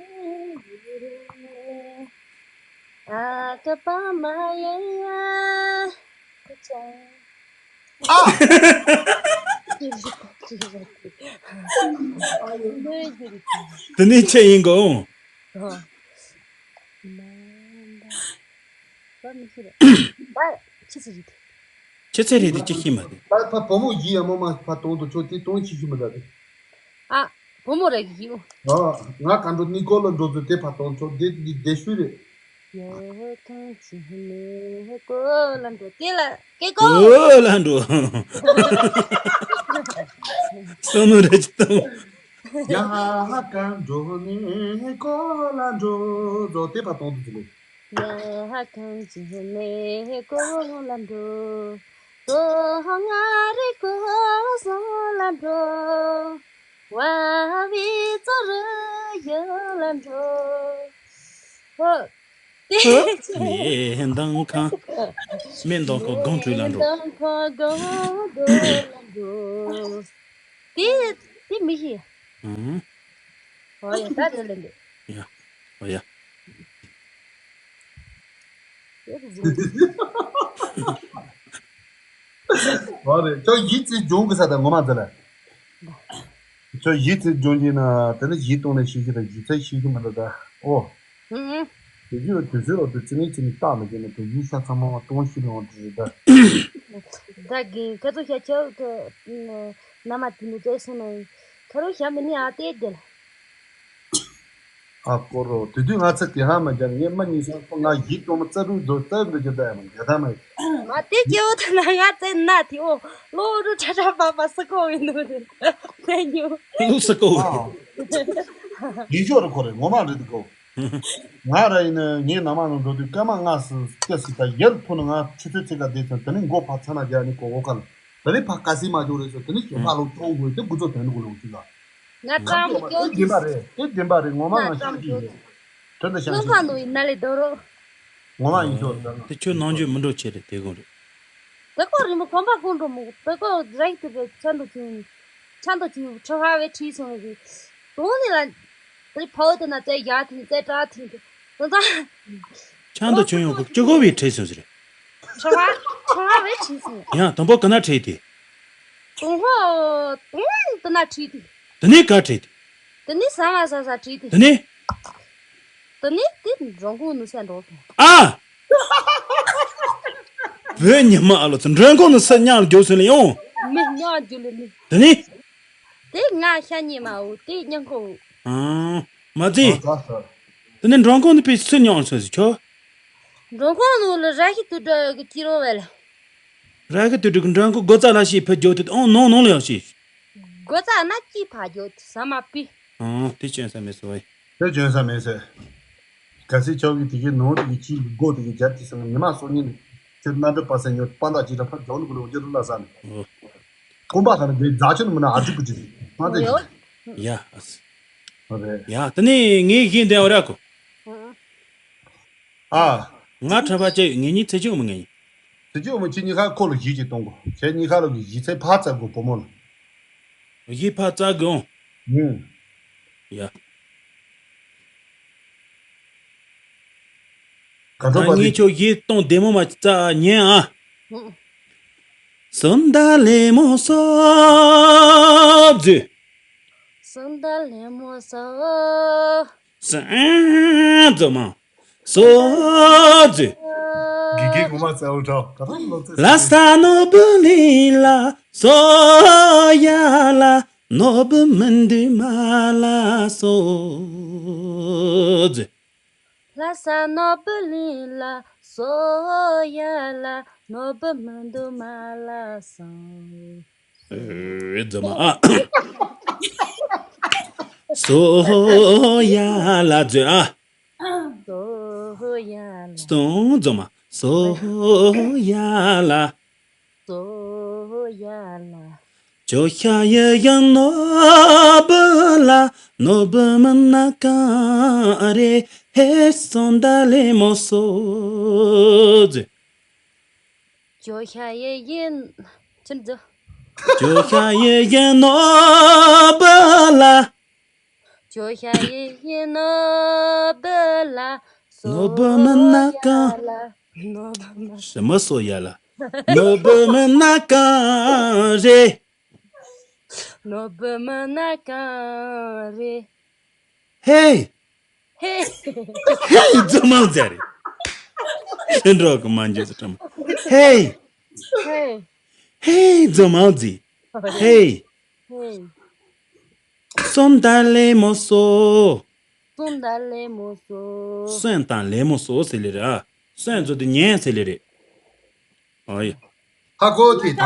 ཨ་ཀ་པ་མ་ཡ་ཡ་ཀ་ཅང་། ཨ། དེ་ནས་ཆེ་ཡིན་གོ། ཨོ། ད་མི་ཤེས་རེད། ད་ཆི་ཟིག་རེད། ཆི་ཚེ་རེད་དེ་ཅི་ཤེས་མ་རེད། ད་ཕ་བུ་མོ་ཡིན་ཡ་མོ་མ་ཕ་གཏོང་དུ་ཆོག་དེ་གཏོང་ཤེས་ཤེས་མ་རེད། ཨ། བུ་མོ་རེད་ཡིན། ཨ། ང་ག་འགྲོ་ནི་ཀོ་ལ་འགྲོ་ཚོད་དེ་ཕ་གཏོང་ཆོག་དེ་དེ་དེ་ཤུ་རེད། ཡ་ཧ་གང་ཅི་ནས་ཀོ་ལ་འགྲོ་དེ་ལ་ཀེ་ཀོ། ཀོ་ལ་འགྲོ། སོ་ནུ་རེ་ཅི་ཏང་། ཡ་ཧ་གང་འགྲོ་ནས་ཀོ་ལ་འགྲོ་ཟོ་དེ་ཕ་གཏོང་དུ་ཚུལ། ཡ་ཧ་གང་ཅི་ནས་ཀོ་ལ་འགྲོ། ཀོ་ང་རེ་ཀོ་སོ་ལ་འགྲོ། བ་བི་ཙོ་རུ་ཡོ་ལ་འགྲོ། ཧོ། ནས་མདང་ཁང་། སྨན་མདང་ཁང་སྒང་དྲུག་ལ་འགྲོ། མདང་ཁང་སྒང་དྲུག་ལ་འགྲོ། དེ་དེ་མི་ཤེས། ཨང་། ཨོ་ཡ་ད་དེ་ལས་འདུག་ཡ། ཨོ་ཡ། དེ་དེ་ཟིན། ཨོ་རེད་ཁྱོད་ཡིད་ཚིམ་སྦྱོང་གི་ས་དང་ངོ་མ་འཛིན་ལ། ཁྱོད་ཡིད་ཚིམ་སྦྱོང་གི་ན་དེ་ནི་ཡིད་གཏོང་ནས་ཤེས་ཀྱི་དང་ཡིད་ཚིམ་ཤེས་ཀྱི་མི་འདུག་ད་ཨོ། ཨང་། དེ་རྒྱུ་དུས་ཚོད་འོག་ཏུ་ཙི་ནི་ཙི་ནི་བཏགས་མི་དགོས་ན་དུ་ཡུལ་ཤ་ཚང་མ་གཏོང་ཤི་རུང་དུ་རེད་ད། ད་གིན་ཁ་ཚོ་ཤ་ཆེ་བ་ན་མ་དེ་ནི་ཙེ་སོང་ན་ཁ་རུ་ཤ་མི་ནི་ཨ་ཏེ་དེ་ལ། ཨ་ཀོ་རོ་དེ་དུས་ང་ཚ་དེ་ཧ་མ་རྒྱ་ངས་མ་ཉིན་སང་ཁོ་ང་ཡིད་གཏོང་མ་རྩ་རུ་རྫོ་རྩ་རུ་རྒྱ་ད་ཡ་མ་རྒྱ་ད་མ་ཡིན། མ་དེ་སྐྱེ་བོ་ཐ་ན་ང་ཙེ་ན་དེ་ཨོ་ལོ་རུ་ཁྲ་ཁྲ་པ་པ་སུ་ཀོ་ཡིན་ནོ་རེད་ཙེ་ཉོ། ལུག་སུ་ཀོ། ཡིན་ཤོག་རུ་ཁོ་རེད་ངོ་མ་རེད་དེ་ཀོ། ང་ར་ཡིན་ན་ངའི་ནང་མ་ནང་འགྲོ་དུས་སྐར་མ་ལྔ་སུ་སྐྱ་སི་ད་ཡར་ཐུ་ན་ང་ཆུ་ཚོད་ཚིག་ག་བསྡད་ཚོད་དེ་ནི་མགོ་ཕར་ཚ་ན་རྒྱ་ནི་ཀོ་འོ་ཁ་ལ་དེ་ནི་ཕ་ཀ་སི་མ་འཇོག་རེད་ཚོད་དེ་ནི་ཞོ་ཕ་ལོ་ཐོང་དགོས་དེ་དགུ་ཚོད་དོན་དགུ་ལོ་ཅི་ལ། ང་ཙམ་དེ་སྐྱོ་བདེན་པ་རེད་དེ་བདེན་པ་རེད་ངོ་མ་ང་ང་ཙམ་ཤ་སྐྱི་སྐྱོ་ཡོད། དོན་དུ་ཤ་སྣུམ་ཤ་ཁ་ནང་ཡིན་ན་ལས་དོ་རོ། ངོ་མ་ཡིན་ཤོག་ཟེར་ན། དེ་ཁྱོད་ནང་ཆོས་མི་འགྲོ་ཆེ་རེད་དེ་གོ་རེད། དེ་ཀོ་རིན་པོ་གོམ་པ་ཀུན་འགྲོ་མོ་དེ་ཀོ་རེག་དེ་བས་ཚན་དུ་ཅུང་ཚན་དུ་ཅུང་ཁྲི་ཧ་བའི་ཁྲིད་སོང་རེད། དོང་ནི་ལ་དེ་ཕའོ་དེ་ན་ཙེ་ཡ་དེ་ཙེ་ཏྲ་དེ་དེ་ད་ཆང་དུ་ཆོས་ཡོང་གི་སྤྱི་གོ་བའི་ཁྲིད་སོང་ཟེར། ཁྲི་ཧ་ཁྲི་ཧ་བའི་ཁྲིད་སོང་། ཡང་དང་པོ་ཀ་ན་ཁྲིད་དེ། དོང་ཧོ་དོང་དེ་ན་ཁྲིད་དེ། དེ་ནས་ག་ཁྲིད་དེ། དེ་ནས་ས་མ་ས་ས་ཁྲིད་དེ། དེ་ནས། དེ་ནས་དེ་འགྲོ་མགོ་ནུ་ས་འགྲོ་སོང་། ཨ། བོད་ཉི་མ་ཨ་ལོ་ཚོ་མགྲོན་ཁང་ནས་སུ་མཉམ་རྒྱུགས་སོང་ལ་ཡོང་། མི་མཉམ་རྒྱུགས་ལ་མི། དེ་ནི། དེ་ང་ཤ་ཉེ་མ་འོ་དེ་ཉང་ཁོ་འོ། ཨང་། མ་ཙི། ཨ་ཙ་ཙ། དེ་ནི་མགྲོན་ཁང་ནས་ཕེབས་སུ་མཉམ་སོང་ཟིག་ཆོ། མགྲོན་ཁང་ནང་ལ་ར་ཤི་དུ་འདྲ་གི་ཅི་རོ་བས་ལ། ར་ཤི་དུ་འདྲ་གི་མགྲོན་ཁང་སྒོ་རྩ་ལ་ཤི་ཕེབས་རྒྱུགས་དེ་ཨང་ནང་ནང་ལ་ཡང་ཤི། སྒོ་རྩ་ན་ཅི་ཕ་རྒྱུགས་དེ་ས་མ་པི། ཨང་དེ་བྱོན་ས་མེད་སོ་ཡི། དེ་བྱོན་ས་མེད་ཟེར། གལ་སྲིད་ཁྱོད་ཀྱིས་དེ་གའི་ནང་དེ་གའི་ཅིའི་སྒོ་དེ་གའི་རྒྱབ་དེ་སོང་ཉི་མ་སོ་ཉིན་ཁྱོད་རྣམ་གྲོལ་པ་སེ་ཉོ་པ་འདྲ་ཅིག་འདྲ་ཕར་རྒྱོག་ནི་གུ་ལོ་རྒྱུ་རུ་ལ་ཟ་ནི། ཨོ། ཀུན་པ་ཁ་ནི་དེ་རྫ་ཆུ་ནི་མི་ན་ཨ་ཅུ་ཀུ་ཅི་མ་དེ་ཡོ། ཡ་ཨ་སི། ཨོ་རེད། ཡ་དེ་ནས་ངས་བཞིན་དེ་འོ་ར་གོ། ཨ། ང་ཁྲ་པ་ཅེ་ངེད་གཉིས་ཚེ་གཅིག་འོ་མ་ངེད་གཉིས། ཚེ་གཅིག་འོ་མ་ཁྱེད་གཉིས་ཁ་ཁོ་ལ་གཞིས་ཅིག་གཏོང་དགོ། ཁྱེད་གཉིས་ཁ་ལ་གི་གཞིས་ཚེ་ཕར་བཙལ་དགོ་བུ་མོ་ལ། གཞིས་ཕར་བཙལ་དགོ། ཨུང་། ཡ། ག་ད་འགྲོ་པ་ངས་དེ། ཁྱོད་གཞིས་གཏོང་བདེ་མོ་མ་བཙལ་ཉན་ཨ། ཨུང་། སོ་མདའ་ལེ་མོ་སོ། བཟོས། སོ་མདའ་ལེ་མོ་སོ། སོ་མཛོ་མ། སོ་མཛོ། དགེ་རྒན་ངོ་མ་གསལ་བོ་འདྲ་ག་རང་ལོ་ཙེ་ལ་ས་ནོར་བུ་ལིན་ལ་སོ་ཡ་ལ་ནོར་བུ་མི་འདུག་མ་ལ་སོ་མཛོ། ལ་ས་ནོར་བུ་ལིན་ལ་སོ་ཡ་ལ་ནོར་བུ་མི་འདུག་མ་ལ་སོ། ཨེ་རྫོ་མ་ཨ། སོ་ཡ་ལ་རྫོ་ཨ། སོ་ཡ་ལ། སྟོང་རྫོ་མ་སོ་ཡ་ལ། སོ་ཡ་ལ། ཇོ་ཤ་ཡི་ཡང་ནོ་བུ་ལ་ནོ་བུ་མི་ན་གང་རེ་ཧེ་སོང་ད་ལེ་མོ་སོ་ཛི། ཇོ་ཤ་ཡི་ཡིན་ཅི་འདི། 就像爷爷诺贝拉。就像爷爷诺贝拉。诺贝拉那个。什么索亚拉？诺贝拉那个人。 ནོ་བུ་མ་ན་གང་རེད། ཧེ། ཧེ། ཧེ། རྫུན་མ་རྫུན་རེད། ཤིན་འགྲོ་གི་མ་འཇོག་ཙམ། ཧེ། ཧེ། ཧེ། རྫུན་མ་རྫུན། ཧེ། ཧེ། སོན་དང་ལེ་མོ་སོ། སོན་དང་ལེ་མོ་སོ། སོན་དང་ལེ་མོ་སོ་ཟེར་ལེ་ར། སོན་ཟོ་དེ་ཉན་ཟེར་ལེ་རེད། ཨ་ཡ། ཧ་གོ་དེ་ད། ཨ།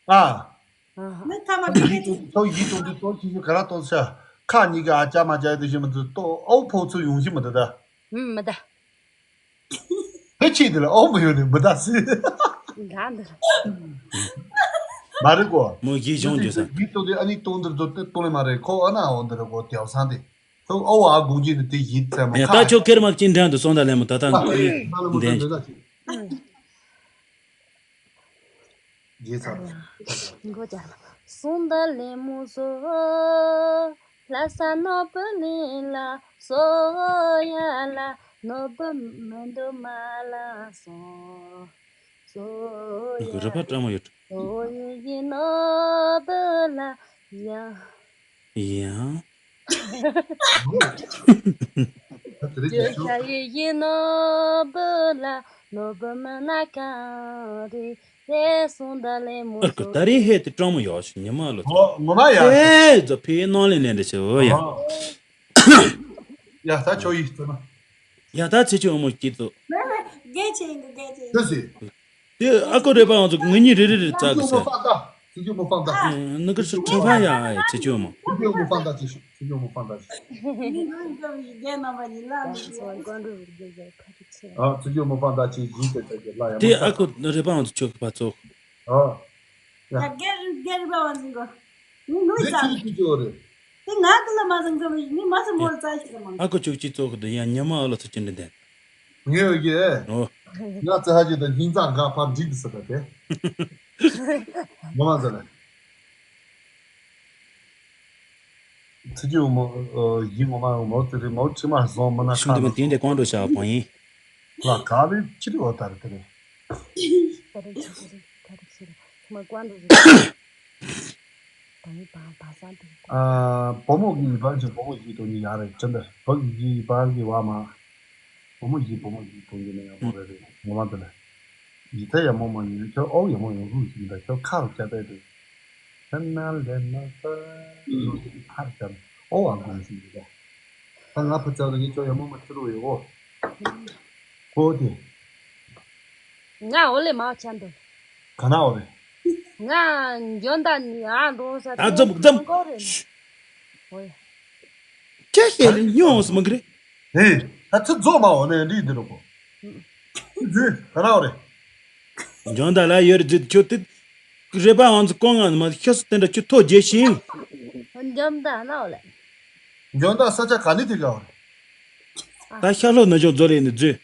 ཨ། ནི་ཐ་མ་ཚོ་ཡིད་དུ་ཚོ་ཡིད་དུ་འདི་ཚོ་ཁྱི་ཁྱི་ག་ར་གཏོང་ཤ། ཁ་གཉིས་ཀ་ཨ་ཅག་མ་ཅག་དེ་བཞིན་མི་འདུག་ཏོ་ཨོ་ཕོ་ཚོ་ཡོང་ཤི་མི་འདུག་ད། ཨུམ་མི་ད། དེ་ཆེད་དེ་ལ་ཨོ་མི་ཡོང་ནི་མི་ད་སི། འགའ་འདུག་མ་རེད་གོ། མོ་གིས་གཞུང་བརྗོད་ས། ཡིད་དུ་འདི་ཨ་ནི་གཏོང་འདིར་འདུག་དེ་གཏོང་ལེ་མ་རེད་ཁོ་ཨ་ན་འོ་འདི་རེད་གོ་དེའུ་སང་དེ། ཁོ་ཨོ་ཨ་དགོངས་ཀྱི་འདི་དེ་ཡིད་ཚད་མ་ཡ་ཁ། ད་ཁྱོད་ཁེར་མ་ཅིན་དྲན་དུ་སོང་ད་ལེ་མོ་ད་ད་ཨ་ཁོ་ཡི་ཨ་ལ་མོ་འདན། འདི་ད་ཅི། རྗེས་ཚར། མགོ་བཅག་སུང་ད་ལེ་མོ་བཟོ། ལྷ་ས་ནོར་བུ་གླིང་ལ་སོ་ཡ་ལ་ནོར་བུ་མི་འདུག་མ་ལ་སོ། སོ་ཡ། རུ་པ་ཀྲ་མོ་ཡོད། སོ་ཡི་ཡི་ནོར་བུ་ལ་ཡ། ཡ། ད་དེ་རིང་རྒྱལ་ཤ་ཡི་ཡི་ནོར་བུ་ལ་ནོར་བུ་མ་ན་གང་རེད། ཧེ་སུང་ད་ལེ་མོ་ཨར་ཀ་ད་རིང་ཧེ་དེ་ཀྲང་མོ་ཡོག་ཤི་ཉི་མ་ལོ། ཨོ་ངོ་མ་ཡ། ཧེ་ཛ་ཕི་ནང་ལེ་ནེ་འདྲ་ཆེ་ཨོ་ཡ། ཨོ། ཡ་ད་ཆོ་ཡི་ཙི་ན། ཡ་ད་ཚེ་ཆོ་ཨོ་མོ་སྐྱིད་ཏོ། དགེ་ཆེ་ཡིན་དགེ་ཆེ་ཡིན། དེ་སི། དེ་ཨ་ཀོ་རེ་པ་ང་ཚོ་ངེད་གཉིས་རེ་རེ་རེ་ཙག་གི་ཟེར། ཚེ་ཆོ་མོ་ཕང་ད། ནུ་གར་སུ་ཁྲི་ཕ་ཡ་ཨ་ཚེ་ཆོ་མོ། ཚེ་ཆོ་མོ་ཕང་ད་ཅི་ཤོ་ཚེ་ཆོ་མོ་ཕང་ད་ཅི། ཨ་ཚེ་ཆོ་མོ་ཕང་ད་ཅི་ཡིན་ཏེ་ཚེ་ཆོ་ལ་ཡ་དེ་ཨ་ཀོ་རེ་པ་ང་ཚོ་ཆོ་གི་ཕ་ཚོ། ཨ། ཡ། རྒྱ་རི་རྒྱ་རི་པ་བ་འཛིན་གོ། ནི་ནུ་ཙག་གི། དེ་ང་གི་ལ་མ་འཛིན་གོ་ནི་མ་ཟིན་མོ་ལ་ཙག་ཤི་ག་མ། ཨ་ཀོ་ཅུག་ཅི་ཙོག་གི་དུ་ཡ་ཉི་མ་ཨ་ལོ་ཚོ་ཅི་འདྲ་འདན། ངས་ཡོད་ཀྱི། ཨོ། ང་ཙི་ཧ་ཅི་དང་ཧིན་ཙང་ག་ཕར་འགྲིག་གི་ཟེར་ད་དེ། ངོ་མ་ཟེར་ལ། ཚི་ཅི་འོ་མོ་ཡི་ངོ་མ་འོ་མོ་ཙི་རི་མོ་ཁྲི་མ་བཟང་མོ་ན་ཤུང་དུ་མི་དེ་འདྲ་གང་འགྲོ་བྱ་བ་ཡིན། ལ་ག་རེ་ཅི་རི་འོ་ད་རེ་དེ་རེ། ད་རེ་ཅི་རི་ད་རེ་ཅི་རི་ཁྲི་མ་གང་འགྲོ་རེ། བ་ཡི་བ་བ་ས་དེ། ཨ། བུ་མོ་གི་ཡི་བ་ཅི་བུ་མོ་ཡི་དོ་ནི་ཡ་རེ་ཅི་འདྲ་བུ་གི་ཡི་བ་གི་བ་མ། བུ་མོ་ཡི་བུ་མོ་ཡི་དོ་ནི་ཡ་མོ་རེ་རེ་ངོ་མ་དེ་ལ། ཡི་ཚ་ཡ་མོ་མ་ཡིན་ཁྱོད་ཨོ་ཡ་མོ་ཡོང་ཟུག་ཞིག་འདྲ་ཁྱོད་ཁ་རུ་བྱ་བས་དེ། ཁྱོད་ན་ལེ་མ་ས་ཡོང་ཟུག་ཁ་རུ་བྱ་ཨོ་བ་གོང་ཞིག་འདྲ། ད་ང་ཕ་ཚ་ལ་ངས་ཁྱོད་ཡ་མོ་མ་ཁྱོད་རུ་ཡོད་ཨོ། ཨོ་དེ། ང་ཨོ་ལེ་མ་ཆ་འདུག་ག་ན་ཨོ་རེད། ང་འཇོན་ད་ནི་ཨ་འགྲོ་ས་ཨ་འཛོམས་འཛོམས། ཨོ་ཡ། ཁྱེད་ཤེས་ལེ་ཉོ་འོང་སི་མ་གི་རེད། ཧེ། ད་ཚི་རྫོགས་མ་འོ་ནས་འདི་འདི་རུ་གོ། ཚི་རྫི་ག་ན་འོ་རེད། འཇོན་ད་ལ་ཡོད་རེད་ཚི་ཁྱོད་དེ། རེ་པ་ཨང་ཚི་ཀོང་ང་མ་ཤ་སི་དེ་འདྲ་ཁྱོད་ཐོ་རྒྱས་ཤིང་། འཇོན་ད་ན་འོ་ལེ། འཇོན་ད་ས་ཆ་ག་ནི་དེ་ག་འོ་རེད། ད་ཤ་ལྷོ་ན་ཅོག་རྫོ་རེ་ནི་རྫུས།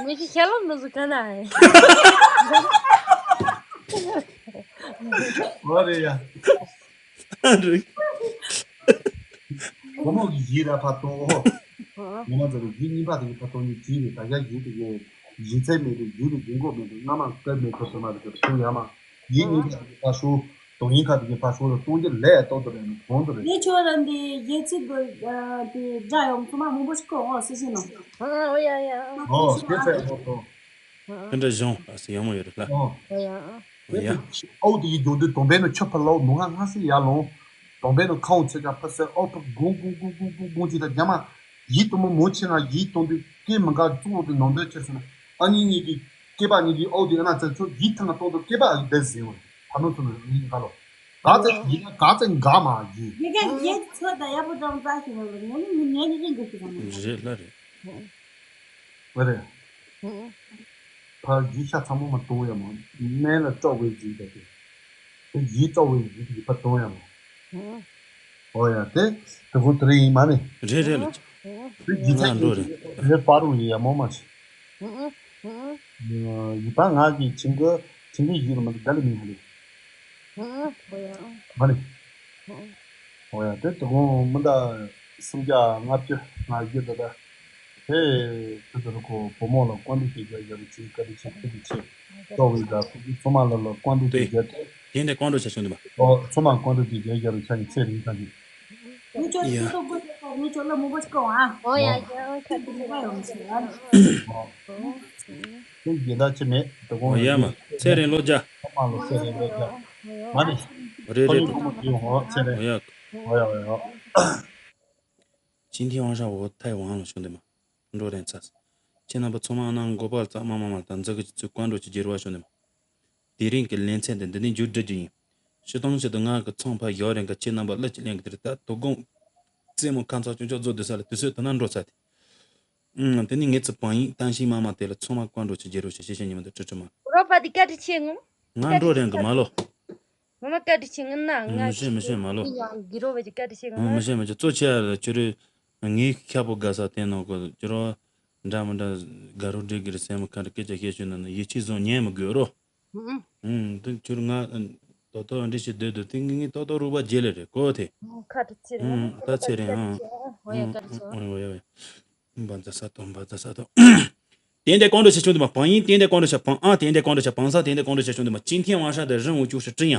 མི་ཤི་ཤ་ལྷོ་ན་ཟུ་ག་ན་ཧེ། འོ་རེད་ཡ། རེད། བུ་མོ་གི་ཡིད་ར་ཕ་གཏོང་ཨོ། ངོ་མ་ཚོ་རེ་ཡིད་གཉིས་པ་དེ་གི་ཕ་གཏོང་ནི་ཅི་རེད་ད་ཡ་ཡིད་དེ་གི་ཡིད་ཚད་མེད་དེ་ཡིད་དེ་གི་མགོ་མེད་དེ་སྔ་མ་སྐབས་མེད་ཐོབ་ཐོབ་མ་རེད་ཚུར་ཡ་མ། ཡིད་གཉིས་པ་དེ་གི་ཕ་ཤོ། དོ་ཡིན་ཁ་དེ་གི་ཕ་ཤོ་ལ་གཏོང་རྒྱུ་ལས་ཏོག་ཏོ་རེད་ནི་གོང་དུ་རེད། ངས་ཁྱོད་རང་དེ་ཡེ་ཚིག་གི་དེ་སྒྲ་ཡོང་ཚོ་མ་མང་པོ་ཞིག་གོ་འོ་སི་སི་ནོ། ཨ་ཨོ་ཡ་ཡ། ཨོ་སྐད་ཆ་ཡག་པོ་གོ། དེ་འདྲ་བྱུང་ཨ་སི་ཡག་མོ་ཡོད་རེད་ལ། ཨོ། ཨོ་ཡ་ཨ། ཨོ་ཡ། ཨོ་དེ་ཡི་རྒྱུ་འདི་དོམ་པའི་ནི་ཆུ་ཕ་ལོ་མོ་ང་ང་སི་ཡ་ལོང་། དོམ་པའི་ནི་ཁ་འོང་ཚེ་ཀ་ཕ་སེ་ཨོ་ཕ་གུང་གུང་གུང་གུང་གུང་གུང་ཅི་ད་རྒྱ་མ། ཡིད་དུ་མོ་མོ་ཆེ་ང་ཡིད་གཏོང་དུས་སྐད་མི་འགག་གཙུག་ལག་པའི་ནང་དོན་ཁྱེར་སོང་ན་ཨ་ནི་གཉིས་ཀྱི་སྐད་པ་གཉིས་ཀྱི་ཨོ་དེ་ཨ་ན་ཚ་ཁྱོད་ཡིད་ཐང་གཏོང་དུ་སྐད་པ་ཨ་ཡི་བེ་ཟེར་བ་ད་ནོ་སོང་ན་ཡིན་ག་ལོ། ག་ཚ་ཡིན་ན་ག་ཚ་འགག་མ་ཡིན། ཡི་གེ་ཡིད་ཚོད་ད་ཡག་པོ་ཅང་ཙག་ཞིག་ལ་ངས་ནི་ངས་ནི་ཡིན་དགོས་ཞིག་ལ་མ་རེད་ལ་རེད། ཨེ་རེད། ཧུང་། ཕར་ཡིད་ཤ་ཚ་མོ་མ་གཏོང་ཡ་མ། སྨན་ལ་སྐྲོག་པའི་ཡིད་ད་དེ། དེ་ཡིད་སྐྲོག་པའི་ཡིད་ཀྱི་ཕར་གཏོང་ཡ་མ། ཧུང་། ཨོ་ཡ་དེ། དེ་ཁོ་དེ་རེད་ཡིན་མ་ནི། རེད་རེད་ལ། ཧུང་། དེ་ཡིད་ཚ་ང་འགྲོ་རེད། དེ་པ་རུ་ཡི་ཡ་མོ་མ་ཞིག་ཧུང་། ཧུང་། ཡིད་པ་ང་གི་ཁྱིམ་གི་ ཆིན་ལི་ཡུལ་མི་འདི་ལ་མི་མི་རེད། ཧུང་། ཧོ་ཡ། ཧུང་། མ་ནི། ཧུང་། ཧོ་ཡ་དེ་དུ་གོང་མི་འདའ་སུམ་བརྒྱ་ལྔ་བཅུ་ང་བརྒྱད་དེ་ད། དེ་དེ་ལྟར་ཁོ་བུ་མོ་ལ་བཀའ་འདྲི་དེ་རྒྱ་རྒྱ་རུ་ཆེ་བཀའ་དྲིན་ཆེ་ཐུགས་རྗེ་ཆེ། ཏོ་བའི་ད་ཁོ་གི་ཚོ་མ་ལ་ལ་བཀའ་འདྲི་དེ་རྒྱ་དེ། དེ་འདྲ་བཀའ་འདྲི་ཆ་བྱུང་འདུག་མ། ཨོ་ཚོ་མ་བཀའ་འདྲི་དེ་རྒྱ་རྒྱ་རུ་ཆ་ཡི་ཚེ་རིང་ཐང་གི། ངས་ཁྱོད་ཡ། ཁྱོད་ཚོ་དགོས་ཚོད་ཚོ་ངས་ཁྱོད་ལ་མང་པོ་ཞིག་བཀའ་འོང་ཨ། ཨོ་ཡ་ཡ་ཨོ་ཁྱོད་ཚོ་ཚོ་ཡ་ཡོང་ཞིག་ཨ། ཨོ། ཁྱོད་རྒྱལ་དར་ཅི་མེད་དོ་དགོང་ཡ་མ། ཚེ་རིང་ལོ་བརྒྱ། ཚོ་མ་ལ་ཚེ་རིང་ལོ་བརྒྱ། མ་རེད། རེད་རེད། ཨོ་ཡ། ཨོ་ཡ། ཨོ་ཡ། ཅིན་ཐིང་ཝང་ཧྲ་འོ་ཐའི་ཝང་ལ་བྱུང་དེ་མ། འགྲོ་རན་ཚ། ཁྱེད་རྣམ་པ་ཚང་མ་ནང་མགོ་པར་ཙག་མ་མ་མ་དང་འཛི་གི་ཚུལ་བཀའ་འགྲོ་ཆེ་རྒྱལ་བ་བྱུང་དེ་མ། དེ་རིང་གི་ལེ་ཚན་དེ་འདི་ནས་མཇུག་སྒྲིལ་རྒྱུ་ཡིན། སྤྱིར་བཏང་ཆེད་དུ་ང་གི་ཚང་ཕ་ཡག་རན་གི་ཁྱེད་རྣམ་པ་ལ་ཅི་ལན་གི་དེར་ད་དོ་དགོང་རྩེད་མོ་ཁ་མཚར་ཅུང་ཅག་བཟོ་དུས་ས་ལ་དུས་ཚོད་དེ་ན་འགྲོ་ཚར་དེ། ཨང་དེ་ནི་ངེད་ཚོ་བང་ཡིན་བཏང་ཤིང་མ་མ་དེ་ལ་ཚང་མ་བཀའ་འགྲོ་ཆེ་རྒྱལ་བ་ཆེ་ཤེས་ཤེས་ཉི་མ་འདི་ཁྲི་ཁྲི་མ། རོ་པ་འདི་བཀའ་དྲིན་ཆེ་ངོ་། ང་འགྲོ་རན་གི་མ་ལོ། ངོ་མ་བཀའ་དྲིན་ཆེ་ངི་ན་ང་མི་ཤེས་མི་ཤེས་མ་ལོ། ཡང་གི་རོ་བ་ཅི་བཀའ་དྲིན་ཆེ་ངི་ང་མི་ཤེས་མི་ཤེས་གཙོ་ཆེ་ཡ་ལ་ཁྱོད་རེ་ངའི་ཁྱབ་པོ་དགའ་ས་བསྟན་ནོ་གོ་ཁྱོད་རོ་འདྲ་མི་འདྲ་དགའ་རོ་འདྲེ་གི་རེ་སེམས་ཁ་རེ་སྐད་ཆ་བཤད་ཤོད་ན་ན་ཡིད་ཆེས་བཟུང་ཉན་མི་དགོས་རོ། ཧུང་། ཧུང་དེ་ཁྱོད་ང་ཏོ་ཏོ་འདྲི་ཞིག་སྡོད་སྡོད་དེ་ངི་ངི་ཏོ་ཏོ་རུ་བ་རྗེ་ལེ་རེ་གོ་དེ། ཁ་ཏི་ཚེ་རིང་ཧུང་ད་ཚེ་རིང་ཧུང་ཧུང་ཧུང་ཧུང་ཧུང་ཧུང་། བ་ཛ་ས་ཏོ་བ་ཛ་ས་ཏོ། དེ་འདྲ་བཀའ་འགྲོ་ཆེ་ཆུང་དུ་མ་བང་ཡིན་དེ་འདྲ་བཀའ་འགྲོ་ཆེ་བང་ཨ་དེ་འདྲ་བཀའ་འགྲོ་ཆེ་བང་ས་དེ་འདྲ་བཀའ་འགྲོ་ཆེ་ཆུང་དུ་མ་ཅིན་ཐེན་ཝང་ཧྲ་དེ་རིན་འུ་ཅུ་ཧྲི་ཀྲི་ཡང་།